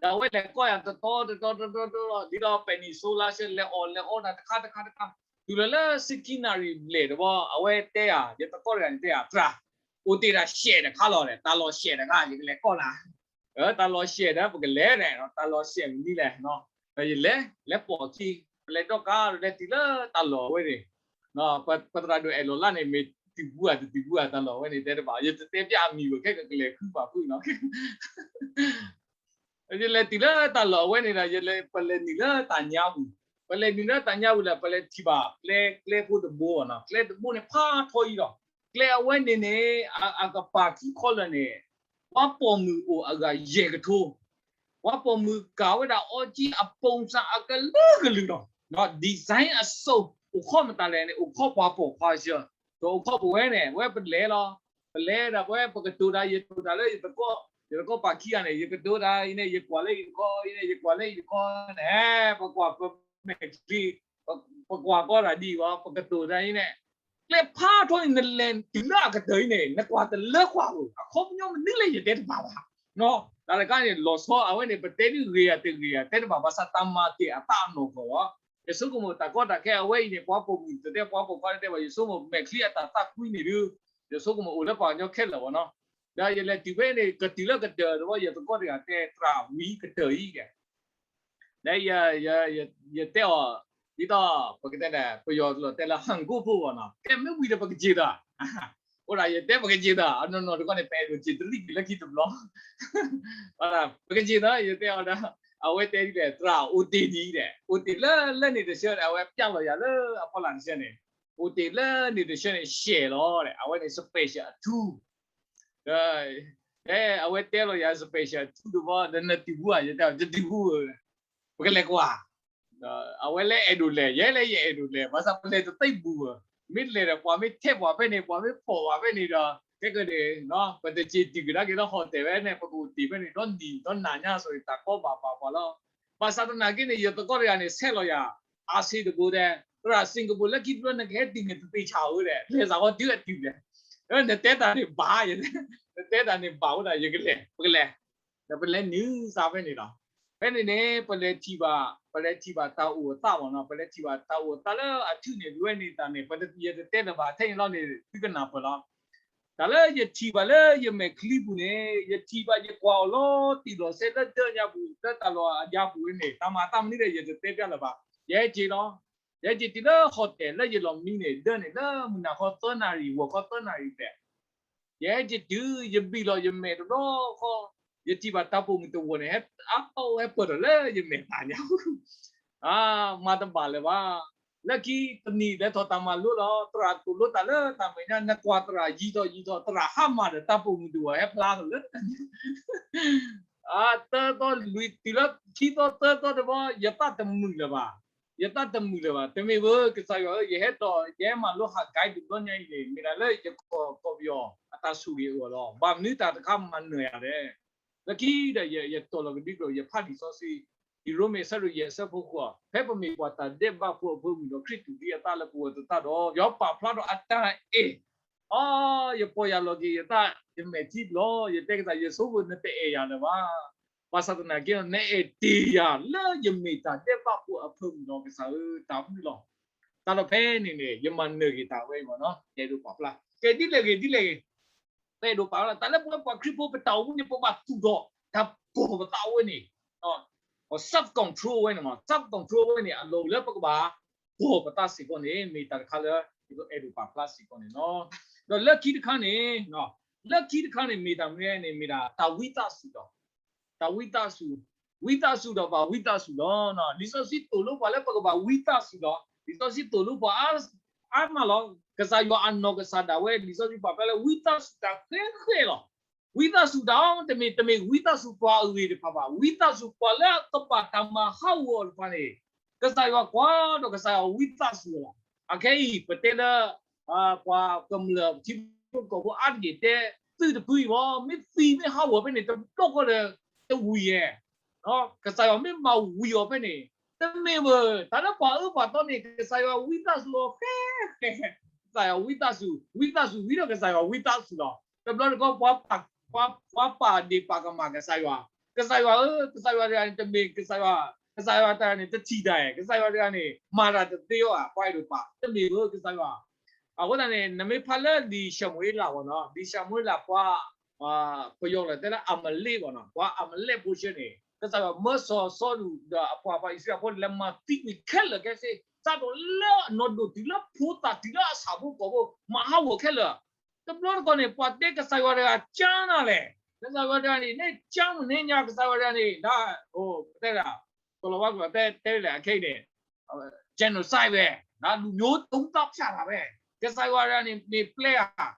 ဒီးအဝဲလဲၤကိးယၤတတီတတီတတီတတီ ဒ်သိးပဲာ်နံၣ်စိလါဆဲး လဲၤအီၣ်လဲၤအီတၢ်တခါတခါတခါ, တုၤလီၤလၢဆံခံနၣ်ရံၣ်ဘျဲၣ်တဘျီ အဝဲတဲယၤ, ယသကိးတဂၤန့ၣ်တဲယၤ သရၣ်, အိၣ်တ့ၢ်တၢ်ရှဲးတခါလီၤ, တၢ်လီၢ်ရှဲးတခါ ယကလဲၤကိးနၤ, တၢ်လီၢ်ရှဲးဒီး ပကလဲၤန့ၣ် တၢ်လီၢ်ရှဲးမနုၤလဲၣ်, ဒီးယလဲၤ လဲၤပိာ်အခံ, ပလဲၤဒီကါဒီးလဲၤတုၤလၢတၢ်လီၢ်ဝဲန့ၣ် ပသရၣ်ဒိၣ်အဲၣ်လီၤလါန့ၣ် မ့ၢ် တတုၤဘူးဧါ တတုၤဘူးဧါ တၢ်လီၢ်ဝဲန့ၣ် တဲတဘၣ် ယတတဲပျဲအမံၤဘၣ် ခဲကကလဲၤဃုပာ်ဖုၣ်နီၤ ယလဲၤတုၤလၢတၢ်လီၢ်အဝဲန့ၣ်ဒီး ယလဲၤ ပလဲၤနုာ်လၢတၢ်ညါပူၤ, ပလဲၤနုာ်လၢတၢ်ညါပူၤလၢ ပလဲၤထံၣ်ဘၣ်ကျဲ ကျဲဖိတဘိနီၤ, ကျဲတဘိန့ၣ်ဖးထီအံၤလီၤ. ကျဲအဝဲန့ၣ်န့ၣ် အ အကပၤခံခီလၢာ်န့ၣ် ပှၤပိာ်မုၣ်အိၣ်အဂၤယဲၢ်ကထိ, ပှၤပိာ်မုၣ်ကၤဝဲဒၣ်အီကၠံအပိၣ်စၣ်အကလုာ်ကလုာ်လီၤ. design အစိၤ အိၣ်ခိးမတၤလဲၣ်န့ၣ် အိၣ်ခိးပှၤပိာ်ခွါဆှၢ, ဒီးအိၣ်ခိးပဝဲန့ၣ် ဝဲပလဲၤလီၤ. ပလဲၤဒၣ်ပဝဲ ပကတိၤတၢ် ယတိၤတၢ်လၢယသကိး, ယသကိးပာ်ခံဂၤန့ၣ် ယကတိၤတၢ်အံၤန့ၣ် ယကွၢ်လၢအံၤတခီ အံၤန့ၣ် ယကွၢ်လၢအံၤတခီန့ၣ် ပကွၢ်ပမဲာ်ချံ, ပကွၢ်ကီတၢ်ဒ်အံၤဘၣ် ပကတိၤတၢ်အံၤန့ၣ် ကျဲဖးထီန့ၣ် နလဲၤတုၤလၢအကတၢၢ်အံၤန့ၣ် နကွၢ်တလၢကွၢ်ဧိၤ အခီပညီမနုၤလဲၣ် ယတဲတဘၣ်ဘၣ်. တၢ်တခါန့ၣ် လီၤဆီအဝဲန့ၣ် ပတဲဒ်ဂ့ၤဧါတဂ့ၤဧါ တဲတဘၣ် ဘၣ်ဆၣ်တၢ်မၤတ့ၢ်အသးအနီၢ်ကီၢ်လီၤ. ယဆိကမိၣ်တၢ်ကီတၢ်ခဲအဝဲအံၤန့ၣ် ပှၤပိာ်မုၣ်တတဲ ပှၤပိာ်ခွါတတဲဘၣ် ယဆိကမိၣ် မဲာ်ချံအတၢ်သးကွံန့ၣ်ဒုး ယဆိကမိၣ်အိၣ်လၢပှၤကညီခဲလၢာ်ဘၣ်နီၤ. ဒီးယလဲၤတုၤဖဲန့ၣ် ကတုၤလၢကတၢၢ်တဘျီ ယသကိးတဂၤတဲ သရၣ်ဝံၤကတၢၢ်အံၤဒီး ဒီး ယတဲအီၤ ဒ်သိး ပကတဲန့ၣ် ပယီၤတလီၤတဲလၢ ဟၣ်ကိၣ်ဖိဘၣ်နီၤ ကဲမ့ၢ်ဝံၤဒီးပကစ့ၢ်သး အိၣ်ဒၣ်ယတဲပကစ့ၢ်သး အနီၢ်နီၢ်တခီန့ၣ် ပအဲၣ်ဒိးစ့ၢ်တလံၣ်က့ၤလၢခံတဘျီ ပကစ့ၢ်သး ယတဲအီၤဒီး အဝဲတဲဒ်လဲၣ် သရၣ်အိၣ်တ့ၢ်ဒံးဒီး အိၣ်တ့ၢ်လၢလၢန့ၣ်တဆၢဒီး အဝဲပျၢ်လီၤယၤလၢအဖီလာ်တဆၢန့ၣ် အိၣ်တ့ၢ်လၢန့ၣ်တဆၢန့ၣ် ရှဲၣ်လီၤဒီး အဝဲန့ၣ် special အထူ ဒီး အဝဲတဲလီၤယၤ special အထူတဘျီ ဒီးနတုၤဘူးဧါ ယတဲ တတုၤဘူးဧါ ပကလဲၤကွၢ် အဝဲလၢအဲၣ်ဒိးလဲၤ ယဲလၢယအဲၣ်ဒိးလဲၤ ဘၣ်ဆၣ်ပလဲၤတသ့ဘူးဧါ မ့ၢ်လဲၤဒီး ပှၤမ့ၢ်ထဲပှၤဖဲန့ၣ် ပှၤမ့ၢ်ဖီၣ်ပှၤဖဲန့ၣ်ဒီး ခဲကနံၣ်န့ၣ် ပတစ့ၢ်တုၤကဒါက့ၤလၢ hotel ဖဲန့ၣ် ပကအိၣ်တ့ၢ်ဖဲန့ၣ် ဒီနံၤဒီနၤညါဆိၣ်ဂ့ၤ တၢ်ကီဘၣ်ပာ်ပှၤလီၤ. ဘၣ်ဆၣ်သနာ်က့န့ၣ် ယသကိးတဂၤန့ၣ် ဆဲးလီၤယၤ အါစ့တဘိတဲ သရၣ် စ့ၣ်ကပူၤလၢခံတဘျီ နကဟဲတုၤန့ၣ် တသ့ၣ်ဆၣ်ဧိၤဒီး လဲၤစးဝဲတုၤအတုၤလဲၣ် နတဲတၢ်န့ၣ်ဘၣ် နတဲတၢ်န့ၣ်ဘၣ်ဝဲဒၣ် ယကလဲၤ ပကလဲၤ ဒီးပလဲၤနုာ်စးဖဲန့ၣ်လီၤ. ဖဲန့ၣ်န့ၣ် ပလဲၤထံၣ်ဘၣ် ပလဲၤထံၣ်ဘၣ်တၢ်အိၣ်အသးဘၣ်နီၤ ပလဲၤထံၣ်ဘၣ်တၢ်အိၣ်အသးလၢအထူၣ်န့ၣ် ဒ်ဝဲန့ၣ်တၢ်န့ၣ် ပယတတဲလၢၤဘၣ် ထဲန့ၣ်လီၤန့ၣ် သုကနၢ်ပၢၢ်လီၤ. တၢ်လၢယထံၣ်ဘၣ်လၢယမဲာ်ချံပူၤန့ၣ် ယထံၣ်ဘၣ်ယကွၢ်အီၤလီၤတံၢ်လီၤဆဲးလၢဒၢညါပူၤ လၢတၢ်လီၢ်အယါပူၤဝဲန့ၣ် တၢ်မၤအသးမနုၤဒီး ယတတဲပျၢ်လၢၤဘၣ်. ယဟဲက့ၤလီၤ ယဟဲက့ၤတုၤလၢ hotel လၢယလီၢ်မံန့ၣ် ဒၢန့ၣ် လၢမုၢ်နၤခီသၢနၣ်ရံၣ် ဂီၤခီသၢနၣ်ရံၣ်ဘျဲၣ် ယဟဲက့ၤတုၤ ယဘံၣ်လီၤယမဲာ်တဘျီဃီ ယထံၣ်ဘၣ်တၢ်ပိာ်မုၣ်တဝီၤန့ၣ် ဟဲအါအါဝဲပၢၢ်ထီၣ်လၢယမဲာ်သၣ်ညါ မၤတဘၣ်လၢၤဘၣ်. လၢခံတနံၤလဲၤထီၣ်တၢ်မၤလိလီၤ သရၣ်သိၣ်လိတၢ်လၢတၢ်မဲာ်ညါ နကွၢ်သရၣ်ယံၤထီၣ်ယံၤထီၣ် သရၣ်ဟါမၢ်ဒီးတၢ်ပိာ်မုၣ်တဝီၤဟဲဖျါထီၣ်လၢတၢ်ညါ အသၢသီလွံၢ်တုၤလၢခံသီသၢသီတဘျီ ယသးတမုာ်လၢၤဘၣ်. ယသးတမုာ်လၢၤဘၣ်. တမ့ၢ်ဘၣ် ကစၢ်ယွၤဧၢ ယဟဲထီၣ် ယဟဲမၤလိဟးကဲ တဘျီညါအံၤန့ၣ် မ့ၢ်ဒၣ်လၢယကီၢ်ပယီၤအတၢ်ဆိၣ်ဂ့ၤအဂီၢ်လီၤ. ဘၣ်မနုၤတၢ်တခါမၤနၢၤယၤလဲၣ်. လၢခံဒီးယတီၢ်လီၤကဒုကျိာ် ယဖးလံာ်စီဆှံ ဒ်ရိမ့ၤအဆၢဒိၣ်ယဲၢ်အဆၢဖိဃိး ဖဲပမ့ၢ်ပှၤတၢ်ဒဲးဘးဖိအဖၢမုၢ်ဒီး ခရံာ်တူၢ်သံအသးလၢပဂီၢ်သတးဒီး ယွၤပာ်ဖျါထီၣ်အတၢ်အဲၣ် အီ ယပီၢ်ယၢ်လီၤက့ၤယသး ယမဲာ်ထံဘျီ ယတဲကစၢ် ယဆိကမိၣ်နတအဲၣ်ယၤလၢၤဘၣ်. ဘၣ်ဆၣ်သနာ်က့ နအဲၣ်တ့ၢ်ယၤလၢယမ့ၢ်တၢ်ဒဲးဘးဖိအဖၢမုၢ်လီၤ ကစၢ်ဧၢ တၢ်ဘျုးလီၤ. တၢ်လီၢ်ဖဲန့ၣ်န့ၣ် ယမၤနၢၤက့ၤတၢ်ဝဲအံၤဘၣ်နီၤ ယအဲၣ်ဒိးပာ်ဖျါ ကဲဒ်လဲၣ်ဂ့ၤ ဒ်လဲၣ်ဂ့ၤ ပအဲၣ်ဒိးပာ်ဖျါ တၢ်လၢပဝဲပှၤခရံာ်ဖိပတၢ်အိၣ်မူန့ၣ် ပဘၣ်သူၣ်ထီၣ်တၢ်ကီၢ်ပသးဝဲန့ၣ် self control ဝဲန့ၣ် self control ဝဲန့ၣ် အလီၢ်လၢပကဘၣ်ကီၢ်ပသးစ့ၢ်ကီးန့ၣ် မ့ၢ်တၢ်တခါလၢ ယအဲၣ်ဒိးပာ်ဖျါစ့ၢ်ကီးန့ၣ်လီၤ. ဒီးလၢခံတခါန့ၣ် လၢခံတခါန့ၣ် မ့ၢ်တၢ်မနုၤန့ၣ် မ့ၢ်ဒၣ်တၢ်ဝံသးစူၤလီၤ. တၢ်ဝံသးစူၤ, ဝံသးစူၤဒီးဘၣ်ဝံသးစူၤလီၤ. လံာ်စီဆှံသိၣ်လိပှၤလၢပကဘၣ်ဝံသးစူၤလီၤ. လံာ်စီဆှံသိၣ်လိပှၤအါမးလီၤ. ကစၢ်ယွၤအနီၢ်ကစၢ်ဒၣ်ဝဲ လံာ်စီဆှံပာ်ဖျါလၢဝံသးစူၤတၢ်ဃဲဃဲလီၤ. ဝံသးစူၤတၢ်အီၤ တမ့ၢ် တမ့ၢ်ဝံသးစူၤပှၤအဂ့ၢ်တဖၣ်ဘၣ်. ဝံသးစူၤပှၤလၢအကဘၣ်တၢ်မၤဟးဂီၤအီၤတဖၣ်န့ၣ် ကစၢ်ယွၤကွၢ်ဒီးကစၢ်ယွၤဝံသးစူၤလီၤ. အခဲအံၤ ပတဲလၢ ပှၤကမျၢၢ်ထံဖိကီၢ်ဖိအါတက့ၢ်တဲ သုးတဖုအံၤမ့ၢ် မ့ၢ်သံမ့ၢ်ဟးဂီၤဖဲန့ၣ် တဘျီဃီဒီး တဝံၤဧါ. ကစၢ်ယွၤမ့ၢ်မၤဝံၤအီၤဖဲန့ၣ် တမ့ၢ်ဘၣ် တၢ်လၢပှၤအၢပှၤသီန့ၣ် ကစၢ်ယွၤဝံသးစူၤအီၤဃဲဃဲ ကစၢ်ယွၤဝံသးစူၤ ဝံသးစူၤဝံၤဒီးကစၢ်ယွၤဝံသးစူၤလီၤ. တဘျီတခီ ပှၤပာ်ဒ့ၣ်ပာ်ကမၣ်ကစၢ်ယွၤ, ကစၢ်ယွၤဧၢ, ကစၢ်ယွၤတဂၤန့ၣ် တမ့ၢ်ကစၢ်ယွၤ, ကစၢ်ယွၤတဂၤန့ၣ် တထံၣ်တၢ်ဧါ, ကစၢ်ယွၤတဂၤန့ၣ် မၤတၢ်တသ့အီၤဧါ, ပှၤအဲၣ်ဒိးပာ်, တမ့ၢ်ဧၢ ကစၢ်ယွၤ. အဃိသတးန့ၣ် နမ့ၢ်ဖးလၢလံာ်ၡမူၤအ့လးဘၣ်နီၤ, လံာ်ၡမူၤအ့လးပှၤ ပယီၤလၢတဲလၢအမၤလ့ၣ်ဘၣ်နီၤ, ပှၤအမၤလ့ၣ်ဖိဆၢန့ၣ် ကစၢ်ယွၤမၢစီၤစီလူးဒီးအပှၤ ပှၤအံၣ်စရ့လးဖိန့ၣ် လဲၤမၤသံကွံာ်ခဲလၢာ်ခဲဆ့ စးထီၣ်လၢအနီၢ်ဒိၣ်တုၤလၢဖိသၣ်တုၤလၢအဆၣ်ဖိကီၢ်ဖိ မၤဟးဂီၤခဲလၢာ် တဘျီတခီၣ်န့ၣ် ပှၤတဲကစၢ်ယွၤတဂၤကၢနၤလဲၣ်, ကစၢ်ယွၤတဂၤန့ၣ် နဲကၢမနုၤညါ ကစၢ်ယွၤတဂၤန့ၣ် ဒ် တဲဒၣ် ကလီၤဝါကလီၤတဲတဲလၢအခဲအံၤန့ၣ် genocide ဝဲ, ဒ်လူၤယိတံသးဖၠးတၢ်ဝဲ, ကစၢ်ယွၤတဂၤန့ၣ် မ့ၢ်ပျဲဧါ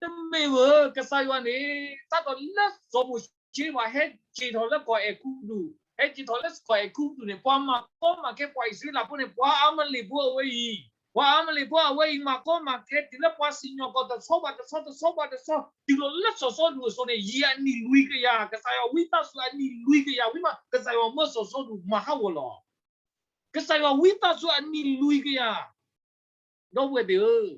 တမ့ၢ်ဝဲ ကစၢ်ယွၤန့ၣ် စးထီၣ်လၢစီၤမိၤၡ့ဘၣ် ဟဲက့ၤထီၣ်လၢကီၢ်အဲၤကူပတူး, ဟဲက့ၤထီၣ်လၢကီၢ်အဲၤကူပတူးန့ၣ် ပှၤမၤကီမၤခဲပှၤအံၣ်စရ့လးဖိန့ၣ် ပှၤအၤမလဲၣ်ဖိအဝဲအံၤ, ပှၤအၤမလဲၣ်ဖိအဝဲအံၤ မၤကီမၤခဲတုၤလၢပှၤစံၣ်ညီၣ်ကွီၢ်တဆီဘၣ်တဆီ တဆီဘၣ်တဆီ တုၤလီၤလၢစီၤစီလူးအစိၤန့ၣ် ယံာ်အနံၣ်လွံၢ်ကယၤ, ကစၢ်ယွၤဝံသးစူၤအနံၣ်လွံၢ်ကယၤဝံၤမး ကစၢ်ယွၤမၢစီၤစီလူးမၤဟးဂီၤလီၤ. ကစၢ်ယွၤဝံသးစူၤအနံၣ်လွံၢ်ကယၤ ဒီပုၢ်ဝဲၢ်သ့ၣ်ဧၢ,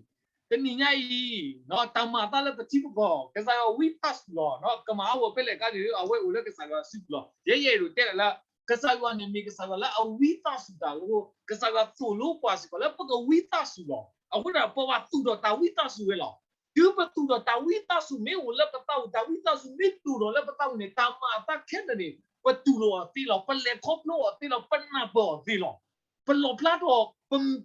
တနံၤညါအံၤ တၢ်မၤအသးလၢပထံပကီၢ် ကစၢ်ယွၤဝံသးစူၤလီၤ. ကမၤဟးဂီၤဖဲလဲၣ်အခါန့ၣ် အဝဲအိၣ်လၢကစၢ်ယွၤစုပူၤလီၤ. ယဲယအဲၣ်ဒိးတဲဒၣ်လၢ ကစၢ်ယွၤန့ၣ်မ့ၢ်ကစၢ်ယွၤလၢအဝံသးစူၤတၢ်အဃိ ကစၢ်ယွၤသိၣ်လိပှၤစ့ၢ်ကီးလၢပကဝံသးစူၤလီၤ. အဃိဒီးပဘၣ်သူၣ်ထီၣ်တၢ်ဝံသးစူၤဝဲလီၤ. တုၤပသူၣ်ထီၣ်တၢ်ဝံသးစူၤမ့ၢ်အိၣ်လၢပသးပူၤ တၢ်ဝံသးစူၤမ့ၢ်သူၣ်ထီၣ်လၢပသးပူၤန့ၣ် တၢ်မၤအသးခဲလၢာ်န့ၣ် ပတူၢ်လိာ်အီၤသ့လီၤ. ပလဲၤခီဖျိအီၤသ့လီၤ. ပနၢ်ပၢၢ်အီၤသ့လီၤ. ပလီၣ်ဖျါထီၣ်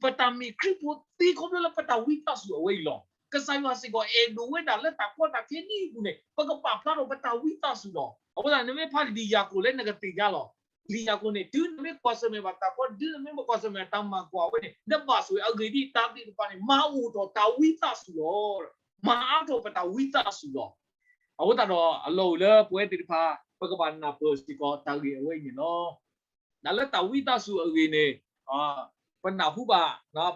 ပတၢ်မ့ၢ်ခရံာ်ဖိသ့ခီဖျိလၢပတၢ်ဝံသးစူၤအဝဲအံၤလီၤ. ကစၢ်ယွၤစ့ၢ်ကီးအဲၣ်ဒိးဝဲဒၣ်လၢတၢ်ကီတၢ်ခဲနံၣ်အပူၤန့ၣ် ပကပာ်ဖျါထီၣ်ပတၢ်ဝံသးစူၤလီၤ. အဃိသတးနမ့ၢ်ဖးလံာ်ယၤကိာ်လၢနကသ့ၣ်ညါလီၤ. လံာ်ယၤကိာ်န့ၣ် တုၤနမ့ၢ်ကွၢ်ဆၢၣ်မဲာ်ဘၣ်တၢ်ကီ တုၤနမ့ၢ်မ့ၢ်ကွၢ်ဆၢၣ်မဲာ်တၢ်မၤကွၢ်ဝဲန့ၣ် နဘၣ်ဆိၣ်ဂ့ၤအဂ့ၢ်ဒ်အံၤ တၢ်သ့ၣ်တဖၣ်န့ၣ် မၤအိၣ်ထီၣ်တၢ်ဝံသးစူၤလီၤ. မၤအါထီၣ်ပတၢ်ဝံသးစူၤလီၤ. အဃိသတးဒီးအလီၢ်အိၣ်လၢပဝဲသ့ၣ်တဖၣ် ပကဘၣ်နၢ်ပၢၢ်စ့ၢ်ကီးတၢ်ဂ့ၢ်အဝဲအံၤန့ၣ်လီၤ. တၢ်လၢတၢ်ဝံသးစူၤအဂ့ၢ်န့ၣ် ပနၢ်ဟူဘၣ်,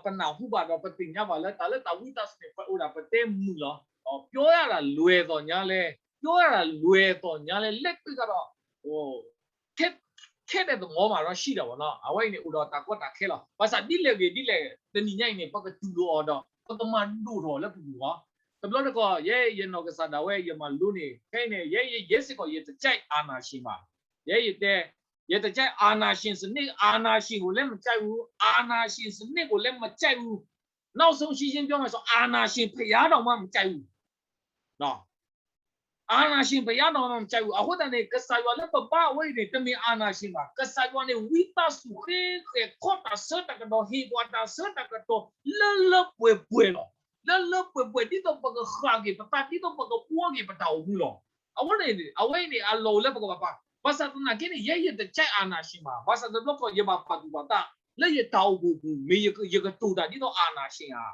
ပနၢ်ဟူဘၣ်ဒီးပသ့ၣ်ညါဘၣ်လၢတၢ်လၢတၢ်ဝံသးစူၤန့ၣ် ပအိၣ်ဒၣ်ပတဲမုာ်လီၤ. ပြောရတာလွယ်သော်ငြားလဲၣ်, ပြောရတာလွယ်သော်ငြားလဲၣ်, လက်တွေ့ကတော့ ခဲ, ခဲဒဲးသမိုးမှာတော့ရှိတာပေါ့နော်. အဝဲအံၤန့ၣ် အိၣ်ဒီးတၢ်ကီတၢ်ခဲလီၤ. ဘၣ်ဆၣ်ဒ်လဲၣ်ဂ့ၤဒ်လဲၣ် တနံၤညါအံၤန့ၣ် ပကတူၢ်လိာ်အီၤဒီး ပကမၤဒိၣ်ထီၣ်လၢပပူၤလီၤ. တဘျီတခီၣ် ယဲယနီၢ်ကစၢ်ဒၣ်ဝဲ ယမၤလိန့ၣ် ခဲအံၤန့ၣ် ယဲယဲစ့ၢ်ကီး ယတကြိုက်အာဏာရှင်ဘၣ်. ယဲယတဲ ယတကြိုက်အာဏာရှင်စနစ်, အာဏာရှင်ကိုလည်းမကြိုက်ဘူး, အာဏာရှင်စနစ်ကိုလည်းမကြိုက်ဘူး, နောက်ဆုံးရှင်းရှင်းပြောမယ်ဆို အာဏာရှင်ဘုရားတောင်မှမကြိုက်ဘူး. အာဏာရှင်ဘုရားတောင်မှမကြိုက်ဘူး. အဃိသတးန့ၣ် ကစၢ်ယွၤလၢပဘါအဝဲအံၤန့ၣ် တမ့ၢ်အာဏာရှင်ဘၣ်. ကစၢ်ယွၤန့ၣ် ဝံသးစူၤဃ့ဃဲၤခီတၢ်ဆၢတၢ်ကတီၢ် ဟ့ၣ်ပှၤတၢ်ဆၢတၢ်ကတီၢ် လၢလၢပှဲၤပှဲၤလီၤ. လၢလၢပှဲၤပှဲၤ ဒ်သိးပကဃၣ်က့ၤပသး ဒ်သိးပကဘှီက့ၤပတၢ်အိၣ်မူလီၤ. အဝဲန့ၣ် အဝဲအံၤန့ၣ် အလီၢ်အိၣ်လၢပကဘၣ်ပာ်, ဘၣ်ဆၣ်သနာ်က့န့ၣ် ယဲယတကြိုက်အာဏာရှင်ဘၣ်. ဘၣ်ဆၣ်တဘျီတခီၣ် ယဘၣ်ပာ်သူၣ်ပာ်သး လၢယတၢ်အိၣ်ဖှိၣ်ပူၤ မ့ၢ်ယကတိၤတၢ်ဒ်သိးအာဏာရှင်ဧါ.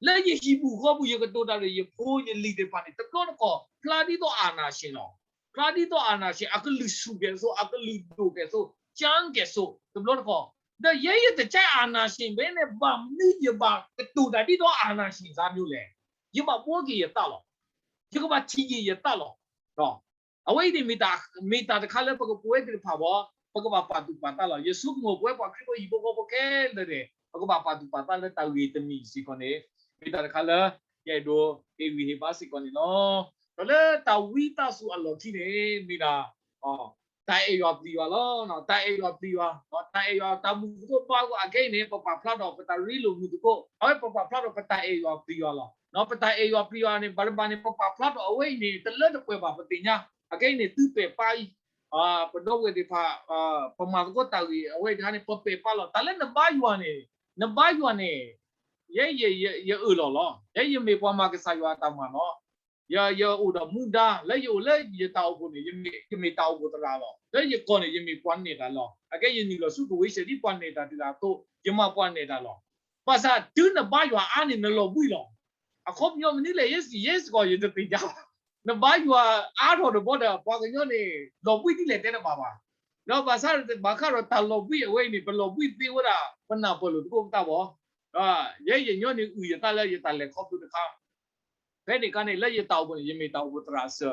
လၢယဟံၣ်ပူၤဃီပူၤ ယကတိၤတၢ်ဒီးယဖိယလံၤသ့ၣ်တဖၣ်န့ၣ် တဘျီတခီၣ် ဖျါဒ်သိးအာဏာရှင်လီၤ. ဖျါဒ်သိးအာဏာရှင် အကလုၢ်ဆူၣ်ကဲၣ်ဆိး အကလုၢ်ဒိၣ်ကဲၣ်ဆိး ကၠၢကဲၣ်ဆိး တဘျီတခီၣ်, ဒီးယဲယတကြိုက်အာဏာရှင်ဘၣ်န့ၣ် ဘၣ်မနုၤယဘၣ်ကတိၤတၢ်ဒ်သိးအာဏာရှင်စါမျိုးလဲၣ်. ယဘၣ်ဘှီက့ၤယသးလီၤ. ယကဘၣ်ထံၣ်က့ၤယသးလီၤ. အဝဲအံၤန့ၣ် မ့ၢ်တၢ်တခါလၢပကပဝဲသ့ၣ်တဖၣ်ဘၣ် ပကဘၣ်ပာ်သူၣ်ပာ်သးလီၤ. ယဆိကမိၣ်ပဝဲပှၤခရံာ်ဖိဟံၣ်ဖိဃီဖိခဲလၢာ်န့ၣ် ပကဘၣ်ပာ်သူၣ်ပာ်သးလၢတၢ်ဂ့ၢ်တမံၤစ့ၢ်ကီးန့ၣ် မ့ၢ်တၢ်တခါလၢ ယအဲၣ်ဒိးဟ့ၣ်ဂံၢ်ဟ့ၣ်ဘါစ့ၢ်ကီးန့ၣ်လီၤ. ဒီးလၢတၢ်ဝံသးစူၤအလီၢ်ခံန့ၣ် မ့ၢ်ဒၣ် တၢ်အဲၣ်ယွၤပျံၤယွၤလီၤ. တၢ်အဲၣ်ယွၤပျံၤယွၤ, တၢ်အဲၣ်ယွၤတၢ်မုာ်သကိးဘါသကိးအဂ့ၢ်န့ၣ် ပပာ်ဖျါထီၣ်ပတၢ်ရ့လိာ်မုာ်သကိး, အဝဲပပာ်ဖျါထီၣ်ပတၢ်အဲၣ်ယွၤပျံၤယွၤလီၤ. ပတၢ်အဲၣ်ယွၤပျံၤယွၤန့ၣ် ဘၣ်တဘၣ်န့ၣ် ပပာ်ဖျါထီၣ်အဝဲအံၤန့ၣ် တလၢတပှဲၤဘၣ်ပသ့ၣ်ညါ, အခဲအံၤန့ၣ် သုပဲာ်ပၢ်အံၤ ပဒီပုၢ်ဝဲၢ်သ့ၣ်တဖၣ် ပမၤသကိးတၢ်ဂ့ၢ်အဝဲတခါန့ၣ် ပပဲာ်ပၢ်လီၤ. တၢ်လၢနဘါယွၤန့ၣ် နဘါယွၤန့ၣ် ယဲယအၢၣ်လီၤလီၤ. ယဲယမ့ၢ်ပှၤမၤကစၢ်ယွၤအတၢ်မၤလီၤ. ယအိၣ်ဒီးမူဒါ လၢယအိၣ်လၢယတၢ်အိၣ်ဖှိၣ်န့ၣ် ယမ့ၢ်တၢ်အိၣ်ဖှိၣ်သရၣ်လီၤ. လၢယကီၢ်န့ၣ် ယမ့ၢ်ပှၤနဲၣ်တၢ်လီၤ. အခဲယနုာ်လီၤဆူကဝ့ၤစဲးဒ်ပှၤနဲၣ်တၢ်တဂၤအသိး ယမၤပှၤနဲၣ်တၢ်လီၤ. ဘၣ်ဆၣ်တုၤနဘါယွၤအါန့ၣ် နလီၤဘှံးလီၤ. အခီပညီမနုၤလဲၣ် ယဲစ့ၢ်ကီး ယတသ့ၣ်ညါဘၣ်. နဘါယွၤအါထီၣ်တဘျီဒီး ပှၤကညီန့ၣ် လီၤဘှံးဒ်လဲၣ်တဲတဘၣ်ဘၣ်. ဒီးဘၣ်ဆၣ်ဘၣ်ဃးဒီးတၢ်လီၤဘှံးအဝဲအံၤန့ၣ် ပလီၤဘှံးသ့ဝဲဒၣ် ပနၢ်ပၢၢ်လိာ်သကိးပသးဘၣ်. ယဲယညီနုၢ်အုၣ်ယသးလၢယတၢ်လဲၤခီဖျိတခါ ဖဲန့ၣ်အခါန့ၣ် လၢယတၢ်အိၣ်ဖှိၣ်န့ၣ် ယမ့ၢ်တၢ်အိၣ်ဖှိၣ်သရၣ်စၢၤ,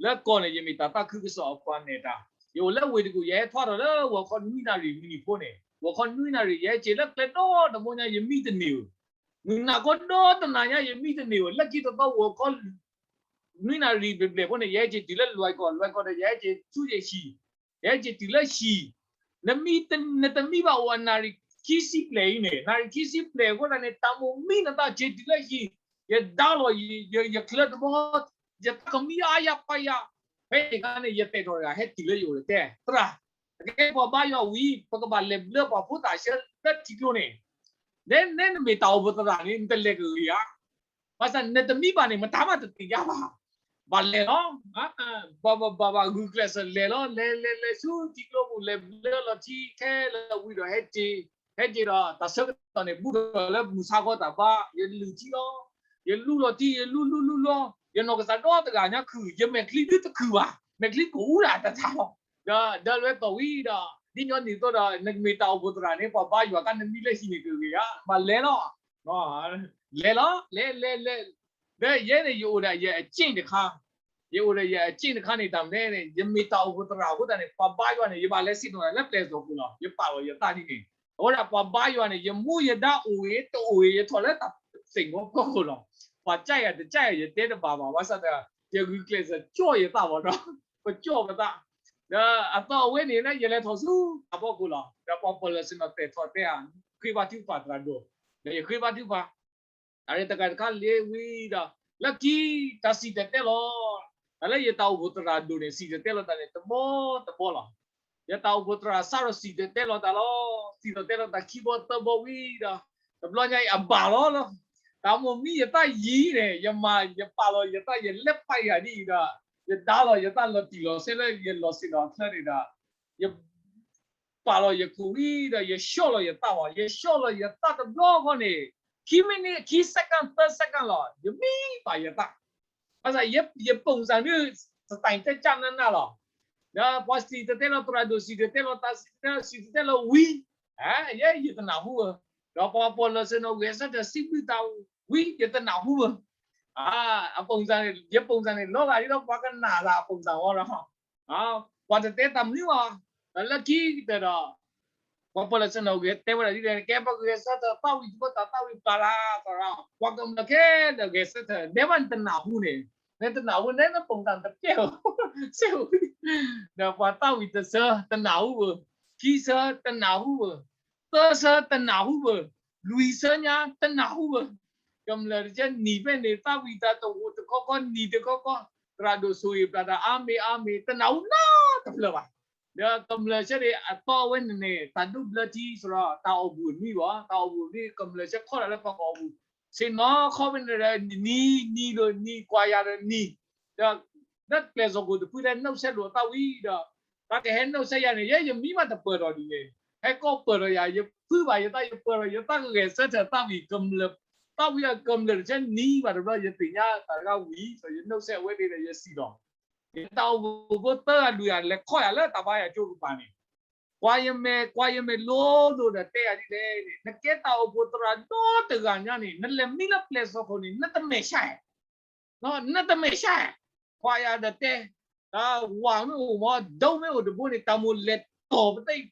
လၢကီၢ်န့ၣ် ယမ့ၢ်တၢ်သးခုကစီၣ်အပှၤနဲၣ်တၢ်, ယအိၣ်လၢဝ့ၢ်တကူၣ် ယဟဲထီၣ်ဒီးလၢဂီၤခီနွံနၣ်ရံၣ်မုၢ်နံၤဖိန့ၣ်, ဂီၤခီနွံနၣ်ရံၣ် ယဟဲက့ၤလၢကျဲဒီတဘိညါ ယမံတန့ၢ်ဧိၤ, မုၢ်နၤခီဒီတနၤညါ ယမံတန့ၢ်ဧိၤ, လၢခံတသီဂီၤခီ နွံနၣ်ရံၣ်ဘျဲၣ်ဘျဲၣ်ဖိန့ၣ် ယဟဲက့ၤတုၤလၢလွဲၢ်ကီၢ်, လွဲၢ်ကီၢ်ဒီး ယဟဲက့ၤဆူယဟံၣ်, ယဟဲက့ၤတုၤလၢဟံၣ်, နမံ, နတမံဘၣ်အိၣ်အနၣ်ရံၣ်ခံဆံဘျဲၣ်အံၤန့ၣ်, နၣ်ရံၣ်ခံဆံဘျဲၣ်အဃိသတးန့ၣ် တၢ်မိၣ်မံနသးက့ၤတုၤလၢဟံၣ်, ယဒါလီၤ ယချၢတဘီ, ယသးကမံအါယၤပှၤယၤ, ဖဲန့ၣ်အခါန့ၣ် ယတဲထီၣ်တဂၤ ဟဲတုၤလၢယအိၣ်ဒီးတဲ သရၣ် အကဲပှၤဘါယွၤဝံၤ ပကဘၣ်လဲၤဘျၢပှၤဖိသၣ်ဆၢလၢထံကျိန့ၣ်, နဲနမ့ၢ်တၢ်အိၣ်ဖှိၣ်သရၣ်န့ၣ် နတလဲၤကဂ့ၤဧါ. ဘၣ်ဆၣ်နတမံဘၣ်န့ၣ် မတၤမးတသ့ၣ်ညါဘၣ်. ဘၣ်လဲၤလီၤ, ဘၣ်ဘၣ်ဘၣ်ဂုာ်ကျဲးစၢးလဲၤလီၤ, လဲၤလဲၤလဲၤဆူထံကျိပူၤ လဲၤဘျၢလီၤထံခဲလၢာ်ဝံၤဒီး ဟဲက့ၤ, ဟဲက့ၤဒီးတၢ်ဆၢကတီၢ်န့ၣ် ဘူးထီၣ်လၢမုၢ်ဆါခီတၢ်ဘါ, ယလုၢ်ထံလီၤ, ယလူလီၤထံ, ယလူလူလူလီၤ, ယနီၢ်ကစၢ်ဒီတဂၤညါခုၣ်, ယမဲာ်ချံဒုတခုၣ်ဘၣ်, မဲာ်ချံကိၣ်အူဒၣ်တထါလီၤ. ဒီးဒၢလွဲၢ်သီၣ်ဝံၤဒီး ဒ်ညီနုၢ်အသိးဒီး နမ့ၢ်တၢ်အိၣ်ဖှိၣ်သရၣ်န့ၣ် ပှၤဘါယွၤအခါ နမံလၢဟံၣ်န့ၣ်ကဂ့ၤဧါ, ဘၣ်လဲၤလီၤ, လဲၤလီၤ, လဲၤလဲၤလဲၤ, ဒီးယဲန့ၣ် ယအိၣ်ဒီးယအကျင့်တခါ, ယအိၣ်ဒီးယအကျင့်တခါန့ၣ် တၢ်မနုၤန့ၣ် ယမ့ၢ်တၢ်အိၣ်ဖှိၣ်သရၣ်အဃိသတးန့ၣ် ပှၤဘါယွၤန့ၣ် ယဘၣ်လဲၤစံၣ်နီၤလၢပျဲၢ်စီၢ်ခိၣ်လီၤ, ယပာ်လီၤယသးဒ်န့ၣ်. အဃိဒီးပှၤဘါယွၤန့ၣ် ယမူယဒါအိၣ်ဂ့ၤတအိၣ်ဂ့ၤ ယထီၣ်လၢတၢ်စ့ၣ်ကီးဖီခိၣ်လီၤ. ပှၤကၢ်ယၤတကၢ်ယၤ ယတဲတဘၣ်ဘၣ်, ဘၣ်ဆၣ်ဒီး ယဂုာ်ကျဲးစၢးကၠီၣ်ယသးဘၣ်ဒီး ပကၠီၣ်ပသး, ဒီးအသီအဝဲန့ၣ်လၢ ယလဲၤထီၣ်ဆူတၢ်ဖီခိၣ်လီၤ. ဒီးပှၤပၢၤလီၢ်ဆ့ၣ်နီၤတဲထီၣ်တဲဧါ, ဃ့ဘါထုကဖၣ်သရၣ်ဒိၣ်, ဒီးယဃ့ဘါထုကဖၣ် အတဂၤတခါလၢဝံၤဒီး လၢခံ တၢ်စံၣ်တဲၤတဲလီၤ, တၢ်လၢယတၢ်အိၣ်ဖှိၣ်သရၣ်ဒိၣ်န့ၣ် စံၣ်တဲၤတဲလီၤတၢ်န့ၣ် တဘီတဘီလီၤ. ယတၢ်အိၣ်ဖှိၣ်သရၣ်စးထီၣ်စံၣ်တဲၤတဲလီၤတၢ်လီၤ, စံၣ်တဲၤတဲလီၤတၢ်ခံဘီသၢဘီဝံၤဒီး တဘျီညါအံၤအဘၣ်လီၤလီၤ. တၢ်မိၢ်မံယသးယံၤန့ၣ် ယမၤယပာ်လီၤယသး ယလဲၤဖးယၤဒ်အံၤဒီး ယဒါလီၤယသးလီၤတံၢ်လီၤဆဲးလၢယလီၢ်ဆ့ၣ်နီၤအချၢန့ၣ်ဒီး ယ ပာ်လီၤယခိၣ်ဝံၤဒီး ယဆှီလီၤယသးဝဲ, ယဆှီလီၤယသးတဘျီဃီန့ၣ် ခံမံးနံး ခံ second သၢ second လီၤ ယမံဘၣ်ယသး. ဘၣ်ဆၣ်ယ ယပုံစံန့ၣ် စတိုင်တဲကၢ်နးနးလီၤ. ဒီးပှၤစံၣ်တဲၤတဲလီၤသရၣ်ဒိၣ် စံၣ်တဲၤတဲလီၤတၢ် စံၣ်တဲၤတဲလီၤ စံၣ်တဲၤတဲလီၤဝံၤ ယဲယတနၢ်ဟူဘၣ်. ဒီးပှၤပၢၤလီၢ်ဆ့ၣ်နီၤဂဲၤဆၢထၢၣ်စံးဘျုးတၢ်ဝံၤ ယတနၢ်ဟူဘၣ်. အ အပုံစံန့ၣ် ယပုံစံန့ၣ် လီၤဂာ်ဒ်ဒီးပှၤကနၣ်တၢ်အပုံစံဝဲဒီး ပှၤတတဲတၢ်မနုၤဘၣ်. ဒီးလၢခံကတၢၢ်ဒီး ပှၤပၢၤလီၢ်ဆ့ၣ်နီၤဂဲၤတဲဝဲဒၣ်ဒ်လဲၣ်န့ၣ် ကဲပဂဲၤဆၢထၢၣ်သးဝံၤတဘျီ တၢ်သးဝံၤပျၢ်လၢ်သီဒီး ပှၤကမျၢၢ်ခဲလၢာ်ဂဲၤဆၢထၢၣ် နဲဘၣ်နတနၢ်ဟူန့ၣ် နတနၢ်ဟူ နဲနပုံစံတပျဲၢ်ဧိၤ စဲဝံၤ ဒီးပှၤသးဝံၤတဆၢတနၢ်ဟူဘၣ်, ခံဆၢတနၢ်ဟူဘၣ်, သၢဆၢတနၢ်ဟူဘၣ်, လွံၢ်ဆၢညါတနၢ်ဟူဘၣ်. ကမျၢၢ်တဆၢနံၤဖဲန့ၣ် သးဝံၤတၢ်တအိၣ်တခီခီ နံၤတခီခီ သရၣ်ဒိၣ်ဆိၣ်ဂ့ၤပျၢ်တၢ်အါမ့ၢ်အါမ့ၢ် တနၢ်ဟူနီတဖျၢၣ်ဘၣ်. ဒီးကမျၢၢ်ဆၢန့ၣ် အသီအဝဲန့ၣ်န့ၣ် တၢ်ဒိးဘျၢထံစရီ တၢ်အိၣ်ဘူးအနွံဘၣ်, တၢ်အိၣ်ဘူးအနွံ ကမျၢၢ်ဆၢခီဒၣ်လၢပှၤကအိၣ်ဘူး ဆ့ၣ်နီၤခီဖဲန့ၣ်ဒီး နံၤနံၤဒီးနံၤ ကွၢ်ယၤဒီးနံၤ, ဒီး လၢပျဲၢ်စီၢ်ခိၣ်တဖုတဲ နုတ်ဆက်လိာ်သးဝံၤဒီး တၢ်ကဟဲ နုတ်ဆက် ယၤန့ၣ် ယဲယမံမးတပၢၢ်ထီၣ်ဒ်န့ၣ် ဟဲကိးပၢၢ်ထီၣ်ယၤ ယဖုဘၣ်ယသး ယပၢၢ်ထီၣ်ယသး ကဂဲၤဆၢထၢၣ်သးဝံၤ ကမျၢၢ် သးဝံၤအကမျၢၢ်တဆၢနံၤဘၣ်တဘျီ ယသ့ၣ်ညါတၢ်တဂၤဝံၤ ဒီးယ နုတ်ဆက် အဝဲန့ၣ်ဒီး ယစံၣ်လီၤ. ယတၢ်အိၣ်ဖှိၣ်ဖိသၢဂၤလွံၢ်ဂၤ လဲၤခီယၤလၢတၢ်ဘါယွၤကၠိကပၤန့ၣ် ကွၢ်ယမဲာ် ကွၢ်ယမဲာ်လိၤလိၤဒီးတဲယၤဒ်လဲၣ်န့ၣ် နကဲတၢ်အိၣ်ဖှိၣ်သရၣ်ဒီတဂၤညါန့ၣ် နလဲၤမံလၢပျဲၢ်စီၢ်ခိၣ်န့ၣ် နတမဲာ်ဆှး နတမဲာ်ဆှး, ကွၢ်ယၤဒီးတဲ, တၢ်ဝၤမ့ၢ်အိၣ်မး ဒိမ့ၢ်အိၣ်တဘိန့ၣ် တၢ်မိၣ်လဲၤတီၢ်ပသ့ၣ်,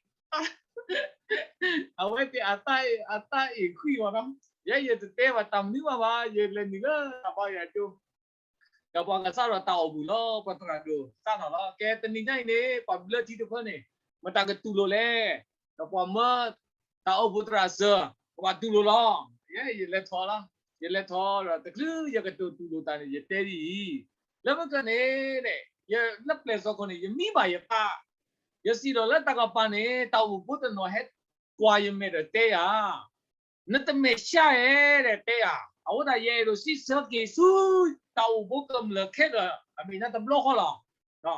အဝဲသ့ၣ်အတၢ်အံၤဃံအီၤနီၤ, ယဲယတတဲဘၣ်တၢ်မနုၤဘၣ်ဘၣ် ယလဲၤနုာ်လၢတၢ်ဘါယွၤကၠိ ဒီးပှၤကစးထီၣ်တၢ်အိၣ်ဘူးလီၤ ပှၤသရၣ်ဒိၣ်စးထီၣ်လီၤ ကဲတနံၤညါအံၤန့ၣ် ပှၤဘျၢထံတဖၢန့ၣ် မတၤကတူၢ်လိာ်လဲၣ်, ဒီးပှၤမၢ တၢ်အိၣ်ဖှိၣ်သရၣ်စၢၤ ကဘၣ်တူၢ်လိာ်လီၤ, ယဲယလဲၤထီၣ်လီၤ, ယလဲၤထီၣ်ဒီးတချုးယကတိၤတူၢ်လိာ်တၢ်န့ၣ် ယတဲဒ်အံၤ, လၢမုၢ်ကန့ၣ် လၢပျဲၢ်စီၢ်ခိၣ်န့ၣ် ယမံဘၣ်ယသး, ယစံးထီၣ်လၢတၢ်ကပၤန့ၣ် တၢ်အိၣ်ဖှိၣ်ဖိတနီၤဟဲကွၢ်ယမဲာ်ဒီးတဲယၤ နတမဲာ်ဆှးဧဲဒီးတဲယၤ, အဃိသတးယအဲၣ်ဒိးစံးဆၢက့ၤဆူ တၢ်အိၣ်ဖှိၣ်ဖိကမျၢၢ်ခဲလၢာ် အမ့ၢ်နတဘျီဃီလီၤ.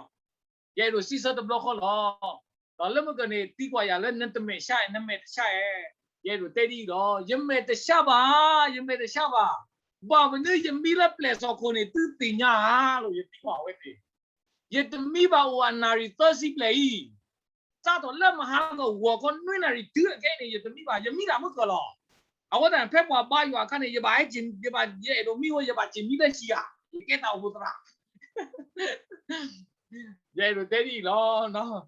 ယအဲၣ်ဒိးစံးဆၢတဘျီဃီလီၤ. ဒီးလၢမုၢ်ကန့ၣ် သံကွၢ်ယၤလၢနတမဲာ်ဆှးဧဲ နမဲာ်တဆှးဧဲ, ယအဲၣ်ဒိးတဲဒ်အံၤလီၤ. ယမဲာ်တဆှးဘၣ်, ယမဲာ်တဆှးဘၣ်. ဘၣ်မနုၤယမံလၢပျဲၢ်စီၢ်ခိၣ်န့ၣ် သုသ့ၣ်ညါဧါလိၤ ယသံကွၢ်အဝဲသ့ၣ် ယတမံဘၣ်အိၣ်အနၣ်ရံၣ်သၢဆံဘျဲၣ်အံၤ စးထီၣ်လၢမဟါကဂီၤခီနွံနၣ်ရံၣ်တုၤအခဲအံၤန့ၣ် ယတမံဘၣ်, ယမံတၢ်မုၢ်ကၢၢ်လီၤ. အဃိသတး ဖဲပှၤဘါယွၤအခါန့ၣ် ယဘၣ်ဟဲက့ၤ ယဘၣ် ယအဲၣ်ဒိးမံဝဲ ယဘၣ်က့ၤမံလၢဟံၣ်ဧါ, ယကဲတၢ်အိၣ်ဖှိၣ်သရၣ် ယအဲၣ်ဒိးတဲဒ်အံၤလီၤ.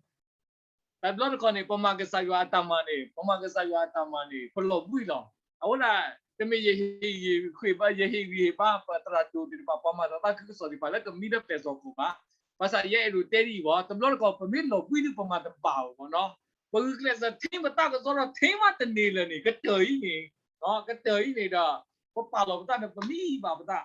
တဘျီတခီၣ်န့ၣ် ပမၤကစၢ်ယွၤအတၢ်မၤန့ၣ် ပမၤကစၢ်ယွၤအတၢ်မၤန့ၣ် ပလီၤဘှံးလီၤ. အဃိသတး တမ့ၢ်ယဟ့ၣ်ဂံၢ်ဟ့ၣ်ဘါ ပသရၣ်ဒိၣ်သ့ၣ်တဖၣ် ပှၤမၤတၢ်သးခုကစီၣ်သ့ၣ်တဖၣ်လၢကမံလၢပျဲၢ်စီၢ်ခိၣ်ဘၣ်. ဘၣ်ဆၣ်ယအဲၣ်ဒိးတဲဒ်အံၤဘၣ်, တဘျီတခီၣ် ပမ့ၢ်လီၤဘှံးဒုး ပမၤတဘၣ်အီၤဘၣ်နီၤ. ပဂုာ်ကျဲးစၢးထံပသးကစီဒီး ထံမးတန့ၢ်လၢာ်န့ၣ် ကတၢၢ်အံၤန့ၣ် ကတၢၢ်အံၤန့ၣ်ဒီး ပပာ်လီၤပသးဒီး ပမံဘၣ်ပသး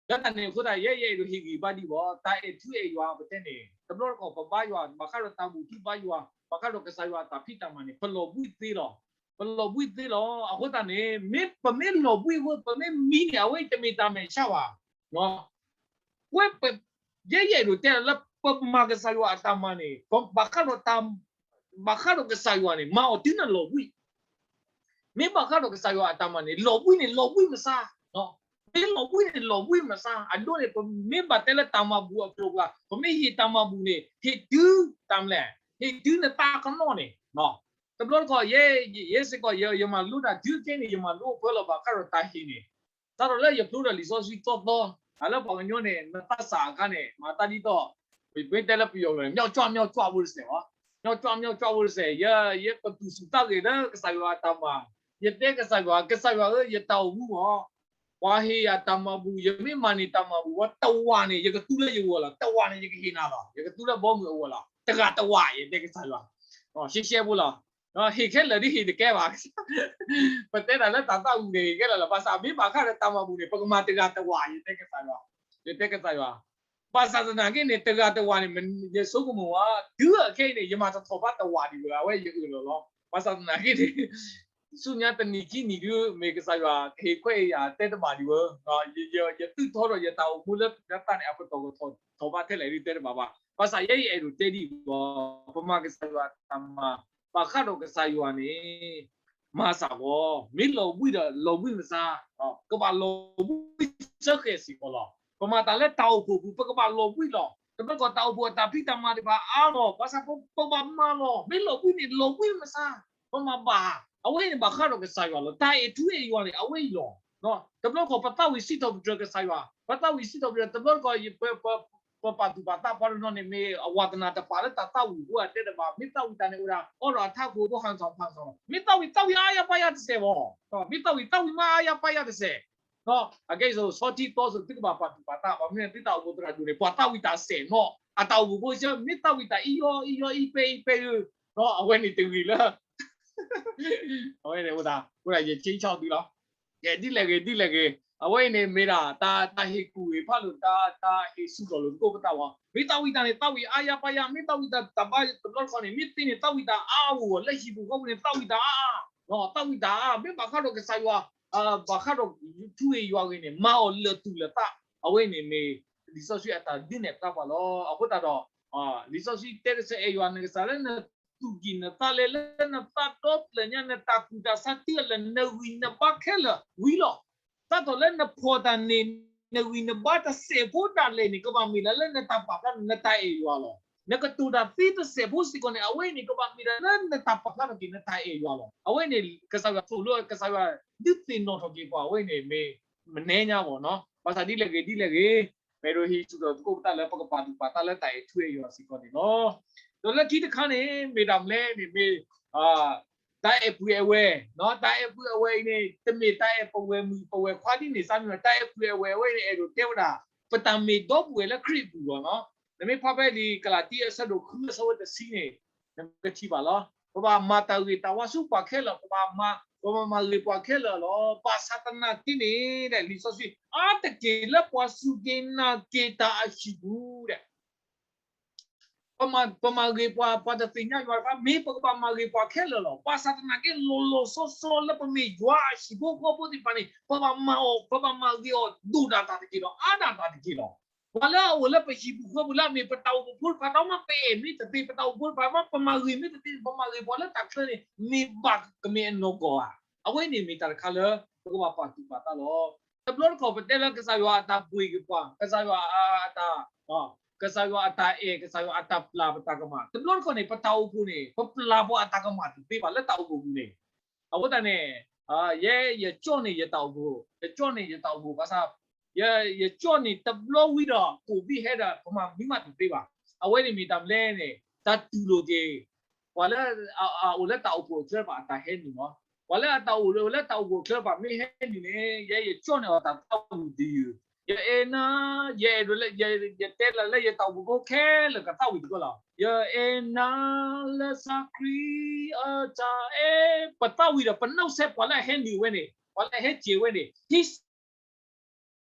လၢတၢ်န့ၣ်အဃိသတး ယဲယအဲၣ်ဒိးဟ့ၣ်ဂံၢ်ဘါဒံးဘၣ်, တၢ်အဲၣ်ထူအဲၣ်ယွၤပတဲန့ၣ် တဘျီတခီၣ်ပဘါယွၤ ဘၣ်ဃးဒီးတၢ်ဘူၣ်ထီၣ်ဘါယွၤ ဘၣ်ဃးဒီးကစၢ်ယွၤအတၢ်ဖံးတၢ်မၤန့ၣ် ပလီၤဘှံးသ့လီၤ. ပလီၤဘှံးသ့လီၤ. အဃိသတးန့ၣ် မ့ၢ်ပမ့ၢ်လီၤဘှံးအဃိ ပမ့ၢ်မံန့ၣ် အဝဲအံၤတမ့ၢ်တၢ်မဲာ်ဆှးဘၣ်. ဝဲ ယဲယအဲၣ်ဒိးတဲလၢ ပမၤကစၢ်ယွၤအတၢ်မၤန့ၣ် ဘၣ်ဃးဒီး ဘၣ်ဃးဒီးကစၢ်ယွၤန့ၣ် မၤအီၤတုၤနလီၤဘှံး မ့ၢ်ဘၣ်ဃးဒီးကစၢ်ယွၤအတၢ်မၤန့ၣ် လီၤဘှံးန့ၣ် လီၤဘှံးမဆါ, မ့ၢ်လီၤဘှံးန့ၣ် လီၤဘှံးမဆါ, အဒိန့ၣ် ပမ့ၢ်ဘၣ်တဲလၢတၢ်မၤဘူၣ်အကျိၤပှၤ ပမ့ၢ်ဟ့ၣ်တၢ်မၤဘူၣ်န့ၣ် ဟ့ၣ်တုၤတၢ်မလဲၣ်, ဟ့ၣ်တုၤနသးကနီၣ်န့ၣ်, တဘျီတခီၣ် ယဲစ့ၢ်ကီး ယမၤလိတၢ်တုၤခဲန့ၣ် ယမၤလိအဖၢလီၤဘၣ်ဃးဒီးတၢ်ဟ့ၣ်န့ၣ် စးထီၣ်လၢယဖျိဒီးလံာ်စီဆှံသီသီ, လၢပှၤကညီန့ၣ် နသးစၢ်အခါန့ၣ် မၤတၢ်ဒ်သိး ပမ့ၢ်တဲလၢပယီၤကျိာ်န့ၣ် မီၣ်ကွၢ်မီၣ်ကွၢ်ဖိတစဲးဘၣ်, မီၣ်ကွၢ်မီၣ်ကွၢ်ဖိတစဲး, ယကသူၣ်ဆူၣ်သးဂဲၤလၢကစၢ်ယွၤအတၢ်မၤ, ယတဲကစၢ်ယွၤ, ကစၢ်ယွၤဧၢ ယတၢ်အိၣ်မူမ့ၢ် ပှၤဟ့ၣ်ယၤတၢ်မၤဘူၣ် ယမ့ၢ်မၤန့ၢ်တၢ်မၤဘူၣ်ဝဲတဝာ်န့ၣ် ယကသူလၢယဂီၢ်လီၤ, တဝာ်န့ၣ် ယကဟ့ၣ်နၤလီၤ, ယကသူလၢဘီမုၢ်အဂီၢ်လီၤ, တဂၤတဝာ် ယတဲကစၢ်ယွၤ, ရှဲရှဲဖိလီၤ, ဟ့ၣ်ခဲလၢာ်ဒ်ဟ့ၣ်တကဲဘၣ် ပတဲတၢ်လၢတၢ်သးဝံၣ်န့ၣ် ဟ့ၣ်ခဲလၢာ်လီၤ, ဘၣ်ဆၣ်မ့ၢ်ဘၣ်ဃးဒီးတၢ်မၤဘူၣ်န့ၣ် ပကမၤတဂၤတဝာ် ယတဲကစၢ်ယွၤ, ယတဲကစၢ်ယွၤ, ဘၣ်ဆၣ်သနာ်က့န့ၣ် တဂၤတဝာ်န့ၣ် ယဆိကမိၣ်ဝဲ တုၤအခဲအံၤန့ၣ် ယမၤတထီၣ်ဘၣ်တဝာ်ဒံးဝဲ အဝဲယအၢၣ်လီၤလီၤ, ဘၣ်ဆၣ်သနာ်က့န့ၣ် ဆူညါတနံၤခံနံၤဒု မ့ၢ်ကစၢ်ယွၤကဟ့ၣ်ခွဲးဟ့ၣ်ယာ်တဲတဘၣ်ဒံးဝဲ, ယသုးထီဒီးယတၢ်အိၣ်မူလၢတၢ်န့ၣ် အပတီၢ်ကထီၣ်ထီၣ်ဘၣ်ထဲလဲၣ်ဒု တဲတဘၣ်ဘၣ်, ဘၣ်ဆၣ်ယဲယအဲၣ်ဒိးတဲဒ်အံၤလီၤ, ပမၤကစၢ်ယွၤတၢ်မၤ, ဘၣ်ဃးဒီးကစၢ်ယွၤန့ၣ် မၤစၢၤဂီၢ် မ့ၢ်လီၤဘှံးဒီးလီၤဘှံးမဆါ, ကဘၣ်လီၤဘှံးစၢဃဲၤစ့ၢ်ကီးလီၤ, ပမၤတၢ်လၢတၢ်အိၣ်ဖှိၣ်ပူၤ ပကဘၣ်လီၤဘှံးလီၤ, တဘျီကီးတၢ်အိၣ်ဖှိၣ်အတၢ်ဖံးတၢ်မၤဒံးဘၣ်အါလီၤ, ဘၣ်ဆၣ်ပဘၣ်မၤလီၤ, မ့ၢ်လီၤဘှံးန့ၣ် လီၤဘှံးမဆါ, ပမၤဘၣ်, အဝဲန့ၣ်ဘၣ်ဃးဒီးကစၢ်ယွၤလီၤ, တၢ်အဲၣ်ထူအဲၣ်ယွၤန့ၣ် အဝဲအံၤလီၤ, တဘျီကီးပသးဝံၣ်စံးထီၣ်ပတြၢၤကစၢ်ယွၤ, ပသးဝံၣ်စံးထီၣ်ပတြၢၤ တဘျီကီး ပပာ်သူၣ်ပာ်သးပှၤတနီၤန့ၣ် မ့ၢ်အဝၤတနၢ်တပာ်လၢတၢ်သးဝံၣ်အဃိအတဲတဘၣ်, မ့ၢ်သးဝံၣ်တၢ်န့ၣ်အိၣ်ဒၣ် အီဒီးအထးခိၣ်ဖိဟၣ်စီၣ်ဖၣ်စီၣ်လီၤ, မ့ၢ်သးဝံၣ်သးဝံၣ်အါယါပၢ်ယါတစဲးဘၣ်, မ့ၢ်သးဝံၣ်သးဝံၣ်မးအါယါပၢ်ယါတစဲး, အကဲအံၤ ဆီထံသီစိၤ သုကဘၣ်ပာ်သူၣ်ပာ်သး, ဘၣ်မနုၤသုတၢ်အိၣ်ဖှိၣ်သရၣ်ဒိၣ်န့ၣ် ပှၤသးဝံၣ်တၢ်စဲးနီၤ, အတၢ်အိၣ်ဖှိၣ်ဖိဆၢ မ့ၢ်သးဝံၣ်တၢ်အံၤယီအံၤယီအံၤပဲအံၤပဲအံၤ, အဝဲန့ၣ်တဂ့ၤလၢ အဝဲန့ၣ်အိၣ်ဒၣ် အိၣ်ဒၣ်ယဆ့ဆီၣ်သုလီၤ, ဒ်လဲၣ်ဂ့ၤ ဒ်လဲၣ်ဂ့ၤ, အဝဲအံၤန့ၣ်မ့ၢ်ဒၣ် တၢ်ဟ့ၣ်ကူၣ်ဟ့ၣ်ဖးလိာ် တၢ်ဟ့ၣ်ဆူၣ်ထီၣ်လိာ်သကိးပသးဝဲ, မ့ၢ်သးဝံၣ်တၢ်န့ၣ် သးဝံၣ်အါယါပၢ်ယါ, မ့ၢ်သးဝံၣ်တၢ်တဘၣ်တဘျီတခီၣ်န့ၣ် မ့ၢ်သ့န့ၣ် သးဝံၣ်တၢ်အါအါဂီၢ်ဂီၢ်, လၢဟံၣ်ပူၤဃီပူၤန့ၣ် သးဝံၣ်တၢ်အါအါ, သးဝံၣ်တၢ်အါ, မ့ၢ်ဘၣ်ဃးဒီးကစၢ်ယွၤ ဘၣ်ဃးဒီးထူဧိၤယွၤဂ့ၤန့ၣ် မၤအီၤလၢာ်သူၣ်လၢာ်သး, အဝဲန့ၣ်မ့ၢ် လံာ်စီဆှံအတၢ်ဒုးနဲၣ်ပသးပှၤလီၤ. အဃိသတးဒီး လံာ်စီဆှံတဲတစဲး အဲၣ်ယွၤနကစၢ်လၢနသူၣ်ကံၢ်နသးလဲ, လၢနသးဒီဖျၢၣ်ညါ, နတၢ်ကူၣ်တၢ်ဆးတုၤအလၢာ်, နဂံၢ်နဘါခဲလၢာ်ဝံၤလီၤ. စးထီၣ်လၢနဖီၣ်တၢ်န့ၣ် နဂံၢ်နဘါတစဲးဖိဒၣ်လဲာ်န့ၣ် ကဘၣ်မ့ၢ်ဒၣ်လၢနတၢ်ပာ်ဖျါ နတၢ်အဲၣ်ယွၤလီၤ. နကတိၤတၢ်သ့တစဲးဖိစ့ၢ်ကီးန့ၣ် အဝဲအံၤန့ၣ် ကဘၣ်မ့ၢ်ဒၣ်လၢနတၢ်ပာ်ဖျါထီၣ်က့ၤ နတၢ်အဲၣ်ယွၤလီၤ. အဝဲန့ၣ် ကစၢ်ယွၤသိၣ်လိ ကစၢ်ယွၤဒုးသ့ၣ်နီၣ်ထီၣ်က့ၤပှၤ အဝဲန့ၣ်မ့ၢ် မနုၤညါဘၣ်နီၤ. ဘၣ်ဆၣ်ဒ်လဲၣ်ဂ့ၤ ဒ်လဲၣ်ဂ့ၤ ပအဲၣ်ဒိးဟ့ၣ်ဆူၣ်ထီၣ်သကိးပသးလၢ ပကပာ်သူၣ်ပာ်သးလၢတၢ်အဲၣ်ထူအဲၣ်ယွၤစ့ၢ်ကီးန့ၣ်လီၤ. ဒီးလၢခံတခါန့ၣ် မ့ၢ်တၢ်မနုၤလဲၣ်န့ၣ် မ့ၢ် တၢ်အဲၣ်ပုၢ်အဲၣ်ဝဲၢ်, တၢ်အဲၣ်ပုၢ်အဲၣ်ဝဲၢ်အံၤန့ၣ် တမ့ၢ်တၢ်အဲၣ်ပဝဲၢ်မုၣ်ပဝဲၢ်ခွါဒ်န့ၣ် စးမ့ၢ်တၢ်အဲၣ်ပုၢ်အဲၣ်ဝဲၢ်အဝဲအံၤန့ၣ် အဲၣ်ဒိးတဲဝဲဒၣ် ပတၢ်မ့ၢ်ဒီပုၢ်ဝဲၢ်လၢခရံာ်အပူၤလီၤနီၤ. နမ့ၢ်ဖးဖဲလံာ်ကလၤတံ အဆၢဒိၣ်ဃု အဆၢဖိတဆံန့ၣ် နကထံၣ်ဘၣ်လီၤ. ပဘၣ်မၤတၢ်ဂ့ၤတၢ်ဝါဆူပှၤခဲလၢာ်, ပဘၣ်မၤ, ပဘၣ်မၤဂ့ၤပှၤခဲလၢာ်လီၤ. ဘၣ်ဆၣ်သနာ်က့န့ၣ် လံာ်စီဆှံ အါတက့ၢ်လၢပှၤစူၢ်က့ၤနာ်က့ၤတၢ်အဟံၣ်ပူၤဒီး ပမၤဂ့ၤပှၤ, ပှၤတသ့ၣ်ညါယွၤတဖၣ် မ့ၢ်ပကဘၣ်မၤဂ့ၤပှၤခဲလၢာ်လီၤ. ဘၣ်ဆၣ်သနာ်က့ လီၤလီၤဆီဆီလၢပမ့ၢ်ယွၤအဟံၣ်ဖိဃီဖိသ့ၣ်တဖၣ်န့ၣ် ပဘၣ်မၤအီၤ, ပဘၣ်မၤဂ့ၤအီၤ ဒိၣ်ဒၣ်တၢ်တက့ၢ်လီၤ, အါဒၣ်တၢ်တက့ၢ်လီၤ. ပှၤလၢအအိၣ်လၢပဟံၣ်ပူၤဃီပူၤလၢအမ့ၢ်ပတၢ်အိၣ်ဖှိၣ်ဖိတဖၣ်ဒီး မ့ၢ်ပအဲၣ်မ့ၢ်တသ့, ပတၢ်အိၣ်ဖှိၣ်ဖိတဖၣ်မ့ၢ် ပမၤဂ့ၤမ့ၢ်တသ့န့ၣ် ပမၤဂ့ၤပှၤလၢတၢ်ချၢန့ၣ် မ့ၢ်ဘၣ်ကမ့ၢ်အနီၢ်ကီၢ်ဧါ. အဝဲန့ၣ်မ့ၢ်တၢ်တခါလၢ ပကဘၣ်ပာ်သူၣ်ပာ်သးလီၤ. တဘျီတခီၣ်ပတဲလၢကစၢ်ယွၤအတၢ်ပှ့ၤက့ၤပှၤ, ကစၢ်ယွၤအတၢ်, ကစၢ်ယွၤအတၢ်အဲၣ်, ကစၢ်ယွၤအတၢ်ပျၢ်ပတၢ်ကမၣ်. တဘျီတခီၣ်န့ၣ် ပတၢ်အိၣ်ဖှိၣ်န့ၣ် ပပျၢ်ပှၤအတၢ်ကမၣ်တသ့ဘၣ်လၢတၢ်အိၣ်ဖှိၣ်ပူၤန့ၣ်. အဃိသတးန့ၣ် ယဲယကၠီၣ်န့ၢ်ယတၢ်အိၣ်ဖှိၣ်, ယကၠီၣ်န့ၢ်ယတၢ်အိၣ်ဖှိၣ်ဘၣ်ဆၣ် ယ, ယကၠီၣ်န့ၢ်တဘျီဝံၤဒီး ကိးဘံၣ်ဟဲဒီး ပမၤမံမးတသ့ဘၣ်. အဝဲန့ၣ်မ့ၢ်တၢ်မနုၤလဲၣ်န့ၣ် တၢ်တူၢ်လိာ်က့ၤ ပှၤလၢအအိၣ်လၢတၢ်အိၣ်ဖှိၣ်အချၢတဖၣ်အတၢ်ဟဲနုာ်လီၤ. ပှၤလၢအတၢ်အိၣ်လၢတၢ်အိၣ်ဖှိၣ်အချၢတဖၣ်မ့ၢ်ဟဲနုာ်န့ၣ် ယဲယကၠီၣ်န့ၢ်အီၤတၢ်သးဝံၣ်တယုၢ်, ယအဲၣ်နၤ, ယအဲၣ်ဒိးလၢ ယတဲလၢယတၢ်အိၣ်ဖှိၣ်ဖိခဲလၢာ်ကသးဝံၣ်သကိးလီၤ. ယအဲၣ်နၤလၢစၢ်ခရံာ်အတၢ်အဲၣ်, ပသးဝံၣ်ဒီးပနီၣ်စဲပှၤလၢအဟဲနုာ်ဝဲန့ၣ်, ပှၤလၢအဟဲစဲးဝဲန့ၣ် ဟံးစ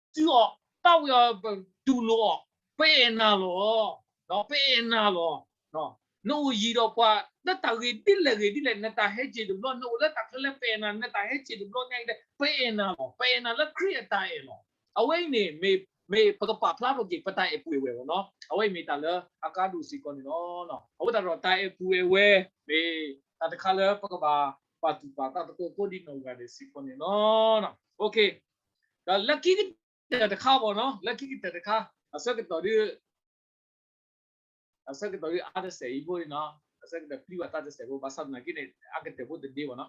ုအီၤ, သးဝံၣ်အီၤ, တူၢ်လိာ်အီၤ, ပအဲၣ်နၤလီၤ, ပအဲၣ်နၤလီၤ. နအိၣ်ယံၤဒီးပှၤ လၢတၢ်ဂ့ၤဒ်လဲၣ်ဂ့ၤဒ်လဲၣ် နတၢ်ဟဲစ့ၢ်တဘျီ, နအိၣ်လၢတၢ်ချၢလၢပအဲၣ်နၤ နတၢ်ဟဲစ့ၢ်တဘျီညါအံၤဒီး ပအဲၣ်နၤလီၤ. ပအဲၣ်နၤလၢခရံာ်အတၢ်အဲၣ်လီၤ. အဝဲအံၤန့ၣ် မ့ၢ်ပကပာ်ဖျါထီၣ်က့ၤ ပတၢ်အဲၣ်ပူၤအဲၣ်ဝဲအဂီၢ်နီၤ. အဝဲအံၤမ့ၢ်တၢ်လၢအကါဒိၣ်စ့ၢ်ကီးန့ၣ်လီၤ. အဃိသတးဒီး တၢ်အဲၣ်ပူၤအဲၣ်ဝဲ မ့ၢ်တၢ်တခါလၢပကဘၣ်ပာ်သူၣ်ပာ်သးသကိး ကိးဒံးနီၢ်ဂၤဒဲးစ့ၢ်ကီးန့ၣ်လီၤ. ဒီးလၢခံကတၢၢ်တခါဘၣ်နီၤ, လၢခံကတၢၢ်တခါ အဆၢကတီၢ်ဒ် အဆၢကတီၢ်ဒ်အါတစဲးအံၤဖိန့ၣ်နီၤ, အဆၢကတီၢ်ပျံၤဘၣ်တၢ်တစဲးဖိ ဘၣ်ဆၣ်သနာ်က့န့ၣ် အကတၢၢ်ဖိတဒ့ဘၣ်နီၤ.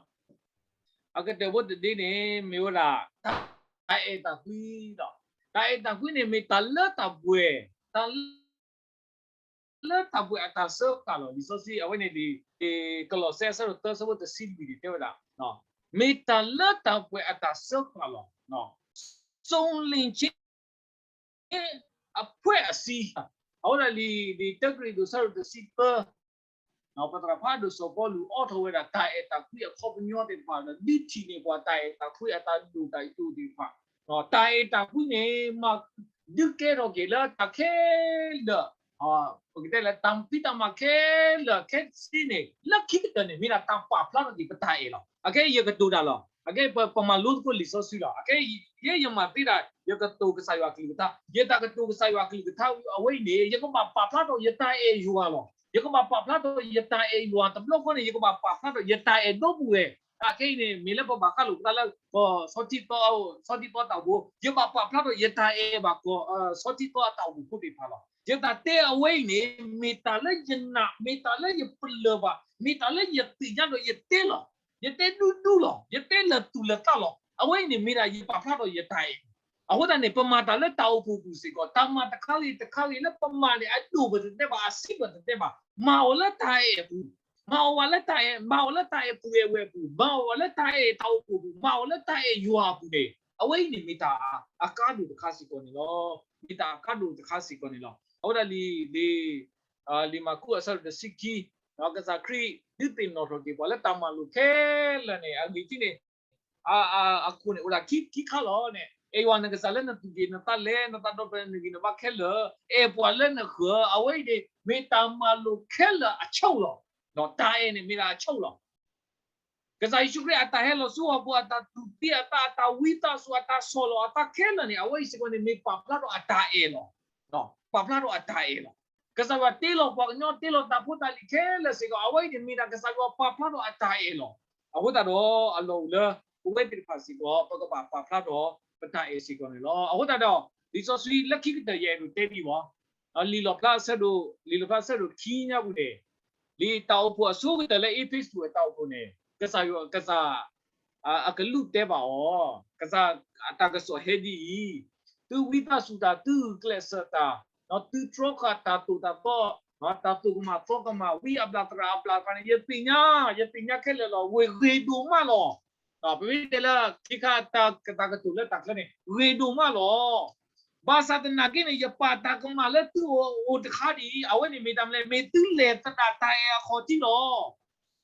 အကတၢၢ်ဖိတဒ့န့ၣ် မ့ၢ်ဝဲဒၣ် တၢ်အဲၣ်တၢ်ကွံဒီး တၢ်အဲၣ်တၢ်ကွံန့ၣ် မ့ၢ်တၢ်လၢတၢ်ပှဲၤ, တၢ်လၢတၢ်ပှဲၤအတၢ်စၢဃာ်လီၤ. လံာ်စီဆှံအဝဲန့ၣ် ကလီးစဲအဆၢဒိၣ်သၢ အဆၢဖိတဆံလွံၢ်န့ၣ် တဲဝဲဒၣ် မ့ၢ်တၢ်လၢတၢ်ပှဲၤအတၢ်စၢဃာ်လီၤ. စုံလင်ခြင်းအဖွဲ့အစည်း, အဝဲဒၣ်လံာ် လံာ်တၢကရံၣ်သူး အဆၢဒိၣ်တဆံသၢ, ပသရၣ်ဖးဒိၣ်စီၤပီလူး အိးထီၣ်ဝဲဒၣ်တၢ်အဲၣ်တၢ်ကွံအခီပညီသ့ၣ်တဖၣ်ဒီး ဒုးထံၣ်န့ၢ်ပှၤတၢ်အဲၣ်တၢ်ကွံအတၢ်ဒိၣ်တၢ်ယိာ်သ့ၣ်တဖၣ်, တၢ်အဲၣ်တၢ်ကွံန့ၣ် မၤဒုးကဲထီၣ်က့ၤလၢတၢ်ခဲလၢာ် ပကတဲလၢတၢ်ဖံးတၢ်မၤခဲလၢာ်ခဲဆ့န့ၣ် လၢခံကတၢၢ်န့ၣ် မ့ၢ်ဒၣ်တၢ်ပာ်ဖျါထီၣ်က့ၤပတၢ်အဲၣ်လီၤ. အခဲအံၤယကတိၤတၢ်လီၤ. အခဲအံၤ ပမၤလိသကိးလံာ်စီဆှံလီၤ. အခဲအံၤ ယဲယမၤသ့ဒၣ် ယကတိၤကစၢ်ယွၤကလုၢ်ကထါ, ယတၢ်ကတိၤကစၢ်ယွၤကလုၢ်ကထါအဝဲအံၤန့ၣ် ယကဘၣ်ပာ်ဖျါထီၣ်ယတၢ်အဲၣ်ယွၤလီၤ. ယကဘၣ်ပာ်ဖျါထီၣ်ယတၢ်အဲၣ်ယွၤတဘျီဃီန့ၣ် ယကဘၣ်ပာ်ဖျါထီၣ်ယတၢ်အဲၣ်ဒီပုၢ်ဝဲၢ်. အခဲအံၤန့ၣ် မ့ၢ်လၢပဘၣ်ဃးလိာ်ပသးလၢ ကီၢ် ဆီထံသီ ဆီထံသီတၢ်အိၣ်ဖှိၣ်, ယဘၣ်ပာ်ဖျါထီၣ်ယတၢ်အဲၣ်ဘၣ်ကီၢ် ဆီထံသီအတၢ်အိၣ်ဖှိၣ်ဖိသ့ၣ်တဖၣ်လီၤ. ယတၢ်တဲအဝဲအံၤန့ၣ် မ့ၢ်တၢ်လၢယနာ်, မ့ၢ်တၢ်လၢယပလၢၢ်ဘၣ်, မ့ၢ်တၢ်လၢယသ့ၣ်ညါဒီးယတဲလီၤ. ယတဲဒူဒူလီၤ. ယတဲလၢာ်သူၣ်လၢာ်သးလီၤ. အဝဲအံၤန့ၣ်မ့ၢ်ဒၣ်ယပာ်ဖျါထီၣ်ယတၢ်အဲၣ်. အဃိသတးန့ၣ် ပမၤတၢ်လၢတၢ်အိၣ်ဖှိၣ်ပူၤစ့ၢ်ကီး တၢ်မၤတခါဂ့ၤတခါဂ့ၤလၢပမၤန့ၣ် အဒိၣ်ပတတဲဘၣ်, အဆံးပတတဲဘၣ်, မၤအီၤလၢတၢ်အဲၣ်အပူၤ, မၤအီၤဘၣ်လၢတၢ်အဲၣ်, မၤအီၤလၢတၢ်အဲၣ်ပူၤအဲၣ်ဝဲၢ်အပူၤ, မၤအီၤဘၣ်လၢတၢ်အဲၣ်တၢ်အိၣ်ဖှိၣ်အပူၤ, မၤအီၤလၢတၢ်အဲၣ်ယွၤအပူၤန့ၣ် အဝဲအံၤန့ၣ်မ့ၢ်တၢ်အကါဒိၣ်တခါစ့ၢ်ကီးန့ၣ်လီၤ. မ့ၢ်တၢ်အကါဒိၣ်တခါစ့ၢ်ကီးန့ၣ်လီၤ. အဝဲဒၣ်လံာ် လံာ် လံာ်မၢ်ကူးအဆၢဒိၣ်တဆံခံ, ကစၢ်ခရံာ်ဒုးသ့ၣ်နီၣ်ထီၣ်က့ၤပှၤလၢတၢ်မၤလိာ်ခဲလၢာ်န့ၣ် အဂ့ၢ်ထံးန့ၣ် အခိၣ်န့ၣ် အိၣ်ဒၣ်ခံခါလီၤန့ၣ်, အဲၣ်ယွၤနကစၢ်လၢနသူၣ်ကံၢ်နသးလဲ, နသးဒီဖျၢၣ် နဂံၢ်နဘါခဲလၢာ်, အဲၣ်ပှၤလၢနဃၢၤ, အဝဲအံၤန့ၣ် မ့ၢ်တၢ်မၤလိာ်ခဲလၢာ်အဆိၣ်လီၤ. တၢ်အဲၣ်န့ၣ်မ့ၢ်ဒၣ်အဆိၣ်လီၤ. ကစၢ်ယ့ၣ်ၡူးခရံာ်အတၢ်ဟဲလီၤဆူဟီၣ်ခိၣ်, အတၢ်သူၣ်သံအသး, အတၢ်ဝံသးစူၤ, အတၢ်ဆီၣ်လီၤအသးခဲလၢာ်န့ၣ် အဝဲအံၤစ့ၢ်ကီးန့ၣ် မ့ၢ်ပာ်ဖျါထီၣ်အတၢ်အဲၣ်လီၤ. ပာ်ဖျါထီၣ်အတၢ်အဲၣ်လီၤ. ကစၢ်ယွၤတ့လီၤပှၤကညီ, တ့လီၤတၢ်ဖိတၢ်လံၤခဲလၢာ်စ့ၢ်ကီး, အဝဲအံၤန့ၣ်မ့ၢ်ဒၣ်ကစၢ်ယွၤပာ်ဖျါထီၣ်အတၢ်အဲၣ်လီၤ. အဃိသတးဒီး အလီၢ်အိၣ်လၢ ပဝဲသ့ၣ်တဖၣ်စ့ၢ်ကီး ပကဘၣ်ပာ်ဖျါထီၣ်ပတၢ်အဲၣ်စ့ၢ်ကီးန့ၣ်လီၤ. အဃိသတးဒီး လံာ်စီဆှံလၢခံကတၢၢ်ယအဲၣ်ဒိးတဲဒ်အံၤ, လံာ်လီၣ်ဖျါအဆၢဒိၣ်, လံာ်လီၣ်ဖျါအဆၢဒိၣ်ခံညါပူၤန့ၣ်, လံာ်တၢ်အိၣ်ဖှိၣ်အဆိကတၢၢ်လၢအ့းဖ့းစူးအတၢ်အိၣ်ဖှိၣ်န့ၣ် ကစၢ်ယွၤ, ကစၢ် အကလူးတဲဘၣ်အီၤ, ကစၢ်အတၢ်ကစီၣ်ဟဲဒ်အံၤ, သုဝံသးစူၤတၢ်, သုဂုာ်ကျဲးစၢးတၢ်, သုတြီဃာ်တၢ်သိၣ်တၢ်သီ, တၢ်သိၣ်ကမၣ်သီကမၣ်, ဝံအဘျၣ်သရၣ်အဘျၣ်တဖၣ်န့ၣ် ယသ့ၣ်ညါ, ယသ့ၣ်ညါခဲလၢာ်လီၤ. ဝ့ၢ်ဂ့ၤဒိၣ်မးလီၤ. ပမ့ၢ်တဲလၢခံခါတၢ်ကတိၤလၢတၢ်ချၢန့ၣ် ဂ့ၤဒိၣ်မးလီၤ. ဘၣ်ဆၣ်သနာ်က့န့ၣ် ယပာ်တၢ်ကမၣ်လၢသုအိၣ်တခါဒ်အံၤ, အဝဲန့ၣ်မ့ၢ်တၢ်မနုၤလဲၣ်, မ့ၢ်သုလဲၤသဒၣ်တၢ်အဲၣ်အခီၣ်ထံးလီၤ.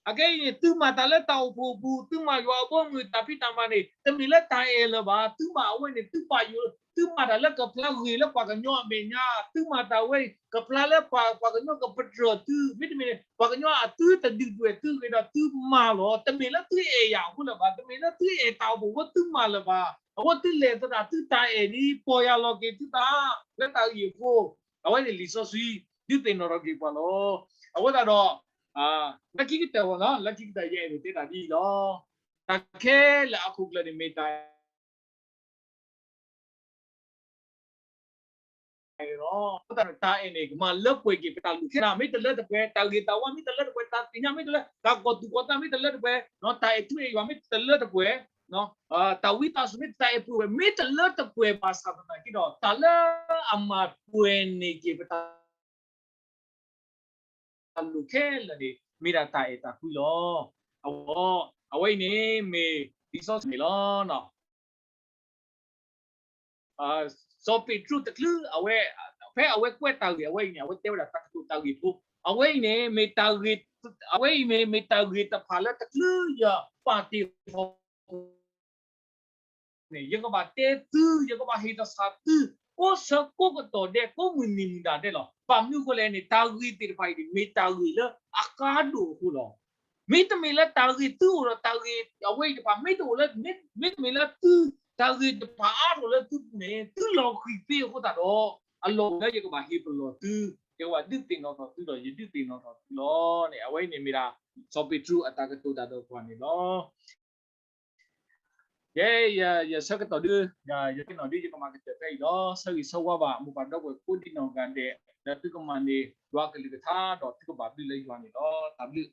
အခဲအံၤန့ၣ် သုမၤတၢ်လၢတၢ်အိၣ်ဖှိၣ်အပူၤ, သုမၤယွၤအဘီအမုၢ်တၢ်ဖံးတၢ်မၤန့ၣ် တမ့ၢ်လၢတၢ်အဲၣ်လၢၤဘၣ်. သုမၤအဝဲန့ၣ် သုပာ်ယိၤ, သုမၤတၢ်လၢကဖျါဂ့ၤလၢပှၤကညီအမဲာ်ညါ, သုမၤတၢ်ဝဲ ကဖျါလၢပှၤ, ပှၤကညီကပတြၢၤသု, မ့တမ့ၢ် ပှၤကညီအသုတဒုးဒွဲၣ်သုဂ့ၤဒီးသုမၤလီၤ. တမ့ၢ်လၢသုအဲၣ်ယၤအဃိလၢၤဘၣ်, တမ့ၢ်လၢသုအဲၣ်တၢ်အိၣ်ဖှိၣ်အဃိသုမၤလၢၤဘၣ်. အဃိသုလဲၤသဒၣ်သုတၢ်အဲၣ်ဒ်ပီၢ်ယၢ်လီၤက့ၤသုသး လၢတၢ်ဂ့ၢ်အဃိ, အဝဲန့ၣ်လံာ်စီဆှံ ဒုးသ့ၣ်နီၣ်ထီၣ်က့ၤပှၤလီၤ. အဃိသတးဒီး လၢခံကတၢၢ်ဝဲလီၤ, လၢခံကတၢၢ်ယအဲၣ်ဒိးတဲတၢ်ဒ်အံၤလီၤ. တၢ်ခဲလၢာ်အခိၣ်ကျၢၢ်န့ၣ်မ့ၢ်တၢ် လီၤ. အဃိသတးဒီး တၢ်အဲၣ်န့ၣ် ကမၤလၢပှဲၤက့ၤပတၢ်လိၣ်ခဲလၢာ်မ့ၢ်တလၢတပှဲၤ, တၢ်ဂ့ၤတၢ်ဝါမ့ၢ်တလၢတပှဲၤ, တၢ်သ့ၣ်ညါမ့ၢ်တလၢ, တၢ်ကီၢ်သူၣ်ကီၢ်သးမ့ၢ်တလၢတပှဲၤ, တၢ်အဲၣ်ထူအဲၣ်ယွၤမ့ၢ်တလၢတပှဲၤ, တၢ်ဝံသးစူၤမ့ၢ်တၢ်အဲၣ်ပူၤဝဲ မ့ၢ်တလၢတပှဲၤဘၣ်ဆၣ်သနာ်က့ဒီး တၢ်လၢအမၤပှဲၤန့ၢ်က့ၤပတၢ် တၢ်လိၣ်ခဲလၢာ်န့ၣ် မ့ၢ်ဒၣ်တၢ်အဲၣ်တၢ်ကွံလီၤ. အဝဲ, အဝဲအံၤန့ၣ်မ့ၢ်လံာ်စီဆှံန့ၣ်လီၤ. စီၤပ့းတရူးတချုး အဝဲ, ဖဲအဝဲကွဲးတၢ်ဂ့ၢ်အဝဲအံၤန့ၣ် အဝဲတဲဝဲဒၣ်တၢ်ကတိၤတၢ်ဂ့ၢ်ဖိ, အဝဲအံၤန့ၣ်မ့ၢ်တၢ်ဂ့ၢ်, အဝဲအံၤမ့ၢ်, မ့ၢ်တၢ်ဂ့ၢ်တဖၣ်လၢတချုးယပာ်တ့ၢ်ဃီ န့ၣ် ယကဘၣ်တဲသု, ယကဘၣ်ဟ့ၣ်သဆၣ်သု, ကိးဆၢကိးကတီၢ်ဒဲး ကိးမုၢ်နံၤမုၢ်နၤဒဲးလီၤ. ဘၣ်မနုၤအဃိလဲၣ်န့ၣ် တၢ်ဂ့ၢ်သ့ၣ်တဖၣ်အံၤန့ၣ် မ့ၢ်တၢ်ဂ့ၢ်လၢအကါဒိၣ်အဃိလီၤ. မ့တမ့ၢ်လၢတၢ်ဂ့ၢ်သုအိၣ်ဒီး တၢ်ဂ့ၢ်အဝဲအံၤတဖၣ် မ့တအိၣ်လၢ မ့တမ့ၢ်လၢသု တၢ်ဂ့ၢ်တဖၣ်အါထီၣ်လၢသုန့ၣ် သုလီၤဃံၤသ့အဃိသတးဒီး အလီၢ်လၢယကဘၣ်ဟ့ၣ်ပလီၢ်သု, ယကဘၣ်ဒုးသ့ၣ်နီၣ်ထီၣ်သုဒီး ယဒုးသ့ၣ်နီၣ်ထီၣ်သုလီၤန့ၣ် အဝဲအံၤန့ၣ်မ့ၢ်ဒၣ် စီၤပ့းတရူးအတၢ်ကတိၤတၢ်ဒီးပှၤန့ၣ်လီၤ. ယဲ ယဆၢကတီၢ်ဒု ယသ့ၣ်နီၣ်ဒု ယကမၤကတၢၢ်ဖဲအံၤလီၤ. ဆၢဂ့ၤဆၢဝါဘၣ် မိၢ်ပၢ်ဒီပုၢ်ဝဲၢ်ကိးဒံနီၢ်ဂၤဒဲး လၢသုကမၤန့ၢ်ယွၤကလုၢ်ကထါ ဒီးသုကဘၣ်ဘျုးလၢယွၤန့ၣ်လီၤ. တၢ်ဘျုး